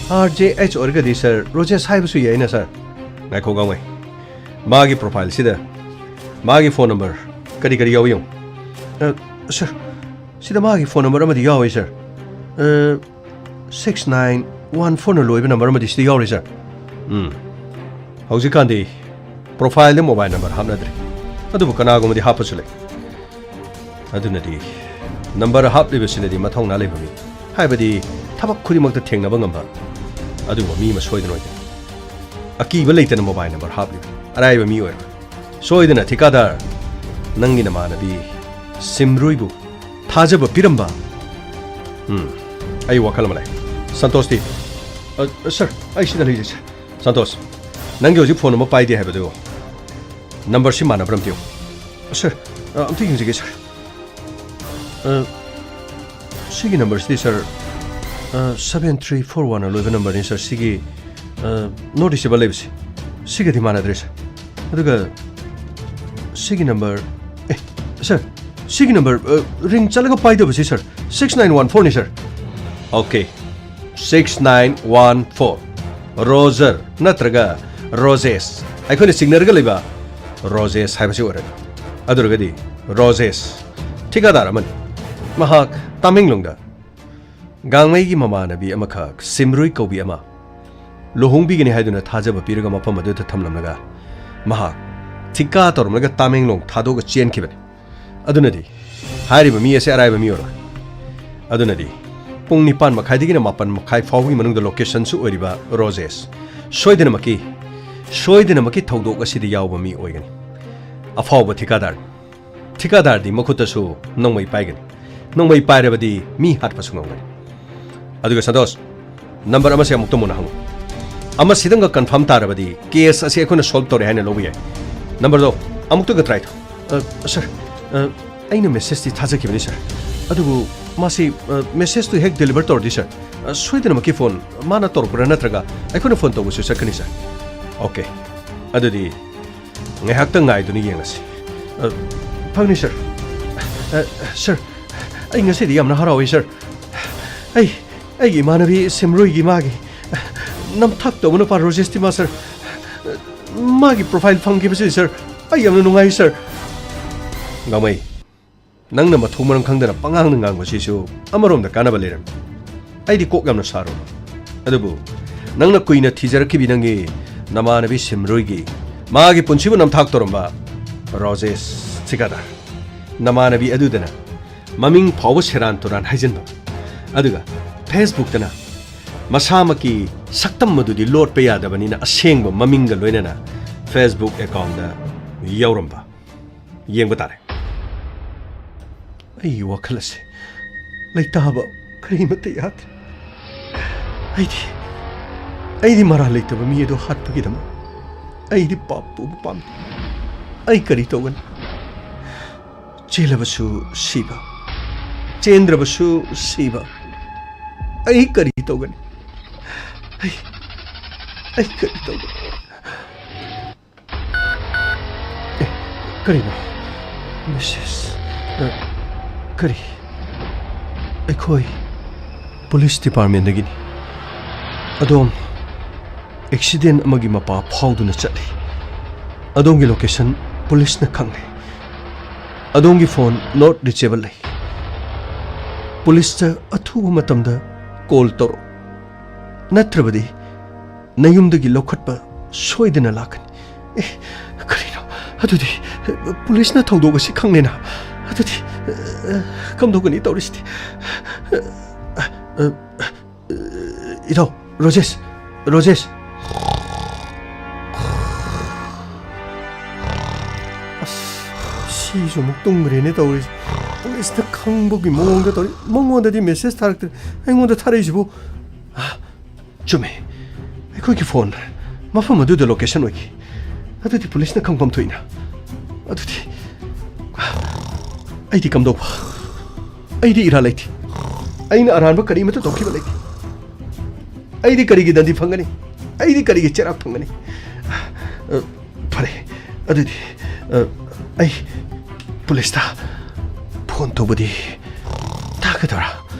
ꯑꯥꯔ ꯖꯦ ꯑꯩꯆ ꯑꯣꯏꯔꯒꯗꯤ, ꯁꯔ, ꯔꯣꯖꯦꯁ ꯍꯥꯏꯕꯁꯨ ꯌꯥꯏꯅ, ꯁꯔ꯫ ꯉꯥꯏꯈꯣ, ꯒꯥꯡꯃꯩ꯫ ꯃꯥꯒꯤ ꯄ꯭ꯔꯣꯐꯥꯏꯜꯁꯤꯗ ꯃꯥꯒꯤ ꯐꯣꯟ ꯅꯝꯕꯔ ꯀꯔꯤ ꯀꯔꯤ ꯌꯥꯎꯏ ꯌꯦꯡꯉꯨ꯫ ꯑ, ꯁꯔ, ꯁꯤꯗ ꯃꯥꯒꯤ ꯐꯣꯟ ꯅꯝꯕꯔ ꯑꯃꯗꯤ ꯌꯥꯎꯏ, ꯁꯔ꯫ ꯑ, ꯁꯤꯛꯁ ꯅꯥꯏꯟ ꯋꯥꯟ ꯐꯣꯔꯅ ꯂꯣꯏꯕ ꯅꯝꯕꯔ ꯑꯃꯗꯤ ꯁꯤꯗ ꯌꯥꯎꯔꯤ, ꯁꯔ꯫ ꯎꯝ꯫ ꯍꯧꯖꯤꯛꯀꯥꯟꯗꯤ ꯄ꯭ꯔꯣꯐꯥꯏꯜꯗ ꯃꯣꯕꯥꯏꯜ ꯅꯝꯕꯔ ꯍꯥꯞꯅꯗ꯭ꯔꯦ꯫ ꯑꯗꯨꯕꯨ ꯀꯅꯥꯒꯨꯝꯕꯗꯤ ꯍꯥꯞꯄꯁꯨ ꯂꯩ꯫ ꯑꯗꯨꯅꯗꯤ ꯅꯝꯕꯔ ꯍꯥꯞꯂꯤꯕꯁꯤꯅꯗꯤ ꯃꯊꯧꯅꯥ ꯂꯩꯕ ꯃꯤ, ꯍꯥꯏꯕꯗꯤ ꯊꯕꯛ ꯈꯨꯗꯤꯡꯃꯛꯇ ꯊꯦꯡꯅꯕ ꯉꯝꯕ ꯑꯗꯨꯒꯨꯝꯕ ꯃꯤ ꯑꯃ ꯁꯣꯏꯗꯅ ꯑꯣꯏꯒꯅꯤ꯫ ꯑꯀꯤꯕ ꯂꯩꯇꯅ ꯃꯣꯕꯥꯏꯜ ꯅꯝꯕꯔ ꯍꯥꯞꯂꯤꯕ ꯑꯔꯥꯏꯕ ꯃꯤ ꯑꯣꯏꯔꯣꯏ꯫ ꯁꯣꯏꯗꯅ ꯊꯤꯀꯥꯗꯥꯔ, ꯅꯪꯒꯤ ꯅꯃꯥꯟꯅꯕꯤ ꯁꯤꯝꯔꯨꯏꯕꯨ ꯊꯥꯖꯕ ꯄꯤꯔꯝꯕ꯫ ꯎꯝ, ꯑꯩ ꯋꯥꯈꯜ ꯑꯃ ꯂꯩ꯫ ꯁꯟꯇꯣꯁꯇꯤ? ꯑ, ꯁꯔ, ꯑꯩ ꯁꯤꯗ ꯂꯩꯖꯩ, ꯁꯔ꯫ ꯁꯟꯇꯣꯁ, ꯅꯪꯒꯤ ꯍꯧꯖꯤꯛ ꯐꯣꯟ ꯑꯃ ꯄꯥꯏꯗꯦ ꯍꯥꯏꯕꯗꯨ ꯅꯝꯕꯔꯁꯤ ꯃꯥꯟꯅꯕ꯭ꯔꯥ ꯑꯝꯇ ꯌꯦꯡꯉꯨ꯫ ꯁꯔ, ꯑ, ꯑꯝꯇ ꯌꯦꯡꯖꯒꯦ, ꯁꯔ꯫ ꯑ, ꯁꯤꯒꯤ ꯅꯝꯕꯔꯁꯤꯗꯤ, ꯁꯔ, ꯑ, ꯁꯚꯦꯟ ꯊ꯭ꯔꯤ ꯐꯣꯔ ꯋꯥꯟꯅ ꯂꯣꯏꯕ ꯅꯝꯕꯔꯅꯤ, ꯁꯔ꯫ ꯁꯤꯒꯤ, ꯑ, ꯅꯣꯠ ꯔꯤꯁꯤꯚꯔ ꯂꯩꯕꯁꯦ, ꯁꯤꯒꯗꯤ ꯃꯥꯟꯅꯗ꯭ꯔꯦ, ꯁꯔ꯫ ꯑꯗꯨꯒ ꯁꯤꯒꯤ ꯅꯝꯕꯔ, ꯑꯦ, ꯁꯔ, ꯁꯤꯒꯤ ꯅꯝꯕꯔ, ꯑ, ꯔꯤꯡ ꯆꯠꯂꯒ ꯄꯥꯏꯗꯕꯁꯤ, ꯁꯔ, ꯁꯤꯛꯁ ꯅꯥꯏꯟ ꯋꯥꯟ ꯐꯣꯔꯅꯤ, sir. Okay, six nine one four. Roger ꯅꯠꯇ꯭ꯔꯒ ꯔꯣꯖꯦꯁ, ꯑꯩꯈꯣꯏꯅ ꯆꯤꯡꯅꯔꯒ ꯂꯩꯕ ꯔꯣꯖꯦꯁ ꯍꯥꯏꯕꯁꯤ ꯑꯣꯏꯔꯦ꯫ ꯑꯗꯨ ꯑꯣꯏꯔꯒꯗꯤ ꯔꯣꯖꯦꯁ ꯊꯤꯀꯥꯗꯥꯔ ꯑꯃꯅꯤ꯫ ꯃꯍꯥꯛ ꯇꯥꯃꯦꯡꯂꯣꯡꯗ ꯒꯥꯡꯃꯩꯒꯤ ꯃꯃꯥꯟꯅꯕꯤ ꯑꯃꯈꯛ ꯁꯤꯝꯔꯨꯏ ꯀꯧꯕꯤ ꯑꯃ ꯂꯨꯍꯣꯡꯕꯤꯒꯅꯤ ꯍꯥꯏꯗꯨꯅ ꯊꯥꯖꯕ ꯄꯤꯔꯒ ꯃꯐꯝ ꯑꯗꯨꯗ ꯊꯝꯂꯝꯂꯒ ꯃꯍꯥꯛ ꯊꯤꯀꯥ ꯇꯧꯔꯝꯂꯒ ꯇꯥꯃꯦꯡꯂꯣꯡ ꯊꯥꯗꯣꯛꯑꯒ ꯆꯦꯟꯈꯤꯕꯅꯤ꯫ ꯑꯗꯨꯅꯗꯤ ꯍꯥꯏꯔꯤꯕ ꯃꯤ ꯑꯁꯤ ꯑꯔꯥꯏꯕ ꯃꯤ ꯑꯣꯏꯔꯣꯏ꯫ ꯑꯗꯨꯅꯗꯤ ꯄꯨꯡ ꯅꯤꯄꯥꯟ ꯃꯈꯥꯏꯗꯒꯤꯅ ꯃꯥꯄꯟ ꯃꯈꯥꯏ ꯐꯥꯎꯕꯒꯤ ꯃꯅꯨꯡꯗ ꯂꯣꯀꯦꯁꯟꯁꯨ ꯑꯣꯏꯔꯤꯕ ꯔꯣꯖꯦꯁ ꯁꯣꯏꯗꯅꯃꯛꯀꯤ, ꯁꯣꯏꯗꯅꯃꯛꯀꯤ ꯊꯧꯗꯣꯛ ꯑꯁꯤꯗ ꯌꯥꯎꯕ ꯃꯤ ꯑꯣꯏꯒꯅꯤ꯫ ꯑꯐꯥꯎꯕ ꯊꯤꯀꯥꯗꯥꯔꯅꯤ꯫ ꯊꯤꯀꯥꯗꯥꯔꯗꯤ ꯃꯈꯨꯠꯇꯁꯨ ꯅꯣꯡꯃꯩ ꯄꯥꯏꯒꯅꯤ꯫ ꯅꯣꯡꯃꯩ ꯄꯥꯏꯔꯕꯗꯤ ꯃꯤ ꯍꯥꯠꯄꯁꯨ ꯉꯝꯒꯅꯤ꯫ ꯑꯗꯨꯒ ꯁꯟꯇꯣꯁ, ꯅꯝꯕꯔ ꯑꯃꯁꯦ ꯑꯃꯨꯛꯇ ꯃꯨꯟꯅ ꯍꯪꯉꯨ꯫ ꯑꯃꯁꯤꯗꯪꯒ ꯀꯟꯐꯥꯔꯝ ꯇꯥꯔꯕꯗꯤ ꯀꯦꯁ ꯑꯁꯤ ꯑꯩꯈꯣꯏꯅ ꯁꯣꯜꯕ ꯇꯧꯔꯦ ꯍꯥꯏꯅ ꯂꯧꯕ ꯌꯥꯏ꯫ ꯅꯝꯕꯔꯗꯣ ꯑꯃꯨꯛꯇꯒ ꯇ꯭ꯔꯥꯏ ꯇꯧ꯫ ꯑ, ꯁꯔ, ꯑ, ꯑꯩꯅ ꯃꯦꯁꯦꯖꯇꯤ ꯊꯥꯖꯈꯤꯕꯅꯤ, ꯁꯥꯔ꯫ ꯑꯗꯨꯕꯨ ꯃꯥꯁꯤ, ꯑ, ꯃꯦꯁꯦꯖꯇꯨ ꯍꯦꯛ ꯗꯦꯂꯤꯚꯔ ꯇꯧꯔꯗꯤ, ꯁꯥꯔ, ꯑ, ꯁꯣꯏꯗꯅꯃꯛꯀꯤ ꯐꯣꯟ ꯃꯥꯅ ꯇꯧꯔꯛꯄ꯭ꯔꯥ ꯅꯠꯇ꯭ꯔꯒ ꯑꯩꯈꯣꯏꯅ ꯐꯣꯟ ꯇꯧꯕꯁꯨ ꯆꯠꯀꯅꯤ, ꯁꯥꯔ꯫ ꯑꯣꯀꯦ꯫ ꯑꯗꯨꯗꯤ ꯉꯥꯏꯍꯥꯛꯇꯪ ꯉꯥꯏꯗꯨꯅ ꯌꯦꯡꯂꯁꯤ꯫ ꯑ, ꯐꯒꯅꯤ, ꯁꯥꯔ꯫ ꯑ, ꯁꯥꯔ, ꯑꯩ ꯉꯁꯤꯗꯤ ꯌꯥꯝꯅ ꯍꯔꯥꯎꯏ, ꯁꯥꯔ꯫ ꯑꯩ, ꯑꯩꯒꯤ ꯏꯃꯥꯟꯅꯕꯤ ꯁꯤꯝꯔꯣꯏꯒꯤ ꯃꯥꯒꯤ ꯅꯝꯊꯥꯛ ꯇꯧꯕ ꯅꯨꯄꯥ ꯔꯣꯖꯦꯁꯇꯤ ꯃꯥ, ꯁꯥꯔ, ꯃꯥꯒꯤ ꯄ꯭ꯔꯣꯐꯥꯏꯜ ꯐꯪꯈꯤꯕꯁꯤ, ꯁꯥꯔ, ꯑꯩ ꯌꯥꯝꯅ ꯅꯨꯡꯉꯥꯏ, ꯁꯥꯔ꯫ ꯒꯥꯡꯃꯩ, ꯅꯪꯅ ꯃꯊꯣꯡ ꯃꯔꯝ ꯈꯪꯗꯅ ꯄꯉꯥꯡꯗ ꯉꯥꯡꯕꯁꯤꯁꯨ ꯑꯃꯔꯣꯝꯗ ꯀꯥꯟꯅꯕ ꯂꯩꯔꯝꯃꯤ꯫ ꯑꯩꯗꯤ ꯀꯣꯛ ꯌꯥꯝꯅ ꯁꯥꯔꯨꯕ꯫ ꯑꯗꯨꯕꯨ ꯅꯪꯅ ꯀꯨꯏꯅ ꯊꯤꯖꯔꯛꯈꯤꯕꯤ ꯅꯪꯒꯤ ꯅꯃꯥꯟꯅꯕꯤ ꯁꯤꯝꯔꯣꯏꯒꯤ ꯃꯥꯒꯤ ꯄꯨꯟꯁꯤꯕꯨ ꯅꯝꯊꯥꯛ ꯇꯧꯔꯝꯕ ꯔꯣꯖꯦꯁ ꯊꯤꯀꯥꯗꯥꯔ, ꯅꯃꯥꯟꯅꯕꯤ ꯑꯗꯨꯗꯅ ꯃꯃꯤꯡ ꯐꯥꯎꯕ ꯁꯦꯔꯥꯟ ꯇꯨꯔꯥꯟ ꯍꯥꯏꯖꯤꯟꯕ, ꯑꯗꯨꯒ ꯐꯦꯁꯕꯨꯛꯇꯅ ꯃꯁꯥꯃꯛꯀꯤ ꯁꯛꯇꯝ ꯑꯗꯨꯗꯤ ꯂꯣꯠꯄ ꯌꯥꯗꯕꯅꯤꯅ ꯑꯁꯦꯡꯕ ꯃꯃꯤꯡꯒ ꯂꯣꯏꯅꯅ ꯐꯦꯁꯕꯨꯛ ꯑꯦꯀꯥꯎꯟꯗ ꯌꯥꯎꯔꯝꯕ꯫ ꯌꯦꯡꯕ ꯇꯥꯔꯦ꯫ ꯑꯩꯒꯤ ꯋꯥꯈꯜ ꯑꯁꯤ ꯂꯩꯇꯥꯕ ꯀꯔꯤꯃꯠꯇ ꯌꯥꯗ꯭ꯔꯦ꯫ ꯑꯩꯗꯤ, ꯑꯩꯗꯤ ꯃꯔꯥꯜ ꯂꯩꯇꯕ ꯃꯤ ꯑꯗꯨ ꯍꯥꯠꯄꯒꯤꯗꯃꯛ ꯑꯩꯗꯤ ꯄꯥꯞ ꯄꯨꯕ ꯄꯥꯝꯗꯦ꯫ ꯑꯩ ꯀꯔꯤ ꯇꯧꯒꯅꯤ? ꯆꯦꯜꯂꯕꯁꯨ ꯁꯤꯕ, ꯆꯦꯟꯗ꯭ꯔꯕꯁꯨ ꯁꯤꯕ꯫ ꯑꯩ ꯀꯔꯤ ꯇꯧꯒꯅꯤ? ꯑꯩ, ꯑꯩ ꯀꯔꯤ ꯇꯧꯒꯅꯤ? ꯑꯦ, ꯀꯔꯤꯅꯣ? ꯃꯦꯁꯦꯖ? ꯑ, ꯀꯔꯤ? ꯑꯩꯈꯣꯏ ꯄꯨꯂꯤꯁ ꯗꯤꯄꯥꯔꯠꯃꯦꯟꯗꯒꯤꯅꯤ꯫ ꯑꯗꯣꯝ ꯑꯦꯛꯁꯤꯗꯦꯟ ꯑꯃꯒꯤ ꯃꯄꯥ ꯐꯥꯎꯗꯨꯅ ꯆꯠꯂꯤ꯫ ꯑꯗꯣꯝꯒꯤ ꯂꯣꯀꯦꯁꯟ ꯄꯨꯂꯤꯁꯅ ꯈꯪꯂꯦ꯫ ꯑꯗꯣꯝꯒꯤ ꯐꯣꯟ ꯅꯣꯠ ꯔꯤꯆꯦꯕꯜ ꯂꯩ꯫ ꯄꯨꯂꯤꯁꯇ ꯑꯊꯨꯕ ꯃꯇꯝꯗ ꯀꯣꯜ ꯇꯧꯔꯛꯎ, ꯅꯠꯇ꯭ꯔꯕꯗꯤ ꯅꯌꯨꯝꯗꯒꯤ ꯂꯧꯈꯠꯄ ꯁꯣꯏꯗꯅ ꯂꯥꯛꯀꯅꯤ꯫ ꯑꯦ, ꯀꯔꯤꯅꯣ? ꯑꯗꯨꯗꯤ ꯄꯨꯂꯤꯁꯅ ꯊꯧꯗꯣꯛ ꯑꯁꯤ ꯈꯪꯂꯦꯅ? ꯑꯗꯨꯗꯤ, ꯑ, ꯀꯝꯗꯧꯒꯅꯤ ꯇꯧꯔꯤꯁꯤꯗꯤ? ꯑ, ꯑ, ꯑ, ꯏꯙꯧ, ꯔꯣꯖꯦꯁ, ꯔꯣꯖꯦꯁ꯫ ꯑꯁ, ꯁꯤꯁꯨ ꯑꯃꯨꯛ ꯇꯨꯝꯈ꯭ꯔꯦꯅꯦ ꯇꯧꯔꯤꯁꯦ꯫ ꯄꯨꯂꯤꯁꯅ ꯈꯪꯕꯒꯤ ꯃꯑꯣꯡꯗ ꯇꯧꯔꯤ꯫ ꯃꯉꯣꯟꯗꯗꯤ ꯃꯦꯁꯦꯖ ꯊꯥꯔꯛꯇ꯭ꯔꯦ, ꯑꯩꯉꯣꯟꯗ ꯊꯥꯔꯛꯏꯁꯤꯕꯨ? ꯆꯨꯝꯃꯦ, ꯑꯩꯈꯣꯏꯒꯤ ꯐꯣꯟ ꯃꯐꯝ ꯑꯗꯨꯗ ꯂꯣꯀꯦꯁꯟ ꯑꯣꯏꯈꯤ꯫ ꯑꯗꯨꯗꯤ ꯄꯨꯂꯤꯁꯅ ꯈꯪꯐꯝ ꯊꯣꯛꯏꯅ꯫ ꯑꯗꯨꯗꯤ ꯑꯩꯗꯤ ꯀꯝꯗꯧꯕ? ꯑꯩꯗꯤ ꯏꯔꯥ ꯂꯩꯇꯦ꯫ ꯑꯩꯅ ꯑꯔꯥꯟꯕ ꯀꯔꯤꯃꯠꯇ ꯇꯧꯈꯤꯕ ꯂꯩꯇꯦ꯫ ꯑꯩꯗꯤ ꯀꯔꯤꯒꯤ ꯗꯟꯗꯤ ꯐꯪꯒꯅꯤ? ꯑꯩꯗꯤ ꯀꯔꯤꯒꯤ ꯆꯩꯔꯥꯛ ꯐꯪꯒꯅꯤ? ꯑ, ꯐꯔꯦ, ꯑꯗꯨꯗꯤ, ꯑ, ꯑꯩ ꯄꯨꯂꯤꯁꯇ ꯐꯣꯟ ꯇꯧꯕꯗꯤ ꯇꯥꯒꯗ꯭ꯔꯥ?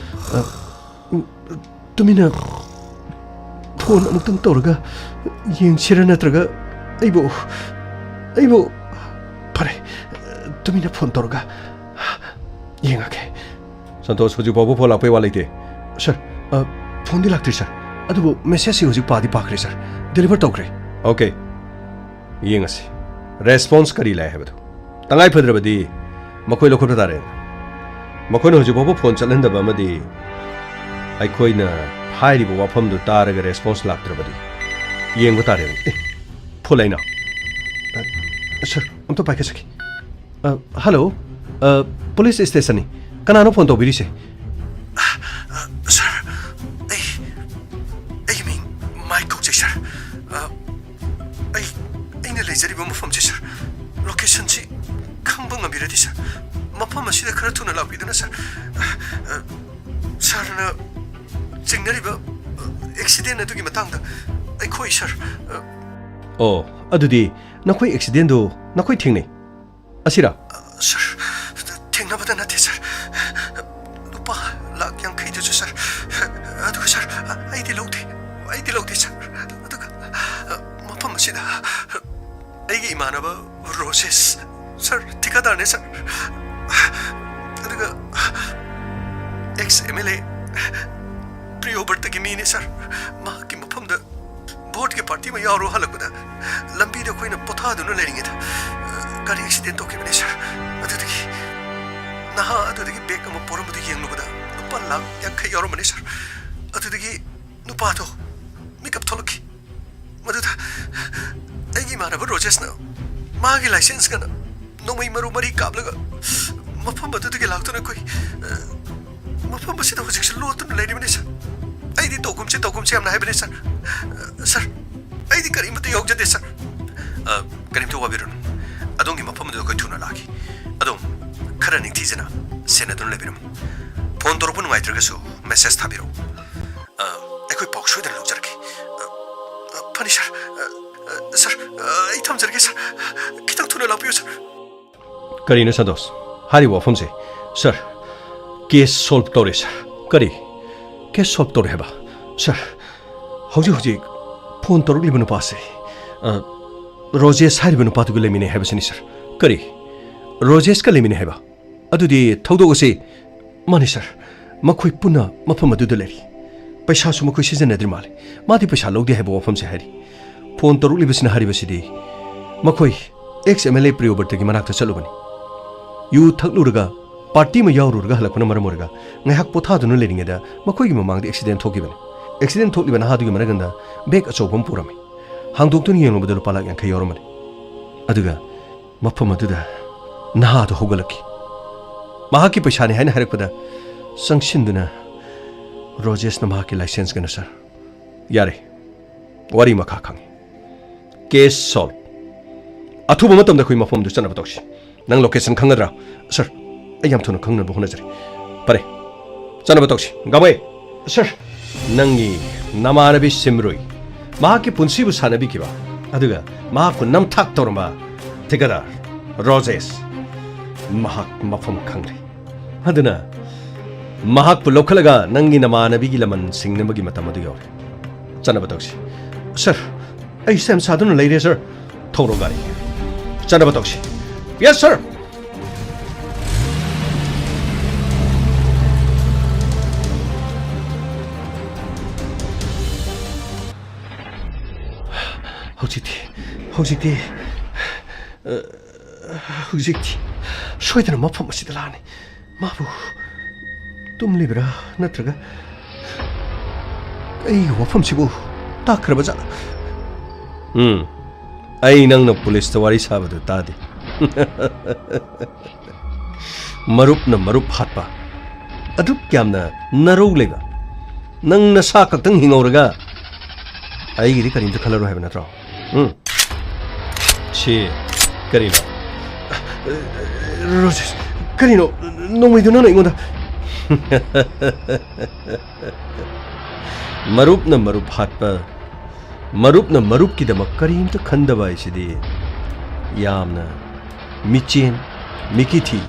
ꯑ, ꯎꯝ, ꯇꯨꯃꯤꯟꯅ ꯐꯣꯟ ꯑꯃꯨꯛꯇꯪ ꯇꯧꯔꯒ ꯌꯦꯡꯁꯤꯔ, ꯅꯠꯇ꯭ꯔꯒ ꯑꯩꯕꯨ, ꯑꯩꯕꯨ, ꯐꯔꯦ, ꯇꯨꯃꯤꯟꯅ ꯐꯣꯟ ꯇꯧꯔꯒ ꯌꯦꯡꯉꯒꯦ꯫ ꯁꯟꯇꯣꯁ, ꯍꯧꯖꯤꯛ ꯐꯥꯎꯕ ꯐꯣꯟ ꯂꯥꯛꯄꯩ ꯋꯥ ꯂꯩꯇꯦ꯫ ꯁꯥꯔ, ꯑ, ꯐꯣꯟꯗꯤ ꯂꯥꯛꯇ꯭ꯔꯤ, ꯁꯥꯔ꯫ ꯑꯗꯨꯕꯨ ꯃꯦꯁꯦꯖꯁꯤ ꯍꯧꯖꯤꯛ ꯄꯥꯗꯤ ꯄꯥꯈ꯭ꯔꯦ, ꯁꯥꯔ꯫ ꯗꯦꯂꯤꯚꯔ ꯇꯧꯈ꯭ꯔꯦ꯫ ꯑꯣꯀꯦ꯫ ꯌꯦꯡꯉꯁꯤ꯫ ꯔꯦꯁꯄꯣꯟꯁ ꯀꯔꯤ ꯂꯥꯛꯑꯦ ꯍꯥꯏꯕꯗꯨ꯫ ꯇꯉꯥꯏ ꯐꯗ꯭ꯔꯕꯗꯤ ꯃꯈꯣꯏ ꯂꯧꯈꯠꯄ ꯇꯥꯔꯦ꯫ ꯃꯈꯣꯏꯅ ꯍꯧꯖꯤꯛ ꯐꯥꯎꯕ ꯐꯣꯟ ꯆꯠꯍꯟꯗꯕ ꯑꯃꯗꯤ ꯑꯩꯈꯣꯏꯅ ꯍꯥꯏꯔꯤꯕ ꯋꯥꯐꯝꯗꯨ ꯇꯥꯔꯒ ꯔꯦꯁꯄꯣꯟꯁ ꯂꯥꯛꯇ꯭ꯔꯕꯗꯤ ꯌꯦꯡꯕ ꯇꯥꯔꯦ꯫ ꯑꯦ, ꯐꯣꯟ ꯂꯩꯅ꯫ ꯑ, ꯁꯥꯔ, ꯑꯝꯇ ꯄꯥꯏꯈꯠꯆꯒꯦ꯫ ꯑ, ꯍꯜꯂꯣ꯫ ꯑ, ꯄꯨꯂꯤꯁ ꯁ꯭ꯇꯦꯁꯟꯅꯤ꯫ ꯀꯅꯥꯅꯣ ꯐꯣꯟ ꯇꯧꯕꯤꯔꯤꯁꯦ? ꯑ, ꯑ, ꯁꯥꯔ, ꯑꯩ, ꯑꯩꯒꯤ ꯃꯤꯡ ꯃꯥꯏꯛ ꯀꯧꯖꯩ, ꯁꯥꯔ꯫ ꯑ, ꯑꯩ, ꯑꯩꯅ ꯂꯩꯖꯔꯤꯕ ꯃꯐꯝꯁꯦ, ꯁꯥꯔ, ꯂꯣꯀꯦꯁꯟꯁꯤ ꯈꯪꯕ ꯉꯝꯕꯤꯔꯗꯤ, ꯁꯥꯔ, ꯃꯐꯝ ꯑꯁꯤꯗ ꯈꯔ ꯊꯨꯅ ꯂꯥꯛꯄꯤꯗꯨꯅ, ꯁꯥꯔ꯫ ꯑ, ꯁꯥꯔꯅ ꯆꯤꯡꯅꯔꯤꯕ, ꯑ, ꯑꯦꯛꯁꯤꯗꯦꯟ ꯑꯗꯨꯒꯤ ꯃꯇꯥꯡꯗ ꯑꯩꯈꯣꯏ, ꯁꯥꯔ, ꯑ, ꯑꯣ, ꯑꯗꯨꯗꯤ ꯅꯈꯣꯏ ꯑꯦꯛꯁꯤꯗꯦꯟꯗꯨ ꯅꯈꯣꯏ ꯊꯦꯡꯅꯩ? ꯑꯁꯤꯔꯥ? ꯁꯥꯔ, ꯊꯦꯡꯅꯕꯗ ꯅꯠꯇꯦ, ꯁꯥꯔ꯫ ꯂꯨꯄꯥ ꯂꯥꯈ ꯌꯥꯡꯈꯩꯗꯨꯁꯨ, ꯁꯥꯔ꯫ ꯑꯗꯨꯒ, ꯁꯥꯔ, ꯑꯩꯗꯤ ꯂꯧꯗꯦ꯫ ꯑꯩꯗꯤ ꯂꯧꯗꯦ, ꯁꯥꯔ꯫ ꯑꯗꯨꯒ ꯃꯐꯝ ꯑꯁꯤꯗ ꯑꯩꯒꯤ ꯏꯃꯥꯟꯅꯕ ꯔꯣꯖꯦꯁ, ꯁꯥꯔ, ꯊꯤꯀꯥꯗꯥꯔꯅꯦ, ꯁꯥꯔ꯫ ꯑꯗꯨꯒ ꯑꯦꯛꯁ ꯑꯦꯝ ꯑꯦꯜ ꯑꯦ ꯄ꯭ꯔꯤꯌꯣꯕ꯭ꯔꯇꯒꯤ ꯃꯤꯅꯦ, ꯁꯥꯔ꯫ ꯃꯍꯥꯛꯀꯤ ꯃꯐꯝꯗ ꯚꯣꯠꯀꯤ ꯄꯥꯔꯇꯤ ꯑꯃ ꯌꯥꯎꯔꯨ ꯍꯜꯂꯛꯄꯗ ꯂꯝꯕꯤꯗ ꯑꯩꯈꯣꯏꯅ ꯄꯣꯊꯥꯗꯨꯅ ꯂꯩꯔꯤꯉꯩꯗ, ꯑ, ꯒꯥꯔꯤ ꯑꯦꯛꯁꯤꯗꯦꯟ ꯇꯧꯈꯤꯕꯅꯦ, ꯁꯥꯔ꯫ ꯑꯗꯨꯗꯒꯤ ꯅꯍꯥ ꯑꯗꯨꯗꯒꯤ ꯕꯦꯒ ꯑꯃ ꯄꯣꯔꯝꯕꯗꯨ ꯌꯦꯡꯂꯨꯕꯗ ꯂꯨꯄꯥ ꯂꯥꯈ ꯌꯥꯡꯈꯩ ꯌꯥꯎꯔꯝꯕꯅꯦ, ꯁꯥꯔ꯫ ꯑꯗꯨꯗꯒꯤ ꯅꯨꯄꯥꯗꯣ ꯃꯤꯀꯞ ꯊꯣꯛꯂꯛꯈꯤ꯫ ꯃꯗꯨꯗ ꯑꯩꯒꯤ ꯏꯃꯥꯟꯅꯕ ꯔꯣꯖꯦꯁꯅ ꯃꯥꯒꯤ ꯂꯥꯏꯁꯦꯟꯁꯀꯅ ꯅꯣꯡꯃꯩ ꯃꯔꯨ ꯃꯔꯤ ꯀꯥꯞꯂꯒ ꯃꯐꯝ ꯑꯗꯨꯗꯒꯤ ꯂꯥꯛꯇꯨꯅ ꯑꯩꯈꯣꯏ, ꯑ, ꯃꯐꯝ ꯑꯁꯤꯗ ꯍꯧꯖꯤꯛꯁꯨ ꯂꯣꯠꯇꯨꯅ ꯂꯩꯔꯤꯕꯅꯤ, ꯁꯥꯔ꯫ ꯑꯩꯗꯤ "ꯇꯧꯒꯨꯝꯁꯦ, ꯇꯧꯒꯨꯝꯁꯦ" ꯌꯥꯝꯅ ꯍꯥꯏꯕꯅꯤ, ꯁꯥꯔ꯫ ꯑ, ꯁꯥꯔ, ꯑꯩꯗꯤ ꯀꯔꯤꯃꯠꯇ ꯌꯥꯎꯖꯗꯦ, ꯁꯥꯔ꯫ ꯑ, ꯀꯔꯤꯝꯇ ꯋꯥꯕꯤꯔꯨꯅꯨ꯫ ꯑꯗꯣꯝꯒꯤ ꯃꯐꯝ ꯑꯗꯨꯗ ꯑꯩꯈꯣꯏ ꯊꯨꯅ ꯂꯥꯛꯈꯤ꯫ ꯑꯗꯣꯝ ꯈꯔ ꯅꯤꯡꯊꯤꯖꯅ ꯁꯦꯟꯅꯗꯨꯅ ꯂꯩꯕꯤꯔꯝꯃꯨ꯫ ꯐꯣꯟ ꯇꯧꯔꯛꯄ ꯅꯨꯡꯉꯥꯏꯇ꯭ꯔꯒꯁꯨ ꯃꯦꯁꯦꯖ ꯊꯥꯕꯤꯔꯛꯎ꯫ ꯑ, ꯑꯩꯈꯣꯏ ꯄꯥꯎ ꯁꯣꯏꯗꯅ ꯂꯧꯖꯔꯛꯀꯦ꯫ ꯑ, ꯑ, ꯐꯅꯤ ꯁꯥꯔ꯫ ꯑ, ꯑ, ꯁꯥꯔ, ꯑ, ꯑꯩ ꯊꯝꯖꯔꯒꯦ ꯁꯥꯔ꯫ ꯈꯤꯇꯪ ꯊꯨꯅ ꯂꯥꯛꯄꯤꯌꯨ ꯁꯥꯔ꯫ ꯀꯔꯤꯅꯣ ꯁꯟꯇꯣꯁ? ꯍꯥꯏꯔꯤꯕ ꯋꯥꯐꯝꯁꯦ? ꯁꯥꯔ, ꯀꯦꯁ ꯁꯣꯜꯕ ꯇꯧꯔꯦ ꯁꯥꯔ꯫ ꯀꯔꯤ? ꯀꯦꯁ ꯁꯣꯜꯕ ꯇꯧꯔꯦ ꯍꯥꯏꯕ? ꯁꯥꯔ, ꯍꯧꯖꯤꯛ ꯍꯧꯖꯤꯛ ꯐꯣꯟ ꯇꯧꯔꯛꯂꯤꯕ ꯅꯨꯄꯥꯁꯦ, ꯑ, ꯔꯣꯖꯦꯁ ꯍꯥꯏꯔꯤꯕ ꯅꯨꯄꯥꯗꯨꯒ ꯂꯩꯃꯤꯟꯅꯩ ꯍꯥꯏꯕꯁꯤꯅꯤ ꯁꯥꯔ꯫ ꯀꯔꯤ? ꯔꯣꯖꯦꯁꯀ ꯂꯩꯃꯤꯟꯅꯩ ꯍꯥꯏꯕ? ꯑꯗꯨꯗꯤ ꯊꯧꯗꯣꯛ ꯑꯁꯤ, ꯃꯥꯅꯤ ꯁꯥꯔ, ꯃꯈꯣꯏ ꯄꯨꯟꯅ ꯃꯐꯝ ꯑꯗꯨꯗ ꯂꯩꯔꯤ꯫ ꯄꯩꯁꯥꯁꯨ ꯃꯈꯣꯏ ꯁꯤꯖꯤꯟꯅꯗ꯭ꯔꯤ ꯃꯥꯜꯂꯤ꯫ ꯃꯥꯗꯤ ꯄꯩꯁꯥ ꯂꯧꯗꯦ ꯍꯥꯏꯕ ꯋꯥꯐꯝꯁꯦ ꯍꯥꯏꯔꯤ꯫ ꯐꯣꯟ ꯇꯧꯔꯛꯂꯤꯕꯁꯤꯅ ꯍꯥꯏꯔꯤꯕꯁꯤꯗꯤ ꯃꯈꯣꯏ ꯑꯦꯛꯁ ꯑꯦꯝ ꯑꯦꯜ ꯑꯦ ꯄ꯭ꯔꯤꯌꯣꯕ꯭ꯔꯇꯒꯤ ꯃꯅꯥꯛꯇ ꯆꯠꯂꯨꯕꯅꯤ꯫ ꯌꯨ ꯊꯛꯂꯨꯔꯒ ꯄꯥꯔꯇꯤ ꯑꯃ ꯌꯥꯎꯔꯨꯔꯒ ꯍꯜꯂꯛꯄꯅ ꯃꯔꯝ ꯑꯣꯏꯔꯒ ꯉꯥꯏꯍꯥꯛ ꯄꯣꯊꯥꯗꯨꯅ ꯂꯩꯔꯤꯉꯩꯗ ꯃꯈꯣꯏꯒꯤ ꯃꯃꯥꯡꯗ ꯑꯦꯛꯁꯤꯗꯦꯟ ꯊꯣꯛꯈꯤꯕꯅꯤ꯫ ꯑꯦꯛꯁꯤꯗꯦꯟ ꯊꯣꯛꯂꯤꯕ ꯅꯍꯥꯗꯨꯒꯤ ꯃꯅꯒꯟꯗ ꯕꯦꯒ ꯑꯆꯧꯕ ꯑꯃ ꯄꯨꯔꯝꯃꯤ꯫ ꯍꯥꯡꯗꯣꯛꯇꯨꯅ ꯌꯦꯡꯂꯨꯕꯗ ꯂꯨꯄꯥ ꯂꯥꯈ ꯌꯥꯡꯈꯩ ꯌꯥꯎꯔꯝꯕꯅꯤ꯫ ꯑꯗꯨꯒ ꯃꯐꯝ ꯑꯗꯨꯗ ꯅꯍꯥꯗꯨ ꯍꯧꯒꯠꯂꯛꯈꯤ꯫ ꯃꯍꯥꯛꯀꯤ ꯄꯩꯁꯥꯅꯤ ꯍꯥꯏꯅ ꯍꯥꯏꯔꯛꯄꯗ ꯆꯪꯁꯤꯟꯗꯨꯅ ꯔꯣꯖꯦꯁꯅ ꯃꯍꯥꯛꯀꯤ ꯂꯥꯏꯁꯦꯟꯁ ꯀꯩꯅꯣ, ꯁꯥꯔ꯫ ꯌꯥꯔꯦ, ꯋꯥꯔꯤ ꯃꯈꯥ ꯈꯪꯉꯤ꯫ ꯀꯦꯁ ꯁꯣꯜꯕ꯫ ꯑꯊꯨꯕ ꯃꯇꯝꯗ ꯑꯩꯈꯣꯏ ꯃꯐꯝꯗꯨ ꯆꯠꯅꯕ ꯇꯧꯁꯤ꯫ ꯅꯪ ꯂꯣꯀꯦꯁꯟ ꯈꯪꯒꯗ꯭ꯔꯥ? ꯁꯥꯔ, ꯑꯩ ꯌꯥꯝ ꯊꯨꯅ ꯈꯪꯅꯕ ꯍꯣꯠꯅꯖꯔꯤ꯫ ꯐꯔꯦ, ꯆꯠꯅꯕ ꯇꯧꯁꯤ꯫ ꯒꯥꯡꯃꯩ! ꯁꯥꯔ! ꯅꯪꯒꯤ ꯅꯃꯥꯟꯅꯕꯤ ꯁꯤꯝꯔꯨꯏ, ꯃꯍꯥꯛꯀꯤ ꯄꯨꯟꯁꯤꯕꯨ ꯁꯥꯟꯅꯕꯤꯈꯤꯕ, ꯑꯗꯨꯒ ꯃꯍꯥꯛꯄꯨ ꯅꯝꯊꯥꯛ ꯇꯧꯔꯝꯕ ꯊꯤꯀꯥꯗꯥꯔ ꯔꯣꯖꯦꯁ, ꯃꯍꯥꯛ ꯃꯐꯝ ꯈꯪꯂꯦ꯫ ꯑꯗꯨꯅ ꯃꯍꯥꯛꯄꯨ ꯂꯧꯈꯠꯂꯒ ꯅꯪꯒꯤ ꯅꯃꯥꯟꯅꯕꯤꯒꯤ ꯂꯃꯟ ꯁꯤꯡꯅꯕꯒꯤ ꯃꯇꯝ ꯑꯗꯨ ꯌꯧꯔꯦ꯫ ꯆꯠꯅꯕ ꯇꯧꯁꯤ꯫ ꯁꯥꯔ, ꯑꯩ ꯁꯦꯝ ꯁꯥꯗꯨꯅ ꯂꯩꯔꯦ, ꯁꯥꯔ꯫ ꯊꯧꯔꯣ ꯒꯥꯔꯤ꯫ ꯆꯠꯅꯕ ꯇꯧꯁꯤ꯫ ꯌꯦꯁ, ꯁꯥꯔ! ꯍꯧꯖꯤꯛꯇꯤ, ꯍꯧꯖꯤꯛꯇꯤ, ꯑ, ꯍꯧꯖꯤꯛꯇꯤ ꯁꯣꯏꯗꯅ ꯃꯐꯝ ꯑꯁꯤꯗ ꯂꯥꯛꯑꯅꯤ꯫ ꯃꯥꯕꯨ ꯇꯨꯝꯂꯤꯕ꯭ꯔꯥ ꯅꯠꯇ꯭ꯔꯒ ꯑꯩꯒꯤ ꯋꯥꯐꯝꯁꯤꯕꯨ ꯇꯥꯈ꯭ꯔꯕ ꯖꯥꯠꯂ? ꯎꯝ, ꯑꯩ ꯅꯪꯅ ꯄꯨꯂꯤꯁꯇ ꯋꯥꯔꯤ ꯁꯥꯕꯗꯨ ꯇꯥꯗꯦ꯫ ꯃꯔꯨꯞꯅ ꯃꯔꯨꯞ ꯍꯥꯠꯄ, ꯑꯗꯨꯛ ꯌꯥꯝꯅ ꯅꯔꯧ ꯂꯩꯕ, ꯅꯪ ꯅꯁꯥ ꯈꯛꯇꯪ ꯍꯤꯡꯍꯧꯔꯒ ꯑꯩꯒꯤꯗꯤ ꯀꯔꯤꯝꯇ ꯈꯜꯂꯔꯣꯏ ꯍꯥꯏꯕ ꯅꯠꯇ꯭ꯔꯣ? ꯎꯝ? ꯁꯤ ꯀꯔꯤꯅꯣ? ꯔꯣꯖꯦꯁ, ꯀꯔꯤꯅꯣ ꯅꯣꯡꯃꯩꯗꯨ ꯅꯪꯅ ꯑꯩꯉꯣꯟꯗ? ꯃꯔꯨꯞꯅ ꯃꯔꯨꯞ ꯍꯥꯠꯄ, ꯃꯔꯨꯞꯅ ꯃꯔꯨꯞꯀꯤꯗꯃꯛ ꯀꯔꯤꯝꯇ ꯈꯟꯗꯕ ꯍꯥꯏꯁꯤꯗꯤ ꯌꯥꯝꯅ ꯃꯤꯆꯦꯟ, ꯃꯤꯀꯤꯊꯤ,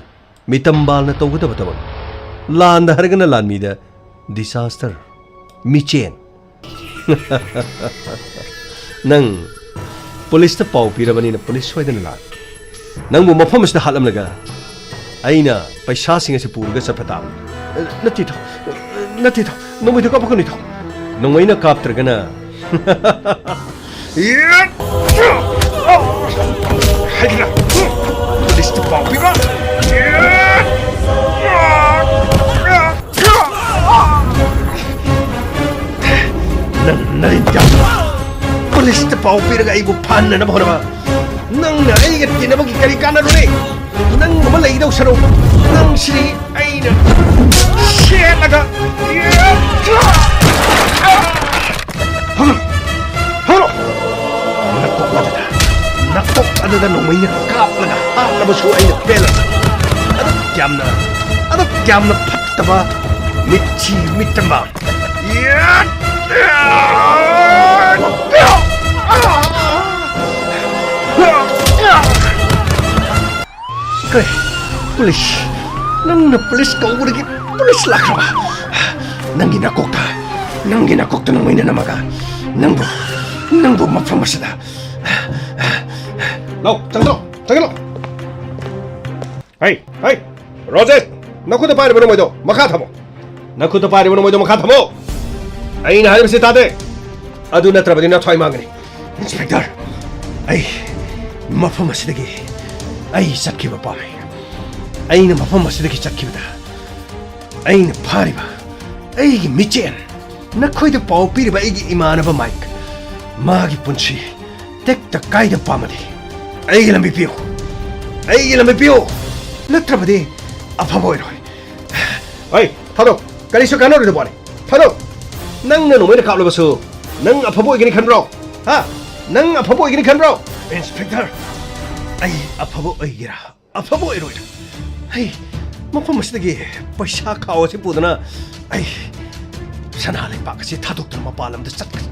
ꯃꯤꯇꯝꯕꯥꯜꯅ ꯇꯧꯒꯗꯕ ꯊꯕꯛ꯫ ꯂꯥꯟꯗ ꯍꯥꯏꯔꯒꯅ ꯂꯥꯟꯃꯤꯗ disaster, ꯃꯤꯆꯦꯟ꯫ ꯅꯪ ꯄꯨꯂꯤꯁꯇ ꯄꯥꯎ ꯄꯤꯔꯕꯅꯤꯅ ꯄꯨꯂꯤꯁ ꯁꯣꯏꯗꯅ ꯂꯥꯛ꯫ ꯅꯪꯕꯨ ꯃꯐꯝ ꯑꯁꯤꯗ ꯍꯥꯠꯂꯝꯂꯒ ꯑꯩꯅ ꯄꯩꯁꯥꯁꯤꯡ ꯑꯁꯤ ꯄꯨꯔꯒ ꯆꯠꯄ ꯇꯥꯕꯅꯤ꯫ ꯅꯠꯇꯦ ꯊꯥꯎ, ꯅꯠꯇꯦ ꯊꯥꯎ, ꯅꯣꯡꯃꯩꯗꯨ ꯀꯥꯞꯄꯛꯀꯅꯨ ꯊꯥꯎ꯫ ꯅꯣꯡꯃꯩꯅ ꯀꯥꯞꯇ꯭ꯔꯒꯅ ꯍꯥꯏꯗꯅ ꯄꯨꯂꯤꯁꯇ ꯄꯥꯎ ꯄꯤꯕ꯫ ꯅꯪ ꯅꯔꯤꯟ ꯌꯥꯎꯕ꯫ ꯄꯨꯂꯤꯁꯇ ꯄꯥꯎ ꯄꯤꯔꯒ ꯑꯩꯕꯨ ꯐꯥꯍꯟꯅꯅꯕ ꯍꯣꯠꯅꯕ꯫ ꯅꯪꯅ ꯑꯩꯒ ꯇꯤꯟꯅꯕꯒꯤ ꯀꯔꯤ ꯀꯥꯟꯅꯔꯨꯅꯤ? ꯅꯪꯒꯨꯝꯕ ꯂꯩꯗꯧ ꯁꯔꯨꯛ ꯅꯪꯁꯤꯗꯤ ꯑꯩꯅ ꯁꯦꯠꯂꯒ ꯍꯧꯔꯣ! ꯍꯧꯔꯣ! ꯅꯀꯣꯛ ꯑꯗꯨꯗ, ꯅꯀꯣꯛ ꯑꯗꯨꯗ ꯅꯣꯡꯃꯩꯅ ꯀꯥꯞꯂꯒ ꯍꯥꯠꯂꯕꯁꯨ ꯑꯩꯅ ꯄꯦꯜꯂꯣꯏ꯫ ꯑꯗꯨꯛ ꯌꯥꯝꯅ, ꯑꯗꯨꯛ ꯌꯥꯝꯅ ꯐꯠꯇꯕ ꯃꯤꯠꯁꯤ ꯃꯤꯠꯇꯝꯕ꯫ ꯀꯔꯤ? ꯄꯨꯂꯤꯁ? ꯅꯪꯅ ꯄꯨꯂꯤꯁ ꯀꯧꯕꯗꯒꯤ ꯄꯨꯂꯤꯁ ꯂꯥꯛꯈ꯭ꯔꯕ? ꯅꯪꯒꯤ ꯅꯀꯣꯛꯇ, ꯅꯪꯒꯤ ꯅꯀꯣꯛꯇ ꯅꯣꯡꯃꯩꯅ ꯅꯝꯃꯒ ꯅꯪꯕꯨ, ꯅꯪꯕꯨ ꯃꯐꯝ ꯑꯁꯤꯗ꯫ ꯂꯥꯎ, ꯆꯪꯁꯤꯜꯂꯣ, ꯆꯪꯁꯤꯜꯂꯣ꯫ ꯍꯩ, ꯍꯩ, ꯔꯣꯖꯦꯠ, ꯅꯈꯨꯠꯇ ꯄꯥꯏꯔꯤꯕ ꯅꯣꯡꯃꯩꯗꯣ ꯃꯈꯥ ꯊꯝꯃꯣ꯫ ꯅꯈꯨꯠꯇ ꯄꯥꯏꯔꯤꯕ ꯅꯣꯡꯃꯩꯗꯣ ꯃꯈꯥ ꯊꯝꯃꯣ꯫ ꯑꯩꯅ ꯍꯥꯏꯔꯤꯕꯁꯤ ꯇꯥꯗꯦ꯫ ꯑꯗꯨ ꯅꯠꯇ꯭ꯔꯕꯗꯤ ꯅꯊ꯭ꯋꯥꯏ ꯃꯥꯡꯒꯅꯤ꯫ ꯏꯟꯁꯄꯦꯛꯇꯔ, ꯑꯩ ꯃꯐꯝ ꯑꯁꯤꯗꯒꯤ ꯑꯩ ꯆꯠꯈꯤꯕ ꯄꯥꯝꯃꯤ꯫ ꯑꯩꯅ ꯃꯐꯝ ꯑꯁꯤꯗꯒꯤ ꯆꯠꯈꯤꯕꯗ ꯑꯩꯅ ꯐꯥꯔꯤꯕ ꯑꯩꯒꯤ ꯃꯤꯆꯦꯟ, ꯅꯈꯣꯏꯗ ꯄꯥꯎ ꯄꯤꯔꯤꯕ ꯑꯩꯒꯤ ꯏꯃꯥꯟꯅꯕ ꯃꯥꯏꯛ, ꯃꯥꯒꯤ ꯄꯨꯟꯁꯤ ꯇꯦꯛꯇ ꯀꯥꯏꯗ ꯄꯥꯝꯃꯗꯤ ꯑꯩꯒꯤ ꯂꯝꯕꯤ ꯄꯤꯌꯨ꯫ ꯑꯩꯒꯤ ꯂꯝꯕꯤ ꯄꯤꯌꯨ꯫ ꯅꯠꯇ꯭ꯔꯕꯗꯤ ꯑꯐꯕ ꯑꯣꯏꯔꯣꯏ꯫ ꯍꯩ, ꯊꯥꯗꯣꯛ꯫ ꯀꯔꯤꯁꯨ ꯀꯥꯟꯅꯔꯣꯏꯗꯕ ꯋꯥꯅꯤ꯫ ꯊꯥꯗꯣꯛ꯫ ꯅꯪꯅ ꯅꯣꯡꯃꯩꯅ ꯀꯥꯞꯂꯕꯁꯨ ꯅꯪ ꯑꯐꯕ ꯑꯣꯏꯒꯅꯤ ꯈꯟꯕ꯭ꯔꯣ? ꯍꯥ? ꯅꯪ ꯑꯐꯕ ꯑꯣꯏꯒꯅꯤ ꯈꯟꯕ꯭ꯔꯣ? ꯏꯟꯁꯄꯦꯛꯇꯔ, ꯑꯩ ꯑꯐꯕ ꯑꯣꯏꯒꯦꯔꯥ, ꯑꯐꯕ ꯑꯣꯏꯔꯣꯏꯗ꯭ꯔꯥ? ꯑꯩ ꯃꯐꯝ ꯑꯁꯤꯗꯒꯤ ꯄꯩꯁꯥ ꯈꯥꯎ ꯑꯁꯤ ꯄꯨꯗꯨꯅ ꯑꯩ ꯁꯅꯥ ꯂꯩꯕꯥꯛ ꯑꯁꯤ ꯊꯥꯗꯣꯛꯇꯨꯅ ꯃꯄꯥꯟ ꯂꯝꯗ ꯆꯠꯀꯅꯤ꯫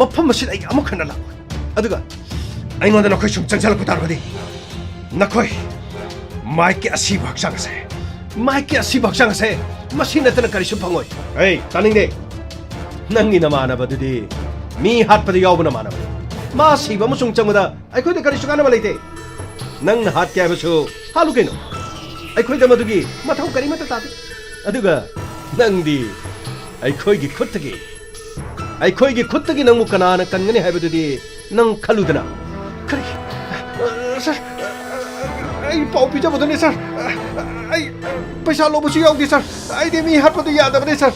ꯃꯐꯝ ꯑꯁꯤꯗ ꯑꯩ ꯑꯃꯨꯛ ꯍꯟꯅ ꯂꯥꯛꯑꯣꯏ꯫ ꯑꯗꯨꯒ ꯑꯩꯉꯣꯟꯗ ꯅꯈꯣꯏ ꯁꯨꯝ ꯆꯪꯁꯤꯜꯂꯛꯄ ꯇꯥꯔꯕꯗꯤ, ꯅꯈꯣꯏ ꯃꯥꯏꯛꯀꯤ ꯑꯁꯤꯕ ꯍꯛꯆꯥꯡ ꯑꯁꯦ, ꯃꯥꯏꯛꯀꯤ ꯑꯁꯤꯕ ꯍꯛꯆꯥꯡ ꯑꯁꯦ ꯃꯁꯤ ꯅꯠꯇꯅ ꯀꯔꯤꯁꯨ ꯐꯪꯉꯣꯏ꯫ ꯑꯩ ꯇꯥꯅꯤꯡꯗꯦ꯫ ꯅꯪꯒꯤ ꯅꯃꯥꯟꯅꯕꯗꯨꯗꯤ ꯃꯤ ꯍꯥꯠꯄꯗ ꯌꯥꯎꯕ ꯅꯃꯥꯟꯅꯕꯅꯤ꯫ ꯃꯥ ꯁꯤꯕ ꯑꯃꯁꯨꯡ ꯆꯪꯕꯗ ꯑꯩꯈꯣꯏꯗ ꯀꯔꯤꯁꯨ ꯀꯥꯟꯅꯕ ꯂꯩꯇꯦ꯫ ꯅꯪꯅ ꯍꯥꯠꯀꯦ ꯍꯥꯏꯕꯁꯨ ꯍꯥꯠꯂꯨ ꯀꯩꯅꯣ꯫ ꯑꯩꯈꯣꯏꯗ ꯃꯗꯨꯒꯤ ꯃꯊꯧ ꯀꯔꯤꯃꯠꯇ ꯇꯥꯗꯦ꯫ ꯑꯗꯨꯒ ꯅꯪꯗꯤ ꯑꯩꯈꯣꯏꯒꯤ ꯈꯨꯠꯇꯒꯤ, ꯑꯩꯈꯣꯏꯒꯤ ꯈꯨꯠꯇꯒꯤ ꯅꯪꯕꯨ ꯀꯅꯥꯅ ꯀꯟꯒꯅꯤ ꯍꯥꯏꯕꯗꯨꯗꯤ ꯅꯪ ꯈꯜꯂꯨꯗꯅ꯫ ꯀꯔꯤ? ꯑ, ꯁꯥꯔ, ꯑ, ꯑꯩ ꯄꯥꯎ ꯄꯤꯖꯕꯗꯨꯅꯤ, ꯁꯥꯔ꯫ ꯑ, ꯑꯩ ꯄꯩꯁꯥ ꯂꯧꯕꯁꯨ ꯌꯥꯎꯗꯦ, ꯁꯥꯔ꯫ ꯑꯩꯗꯤ ꯃꯤ ꯍꯥꯠꯄꯗꯨ ꯌꯥꯗꯕꯅꯤ, ꯁꯥꯔ꯫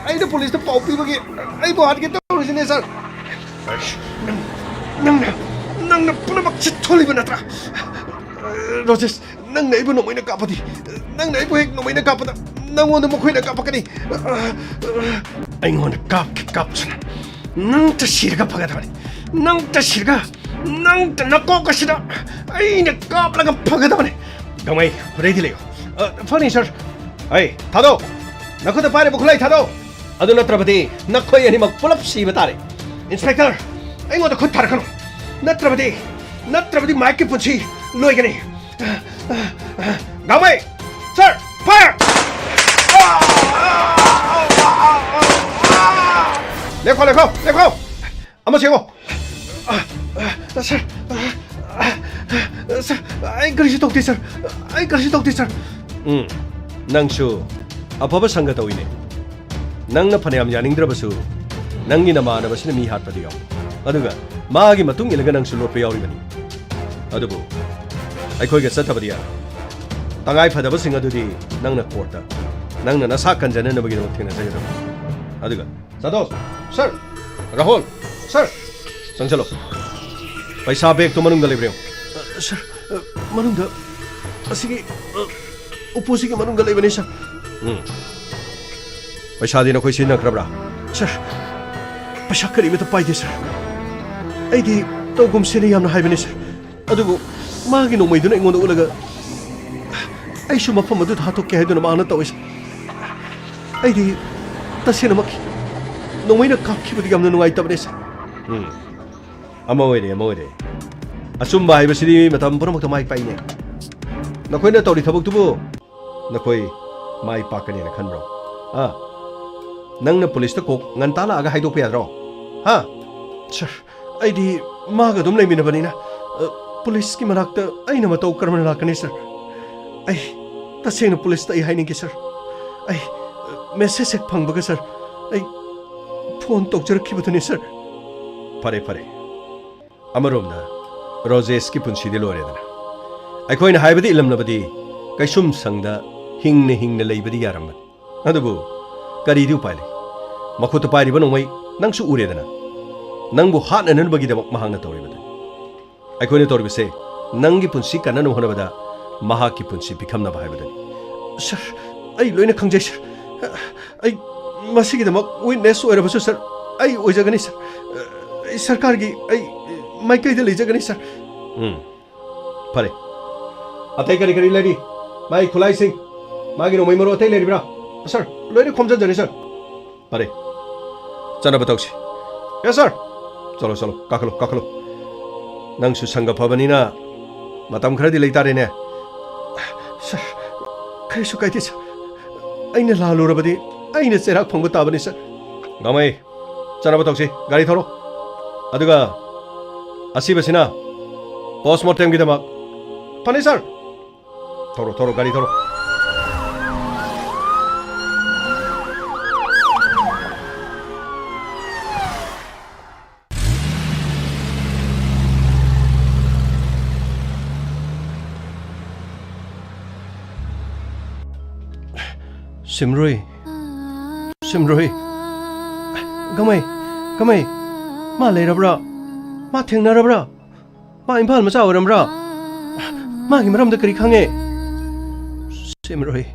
ꯑꯩꯅ ꯄꯨꯂꯤꯁꯇ ꯄꯥꯎ ꯄꯤꯕꯒꯤ ꯑꯩꯕꯨ ꯍꯥꯠꯀꯦ ꯇꯧꯔꯤꯁꯤꯅꯦ, ꯁꯥꯔ꯫ ꯅꯪ, ꯅꯪꯅ, ꯅꯪꯅ ꯄꯨꯝꯅꯃꯛ ꯁꯤꯠꯊꯣꯜꯂꯤꯕ ꯅꯠꯇ꯭ꯔꯥ? ꯔꯣꯖꯦꯁ, ꯅꯪꯅ ꯑꯩꯕꯨ ꯅꯣꯡꯃꯩꯅ ꯀꯥꯞꯄꯗꯤ, ꯅꯪꯅ ꯑꯩꯕꯨ ꯍꯦꯛ ꯅꯣꯡꯃꯩꯅ ꯀꯥꯞꯄꯗ ꯅꯪꯉꯣꯟꯗ ꯃꯈꯣꯏꯅ ꯀꯥꯞꯄꯛꯀꯅꯤ꯫ ꯑꯩꯉꯣꯟꯗ ꯀꯥꯞꯀꯦ ꯀꯥꯞꯁꯅꯨ꯫ ꯅꯪꯇ ꯁꯤꯔꯒ ꯐꯒꯗꯕꯅꯤ꯫ ꯅꯪꯇ ꯁꯤꯔꯒ, ꯅꯪꯇ ꯅꯀꯣꯛ ꯑꯁꯤꯗ ꯑꯩꯅ ꯀꯥꯞꯂꯒ ꯐꯒꯗꯕꯅꯤ꯫ ꯒꯥꯡꯃꯩ, ready ꯂꯩꯌꯨ꯫ ꯑ, ꯐꯅꯤ, ꯁꯥꯔ꯫ ꯑꯩ, ꯊꯥꯗꯣ꯫ ꯅꯈꯨꯠꯇ ꯄꯥꯏꯔꯤꯕ ꯈꯨꯠꯂꯥꯏ ꯊꯥꯗꯣ꯫ ꯑꯗꯨ ꯅꯠꯇ꯭ꯔꯕꯗꯤ ꯅꯈꯣꯏ ꯑꯅꯤꯃꯛ ꯄꯨꯂꯞ ꯁꯤꯕ ꯇꯥꯔꯦ꯫ ꯏꯟꯁꯄꯦꯛꯇꯔ, ꯑꯩꯉꯣꯟꯗ ꯈꯨꯠ ꯊꯥꯔꯛꯀꯅꯨ꯫ ꯅꯠꯇ꯭ꯔꯕꯗꯤ, ꯅꯠꯇ꯭ꯔꯕꯗꯤ ꯃꯥꯏꯛꯀꯤ ꯄꯨꯟꯁꯤ ꯂꯣꯏꯒꯅꯤ꯫ ꯒꯥꯡꯃꯩ! ꯁꯥꯔ! ꯐꯥꯌꯔ! ꯂꯦꯞꯈꯣ, ꯂꯦꯞꯈꯣ, ꯂꯦꯞꯈꯣ! ꯑꯃ ꯁꯦꯝꯃꯣ! ꯁꯥꯔ! ꯁꯥꯔ! ꯑꯩ ꯀꯔꯤꯁꯨ ꯇꯧꯗꯦ, ꯁꯥꯔ! ꯑꯩ ꯀꯔꯤꯁꯨ ꯇꯧꯗꯦ, ꯁꯥꯔ! ꯎꯝ, ꯅꯪꯁꯨ ꯑꯐꯕ ꯁꯪꯒ ꯇꯧꯏꯅꯦ꯫ ꯅꯪꯅ ꯐꯅꯌꯥꯝ ꯌꯥꯅꯤꯡꯗ꯭ꯔꯕꯁꯨ, ꯅꯪꯒꯤ ꯅꯃꯥꯟꯅꯕꯁꯤꯅ ꯃꯤ ꯍꯥꯠꯄꯗꯤ ꯌꯥꯎꯏ꯫ ꯑꯗꯨꯒ ꯃꯥꯒꯤ ꯃꯇꯨꯡ ꯏꯜꯂꯒ ꯅꯪꯁꯨ ꯂꯣꯠꯄ ꯌꯥꯎꯔꯤꯕꯅꯤ꯫ ꯑꯗꯨꯕꯨ ꯑꯩꯈꯣꯏꯒ ꯆꯠꯇꯕꯗꯤ ꯌꯥꯔꯣꯏ꯫ ꯇꯉꯥꯏ ꯐꯗꯕꯁꯤꯡ ꯑꯗꯨꯗꯤ ꯅꯪꯅ ꯀꯣꯔꯠꯇ, ꯅꯪꯅ ꯅꯁꯥ ꯀꯟꯖꯅꯅꯕꯒꯤꯗꯃꯛ ꯊꯦꯡꯅꯖꯒꯗꯕꯅꯤ꯫ ꯑꯗꯨꯒ ꯁꯟꯇꯣꯁ, ꯁꯥꯔ! ꯔꯥꯍꯨꯜ, ꯁꯥꯔ! ꯆꯪꯁꯤꯜꯂꯣ꯫ ꯄꯩꯁꯥ ꯕꯦꯒꯇꯨ ꯃꯅꯨꯡꯗ ꯂꯩꯕ꯭ꯔꯥ ꯌꯦꯡꯉꯨ꯫ ꯑ, ꯁꯥꯔ, ꯑ, ꯃꯅꯨꯡꯗ, ꯑꯁꯤꯒꯤ, ꯑ, ꯎꯄꯨꯁꯤꯒꯤ ꯃꯅꯨꯡꯗ ꯂꯩꯕꯅꯤ, ꯁꯥꯔ꯫ ꯎꯝ꯫ ꯄꯩꯁꯥꯗꯤ ꯅꯈꯣꯏ ꯁꯤꯖꯤꯟꯅꯈ꯭ꯔꯕ꯭ꯔꯥ? ꯁꯥꯔ, ꯄꯩꯁꯥ ꯀꯔꯤꯃꯠꯇ ꯄꯥꯏꯗꯦ, ꯁꯥꯔ꯫ ꯑꯩꯗꯤ ꯇꯧꯒꯨꯝꯁꯦꯅ ꯌꯥꯝꯅ ꯍꯥꯏꯕꯅꯤ, ꯁꯥꯔ꯫ ꯑꯗꯨꯕꯨ ꯃꯥꯒꯤ ꯅꯣꯡꯃꯩꯗꯨꯅ ꯑꯩꯉꯣꯟꯗ ꯎꯠꯂꯒ, ꯑꯩꯁꯨ ꯃꯐꯝ ꯑꯗꯨꯗ ꯍꯥꯠꯇꯣꯛꯀꯦ ꯍꯥꯏꯗꯨꯅ ꯃꯍꯥꯛꯅ ꯇꯧꯏ, ꯁꯥꯔ꯫ ꯑꯩꯗꯤ ꯇꯁꯦꯡꯅꯃꯛ ꯅꯣꯡꯃꯩꯅ ꯀꯥꯞꯈꯤꯕꯗꯨ ꯌꯥꯝꯅ ꯅꯨꯡꯉꯥꯏꯇꯕꯅꯦ, ꯁꯥꯔ꯫ ꯎꯝ, ꯑꯃ ꯑꯣꯏꯔꯦ, ꯑꯃ ꯑꯣꯏꯔꯦ꯫ ꯑꯆꯨꯝꯕ ꯍꯥꯏꯕꯁꯤꯗꯤ ꯃꯇꯝ ꯄꯨꯝꯅꯃꯛꯇ ꯃꯥꯏ ꯄꯥꯛꯏꯅꯦ꯫ ꯅꯈꯣꯏꯅ ꯇꯧꯔꯤ ꯊꯕꯛꯇꯨꯕꯨ ꯅꯈꯣꯏ ꯃꯥꯏ ꯄꯥꯛꯀꯅꯦꯅ ꯈꯟꯕ꯭ꯔꯣ? ꯑꯥ? ꯅꯪꯅ ꯄꯨꯂꯤꯁꯇ ꯀꯣꯛ ꯉꯟꯇꯥ ꯂꯥꯛꯑꯒ ꯍꯥꯏꯗꯣꯛꯄ ꯌꯥꯗ꯭ꯔꯣ? ꯍꯥ? ꯁꯥꯔ, ꯑꯩꯗꯤ ꯃꯥꯒ ꯑꯗꯨꯝ ꯂꯩꯃꯤꯟꯅꯕꯅꯤꯅ, ꯑ, ꯄꯨꯂꯤꯁꯀꯤ ꯃꯅꯥꯛꯇ ꯑꯩꯅ ꯃꯇꯧ ꯀꯔꯝꯅ ꯂꯥꯛꯀꯅꯤ, ꯁꯥꯔ? ꯑꯩ ꯇꯁꯦꯡꯅ ꯄꯨꯂꯤꯁꯇ ꯑꯩ ꯍꯥꯏꯅꯤꯡꯒꯦ, ꯁꯥꯔ꯫ ꯑꯩ, ꯑ, ꯃꯦꯁꯦꯖ ꯍꯦꯛ ꯐꯪꯕꯒ, ꯁꯥꯔ, ꯑꯩ ꯐꯣꯟ ꯇꯧꯖꯔꯛꯈꯤꯕꯗꯨꯅꯤ, ꯁꯥꯔ꯫ ꯐꯔꯦ, ꯐꯔꯦ꯫ ꯑꯃꯔꯣꯝꯗ ꯔꯣꯖꯦꯁꯀꯤ ꯄꯨꯟꯁꯤꯗꯤ ꯂꯣꯏꯔꯦꯗꯅ꯫ ꯑꯩꯈꯣꯏꯅ ꯍꯥꯏꯕꯗꯤ ꯏꯜꯂꯝꯂꯕꯗꯤ ꯀꯩꯁꯨꯝ ꯁꯪꯗ ꯍꯤꯡꯅ ꯍꯤꯡꯅ ꯂꯩꯕꯗꯤ ꯌꯥꯔꯝꯕꯅꯤ꯫ ꯑꯗꯨꯕꯨ ꯀꯔꯤꯗꯤ ꯎꯄꯥꯏ ꯂꯩ? ꯃꯈꯨꯠꯇ ꯄꯥꯏꯔꯤꯕ ꯅꯣꯡꯃꯩ ꯅꯪꯁꯨ ꯎꯔꯦꯗꯅ꯫ ꯅꯪꯕꯨ ꯍꯥꯠꯅꯅꯕꯒꯤꯗꯃꯛ ꯃꯍꯥꯛꯅ ꯇꯧꯔꯤꯕꯗꯨꯅꯤ꯫ ꯑꯩꯈꯣꯏꯅ ꯇꯧꯔꯤꯕꯁꯦ ꯅꯪꯒꯤ ꯄꯨꯟꯁꯤ ꯀꯟꯅꯅꯕ ꯍꯣꯠꯅꯕꯗ ꯃꯍꯥꯛꯀꯤ ꯄꯨꯟꯁꯤ ꯄꯤꯈꯝꯅꯕ ꯍꯥꯏꯕꯗꯨꯅꯤ꯫ ꯁꯥꯔ, ꯑꯩ ꯂꯣꯏꯅ ꯈꯪꯖꯩ, ꯁꯥꯔ꯫ ꯑꯩ ꯃꯁꯤꯒꯤꯗꯃꯛ ꯋꯤꯠꯅꯦꯁ ꯑꯣꯏꯔꯕꯁꯨ, ꯁꯥꯔ, ꯑꯩ ꯑꯣꯏꯖꯒꯅꯤ, ꯁꯥꯔ꯫ ꯑꯩ ꯁꯔꯀꯥꯔꯒꯤ ꯑꯩ ꯃꯥꯏꯀꯩꯗ ꯂꯩꯖꯒꯅꯤ, ꯁꯥꯔ꯫ ꯎꯝ, ꯐꯔꯦ꯫ ꯑꯇꯩ ꯀꯔꯤ ꯀꯔꯤ ꯂꯩꯔꯤ? ꯃꯥꯒꯤ ꯈꯨꯠꯂꯥꯏꯁꯤꯡ, ꯃꯥꯒꯤ ꯅꯣꯡꯃꯩ ꯃꯔꯨ ꯑꯇꯩ ꯂꯩꯔꯤꯕ꯭ꯔꯥ? ꯁꯥꯔ, ꯂꯣꯏꯅ ꯈꯣꯝꯖꯤꯟꯖꯔꯦ, ꯁꯥꯔ꯫ ꯐꯔꯦ, ꯆꯠꯅꯕ ꯇꯧꯁꯤ꯫ ꯌꯦꯁ, ꯁꯥꯔ꯫ ꯆꯠꯂꯣ, ꯆꯠꯂꯣ, ꯀꯥꯈꯠꯂꯣ, ꯀꯥꯈꯠꯂꯣ꯫ ꯅꯪꯁꯨ ꯁꯪꯒ ꯐꯕꯅꯤꯅ ꯃꯇꯝ ꯈꯔꯗꯤ ꯂꯩꯇꯥꯔꯦꯅꯦ꯫ ꯁꯥꯔ, ꯀꯔꯤꯁꯨ ꯀꯥꯏꯗꯦ, ꯁꯥꯔ꯫ ꯑꯩꯅ ꯂꯥꯜꯂꯨꯔꯕꯗꯤ ꯑꯩꯅ ꯆꯩꯔꯥꯛ ꯐꯪꯕ ꯇꯥꯕꯅꯤ, ꯁꯥꯔ꯫ ꯒꯥꯡꯃꯩ, ꯆꯠꯅꯕ ꯇꯧꯁꯤ꯫ ꯒꯥꯔꯤ ꯊꯧꯔꯣ꯫ ꯑꯗꯨꯒ ꯑꯁꯤꯕꯁꯤꯅ ꯄꯣꯁꯃꯣꯔꯇꯦꯝꯒꯤꯗꯃꯛ꯫ ꯐꯅꯤ, ꯁꯥꯔ꯫ ꯊꯧꯔꯣ, ꯊꯧꯔꯣ, ꯒꯥꯔꯤ ꯊꯧꯔꯣ꯫ ꯁꯤꯝꯔꯨꯏ꯫ ꯁꯤꯝꯔꯨꯏ꯫ ꯒꯥꯡꯃꯩ, ꯒꯥꯡꯃꯩ, ꯃꯥ ꯂꯩꯔꯕ꯭ꯔꯥ? ꯃꯥ ꯊꯦꯡꯅꯔꯕ꯭ꯔꯥ? ꯃꯥ ꯏꯝꯐꯥꯜ ꯃꯆꯥ ꯑꯣꯏꯔꯝꯕ꯭ꯔꯥ? ꯃꯥꯒꯤ ꯃꯔꯝꯗ ꯀꯔꯤ ꯈꯪꯉꯦ? ꯁꯤꯝꯔꯣꯏ꯫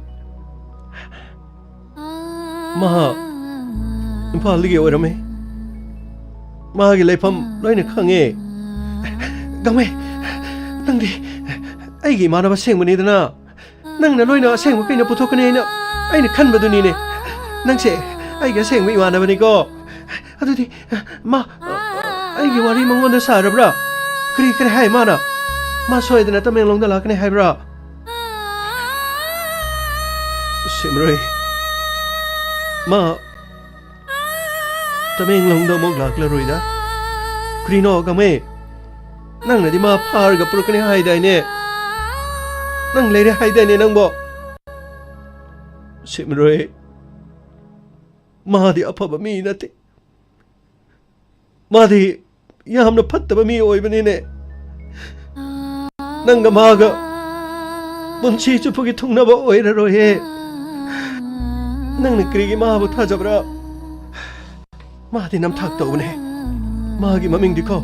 ꯃꯥ ꯏꯝꯐꯥꯜꯗꯒꯤ ꯑꯣꯏꯔꯝꯃꯦ꯫ ꯃꯥꯒꯤ ꯂꯩꯐꯝ ꯂꯣꯏꯅ ꯈꯪꯉꯦ꯫ ꯒꯥꯡꯃꯩ, ꯅꯪꯗꯤ ꯑꯩꯒꯤ ꯏꯃꯥꯟꯅꯕ ꯑꯁꯦꯡꯕꯅꯤꯗꯅ꯫ ꯅꯪꯅ ꯂꯣꯏꯅ ꯑꯁꯦꯡꯕ ꯀꯩꯅ ꯄꯨꯊꯣꯛꯀꯅꯤ ꯍꯥꯏꯅ ꯑꯩꯅ ꯈꯟꯕꯗꯨꯅꯤꯅꯦ꯫ ꯅꯪꯁꯦ ꯑꯩꯒꯤ ꯑꯁꯦꯡꯕ ꯏꯃꯥꯟꯅꯕꯅꯤꯀꯣ꯫ ꯑꯗꯨꯗꯤ, ꯃꯥ, ꯑꯩꯒꯤ ꯋꯥꯔꯤ ꯃꯉꯣꯟꯗ ꯁꯥꯔꯕ꯭ꯔꯥ? ꯀꯔꯤ, ꯀꯔꯤ ꯍꯥꯏ ꯃꯥꯅ? ꯃꯥ ꯁꯣꯏꯗꯅ ꯇꯃꯦꯡꯂꯣꯡꯗ ꯂꯥꯛꯀꯅꯤ ꯍꯥꯏꯕ꯭ꯔꯥ? ꯁꯤꯝꯔꯣꯏ, ꯃꯥ ꯇꯃꯦꯡꯂꯣꯡꯗ ꯑꯃꯨꯛ ꯂꯥꯛꯂꯔꯣꯏꯗ꯫ ꯀꯔꯤꯅꯣ, ꯒꯥꯡꯃꯩ? ꯅꯪꯅꯗꯤ ꯃꯥ ꯐꯥꯔꯒ ꯄꯨꯔꯛꯀꯅꯤ ꯍꯥꯏꯗꯥꯏꯅꯦ? ꯅꯪ ꯂꯩꯔꯦ ꯍꯥꯏꯗꯥꯏꯅꯦ ꯅꯪꯕꯣ? ꯁꯤꯝꯔꯣꯏ, ꯃꯥꯗꯤ ꯑꯐꯕ ꯃꯤ ꯅꯠꯇꯦ꯫ ꯃꯥꯗꯤ ꯌꯥꯝꯅ ꯐꯠꯇꯕ ꯃꯤ ꯑꯣꯏꯕꯅꯤꯅꯦ꯫ ꯅꯪꯒ ꯃꯥꯒ ꯄꯨꯟꯁꯤ ꯆꯨꯞꯄꯒꯤ ꯊꯨꯡꯅꯕ ꯑꯣꯏꯔꯔꯣꯏꯍꯦ꯫ ꯅꯪꯅ ꯀꯔꯤꯒꯤ ꯃꯥꯕꯨ ꯊꯥꯖꯕ꯭ꯔꯥ? ꯃꯥꯗꯤ ꯅꯝꯊꯥꯛ ꯇꯧꯕꯅꯦ꯫ ꯃꯥꯒꯤ ꯃꯃꯤꯡꯗꯤꯀꯣ,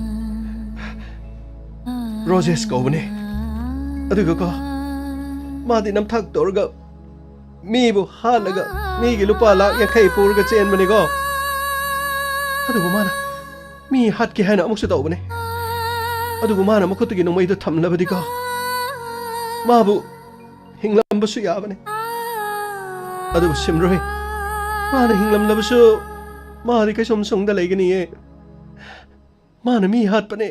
ꯔꯣꯖꯦꯁ ꯀꯧꯕꯅꯦ꯫ ꯑꯗꯨꯒꯀꯣ, ꯃꯥꯗꯤ ꯅꯝꯊꯥꯛ ꯇꯧꯔꯒ ꯃꯤꯕꯨ ꯍꯥꯠꯂꯒ ꯃꯤꯒꯤ ꯂꯨꯄꯥ ꯂꯥꯈ ꯌꯥꯡꯈꯩ ꯄꯨꯔꯒ ꯆꯦꯟꯕꯅꯤꯀꯣ꯫ ꯑꯗꯨꯕꯨ ꯃꯥꯅ ꯃꯤ ꯍꯥꯠꯀꯦ ꯍꯥꯏꯅ ꯑꯃꯨꯛꯁꯨ ꯇꯧꯕꯅꯦ꯫ ꯑꯗꯨꯕꯨ ꯃꯥꯅ ꯃꯈꯨꯠꯇꯒꯤ ꯅꯣꯡꯃꯩꯗꯨ ꯊꯝꯂꯕꯗꯤꯀꯣ, ꯃꯥꯕꯨ ꯍꯤꯡꯂꯝꯕꯁꯨ ꯌꯥꯕꯅꯦ꯫ ꯑꯗꯨꯕꯨ ꯁꯤꯝꯔꯣꯏ, ꯃꯥꯅ ꯍꯤꯡꯂꯝꯂꯕꯁꯨ ꯃꯥꯗꯤ ꯀꯩꯁꯨꯝ ꯁꯨꯡꯗ ꯂꯩꯒꯅꯤꯌꯦ꯫ ꯃꯥꯅ ꯃꯤ ꯍꯥꯠꯄꯅꯦ꯫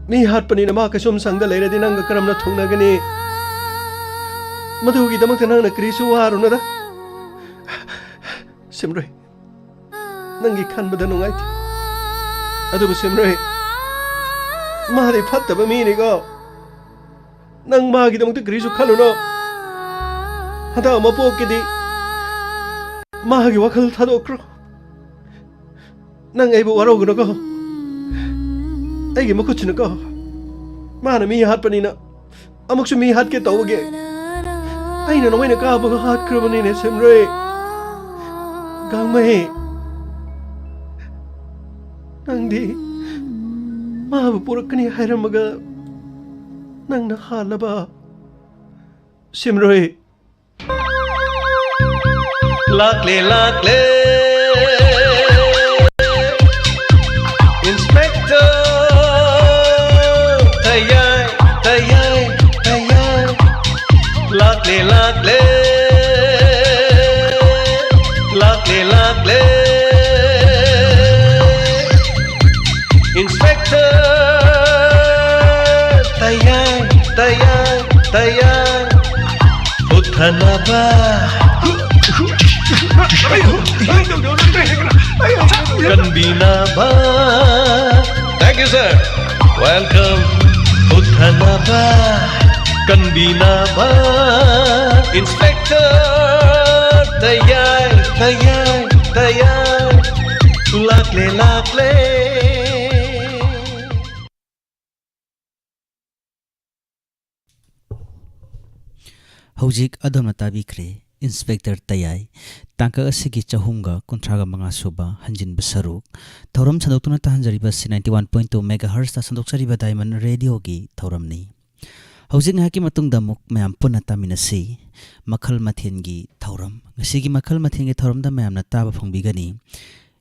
ꯃꯤ ꯍꯥꯠꯄꯅꯤꯅ ꯃꯥ ꯀꯩꯁꯨꯝ ꯁꯪꯗ ꯂꯩꯔꯗꯤ ꯅꯪꯒ ꯀꯔꯝꯅ ꯊꯨꯡꯅꯒꯅꯤ? ꯃꯗꯨꯒꯤꯗꯃꯛꯇ ꯅꯪꯅ ꯀꯔꯤꯁꯨ ꯋꯥꯔꯨꯅꯨꯗ꯫ ꯁꯤꯝꯔꯣꯏ, ꯅꯪꯒꯤ ꯈꯟꯕꯗ ꯅꯨꯡꯉꯥꯏꯇꯦ꯫ ꯑꯗꯨꯕꯨ ꯁꯤꯝꯔꯣꯏ, ꯃꯥꯗꯤ ꯐꯠꯇꯕ ꯃꯤꯅꯤꯀꯣ꯫ ꯅꯪ ꯃꯥꯒꯤꯗꯃꯛꯇ ꯀꯔꯤꯁꯨ ꯈꯜꯂꯨꯅꯣ꯫ ꯍꯟꯗꯛ ꯃꯄꯣꯛꯀꯤꯗꯤ ꯃꯥꯒꯤ ꯋꯥꯈꯜ ꯊꯥꯗꯣꯛꯈ꯭ꯔꯣ꯫ ꯅꯪ ꯑꯩꯕꯨ ꯋꯥꯔꯧꯒꯅꯨꯀꯣ꯫ ꯑꯩꯒꯤ ꯃꯈꯨꯠꯁꯤꯅꯀꯣ, ꯃꯥꯅ ꯃꯤ ꯍꯥꯠꯄꯅꯤꯅ ꯑꯃꯨꯛꯁꯨ ꯃꯤ ꯍꯥꯠꯀꯦ ꯇꯧꯕꯒꯤ ꯑꯩꯅ ꯅꯣꯡꯃꯩꯅ ꯀꯥꯞꯄꯒ ꯍꯥꯠꯈ꯭ꯔꯕꯅꯤꯅꯦ, ꯁꯤꯝꯔꯣꯏ꯫ ꯒꯥꯡꯃꯩ, ꯅꯪꯗꯤ ꯃꯥꯕꯨ ꯄꯨꯔꯛꯀꯅꯤ ꯍꯥꯏꯔꯝꯃꯒ ꯅꯪꯅ ꯍꯥꯠꯂꯕ? ꯁꯤꯝꯔꯣꯏ꯫ ꯂꯥꯛꯂꯦ, ꯂꯥꯛꯂꯦ꯫ Inspector ꯇꯌꯥꯏ, ꯇꯌꯥꯏ, ꯇꯌꯥꯏ꯫ ꯇꯌꯥꯏ, ꯇꯌꯥꯏ, ꯄꯨꯊꯅꯕ, ꯀꯟꯕꯤꯅꯕ꯫ Thank you, sir. Welcome. ꯄꯨꯊꯅꯕ, ꯀꯟꯕꯤꯅꯕ꯫ Inspector ꯇꯌꯥꯏ, ꯇꯌꯥꯏ, ꯇꯌꯥꯏ꯫ ꯂꯥꯛꯂꯦ, ꯂꯥꯛꯂꯦ꯫ ꯍꯧꯖꯤꯛ ꯑꯗꯣꯝꯅ ꯇꯥꯕꯤꯈ꯭ꯔꯦ ꯏꯟꯁꯄꯦꯛꯇꯔ ꯇꯌꯥꯏ, ꯇꯥꯡꯀꯛ ꯑꯁꯤꯒꯤ ꯆꯍꯨꯝꯒ ꯀꯨꯟꯊ꯭ꯔꯥꯒ ꯃꯉꯥ ꯁꯨꯕ ꯍꯟꯖꯤꯟꯕ ꯁꯔꯨꯛ꯫ ꯊꯧꯔꯝ ꯁꯟꯗꯣꯛꯇꯨꯅ ꯇꯥꯍꯟꯖꯔꯤꯕ ꯁꯤ ninety one point two megahertzꯇ ꯁꯟꯗꯣꯛꯆꯔꯤꯕ Diamond Radioꯒꯤ ꯊꯧꯔꯝꯅꯤ꯫ ꯍꯧꯖꯤꯛ ꯉꯥꯏꯍꯥꯛꯀꯤ ꯃꯇꯨꯡꯗ ꯑꯃꯨꯛ ꯃꯌꯥꯝ ꯄꯨꯟꯅ ꯇꯥꯃꯤꯟꯅꯁꯤ ꯃꯈꯜ ꯃꯊꯦꯜꯒꯤ ꯊꯧꯔꯝ꯫ ꯉꯁꯤꯒꯤ ꯃꯈꯜ ꯃꯊꯦꯜꯒꯤ ꯊꯧꯔꯝꯗ ꯃꯌꯥꯝꯅ ꯇꯥꯕ ꯐꯪꯕꯤꯒꯅꯤ꯫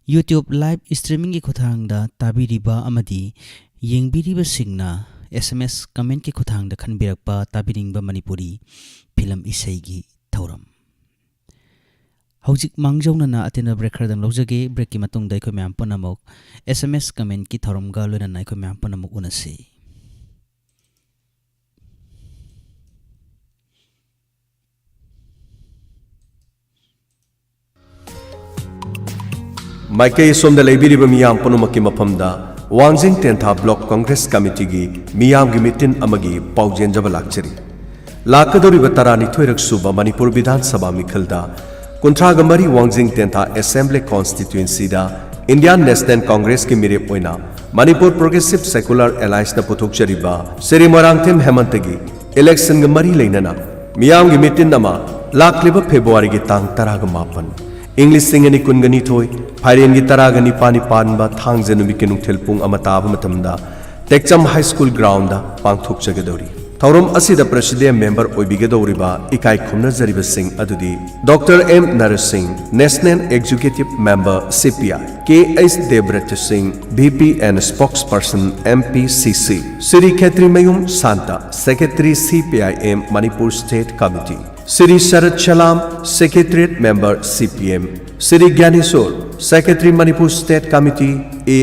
YouTube live streamingꯒꯤ ꯈꯨꯠꯊꯥꯡꯗ ꯇꯥꯕꯤꯔꯤꯕ ꯑꯃꯗꯤ ꯌꯦꯡꯕꯤꯔꯤꯕꯁꯤꯡꯅ S M S commentꯀꯤ ꯈꯨꯠꯊꯥꯡꯗ ꯈꯟꯕꯤꯔꯛꯄ ꯇꯥꯕꯤꯅꯤꯡꯕ ꯃꯅꯤꯄꯨꯔꯤ ꯐꯤꯂꯝ ꯏꯁꯩꯒꯤ ꯊꯧꯔꯝ꯫ ꯍꯧꯖꯤꯛ ꯃꯥꯡꯖꯧꯅꯅ ꯑꯇꯦꯟꯕ break ꯈꯔꯗꯪ ꯂꯧꯖꯒꯦ꯫ Breakꯀꯤ ꯃꯇꯨꯡꯗ ꯑꯩꯈꯣꯏ ꯃꯌꯥꯝ ꯄꯨꯝꯅꯃꯛ S M S commentꯀꯤ ꯊꯧꯔꯝꯒ ꯂꯣꯏꯅꯅ ꯑꯩꯈꯣꯏ ꯃꯌꯥꯝ ꯄꯨꯝꯅꯃꯛ ꯎꯅꯁꯤ꯫ ꯃꯥꯏꯀꯩ ꯑꯁꯣꯝꯗ ꯂꯩꯕꯤꯔꯤꯕ ꯃꯤꯌꯥꯝ ꯄꯨꯝꯅꯃꯛꯀꯤ ꯃꯐꯝꯗ ꯋꯥꯡꯖꯤꯡ ꯇꯦꯟꯊꯥ Block Congress Committeeꯒꯤ ꯃꯤꯌꯥꯝꯒꯤ ꯃꯤꯇꯤꯟ ꯑꯃꯒꯤ ꯄꯥꯎꯖꯦꯟꯖꯕ ꯂꯥꯛꯆꯔꯤ꯫ ꯂꯥꯛꯀꯗꯧꯔꯤꯕ ꯇꯔꯥꯅꯤꯊꯣꯏꯔꯛ ꯁꯨꯕ ꯃꯅꯤꯄꯨꯔ ꯕꯤꯙꯥꯟ ꯁꯚꯥ ꯃꯤꯈꯜꯗ ꯀꯨꯟꯊ꯭ꯔꯥꯒ ꯃꯔꯤ ꯋꯥꯡꯖꯤꯡ ꯇꯦꯟꯊꯥ Assembly Constituencyꯗ Indian National Congressꯀꯤ ꯃꯤꯔꯦꯞ ꯑꯣꯏꯅ Manipur Progressive Secular Allianceꯅ ꯄꯨꯊꯣꯛꯆꯔꯤꯕ Shri Moirangthem ꯍꯦꯃꯟꯇꯒꯤ electionꯒ ꯃꯔꯤ ꯂꯩꯅꯅ ꯃꯤꯌꯥꯝꯒꯤ ꯃꯤꯇꯤꯟ ꯑꯃ ꯂꯥꯛꯂꯤꯕ Februaryꯒꯤ ꯇꯥꯡ ꯇꯔꯥꯒ ꯃꯥꯄꯟ, ꯏꯪ ꯂꯤꯁꯤꯡ ꯑꯅꯤ ꯀꯨꯟꯒ ꯅꯤꯊꯣꯏ, ꯐꯥꯏꯔꯦꯟꯒꯤ ꯇꯔꯥꯒ ꯅꯤꯄꯥꯟꯅꯤ ꯄꯥꯟꯕ ꯊꯥꯡꯖ ꯅꯨꯃꯤꯠꯀꯤ ꯅꯨꯡꯊꯤꯜ ꯄꯨꯡ ꯑꯃ ꯇꯥꯕ ꯃꯇꯝꯗ ꯇꯦꯛꯆꯝ High School groundꯗ ꯄꯥꯡꯊꯣꯛꯆꯒꯗꯧꯔꯤ꯫ ꯊꯧꯔꯝ ꯑꯁꯤꯗ President Member ꯑꯣꯏꯕꯤꯒꯗꯧꯔꯤꯕ ꯏꯀꯥꯏ ꯈꯨꯝꯅꯖꯔꯤꯕꯁꯤꯡ ꯑꯗꯨꯗꯤ Doctor M nursing, National Executive Member C P I, K H ꯗꯦꯕ꯭ꯔꯇ ꯁꯤꯡ, V P and Spokesperson M P C C, Shri Khetrimayum Santa, Secretary C P I M Manipur State Committee, Shri Sarat Salam, Secretariat Member C P M, Shri Gyaneshor, Secretary Manipur State Committee, A